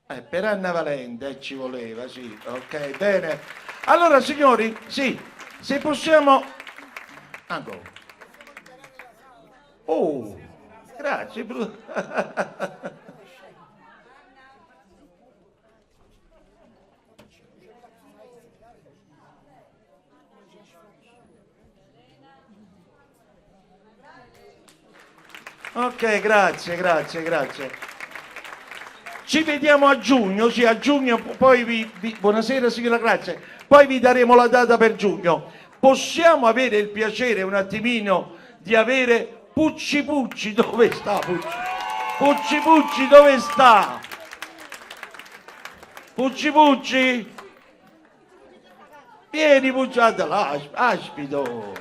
C: eh, per Anna Valente eh, ci voleva, sì, ok, bene. Allora signori, sì, se possiamo... Ancora. Oh, grazie. Ok, grazie, grazie, grazie. Ci vediamo a giugno, sì, a giugno, poi vi, vi, buonasera signora, grazie. Poi vi daremo la data per giugno. Possiamo avere il piacere un attimino di avere Pucci Pucci dove sta Pucci? Pucci Pucci dove sta? Pucci Pucci? Vieni Pucci, là, aspito.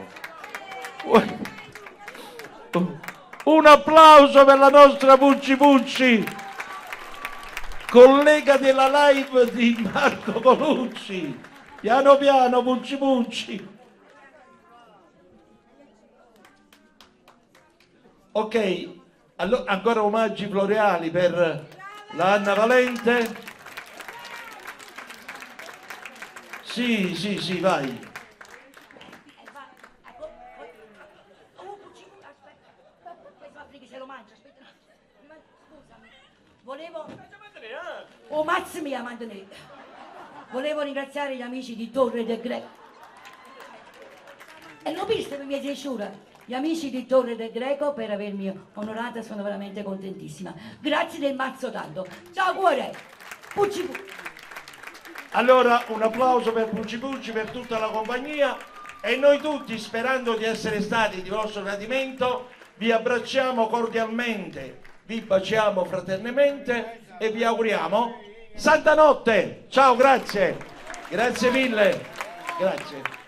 C: Un applauso per la nostra Pucci Pucci, collega della live di Marco Colucci. Piano piano Pucci Pucci. Ok, allora, ancora omaggi floreali per la Anna Valente. Sì, sì, sì, vai.
L: Volevo... Oh, mazza mia, mantenere. Volevo ringraziare gli amici di Torre del Greco. E l'ho visto per mia censura. Gli amici di Torre del Greco per avermi onorata, sono veramente contentissima. Grazie del mazzo tanto. Ciao cuore! Pucci pucci.
C: Allora un applauso per Pucci Pucci, per tutta la compagnia e noi tutti, sperando di essere stati di vostro gradimento, vi abbracciamo cordialmente, vi baciamo fraternamente e vi auguriamo santa notte. Ciao, grazie. Grazie mille. Grazie.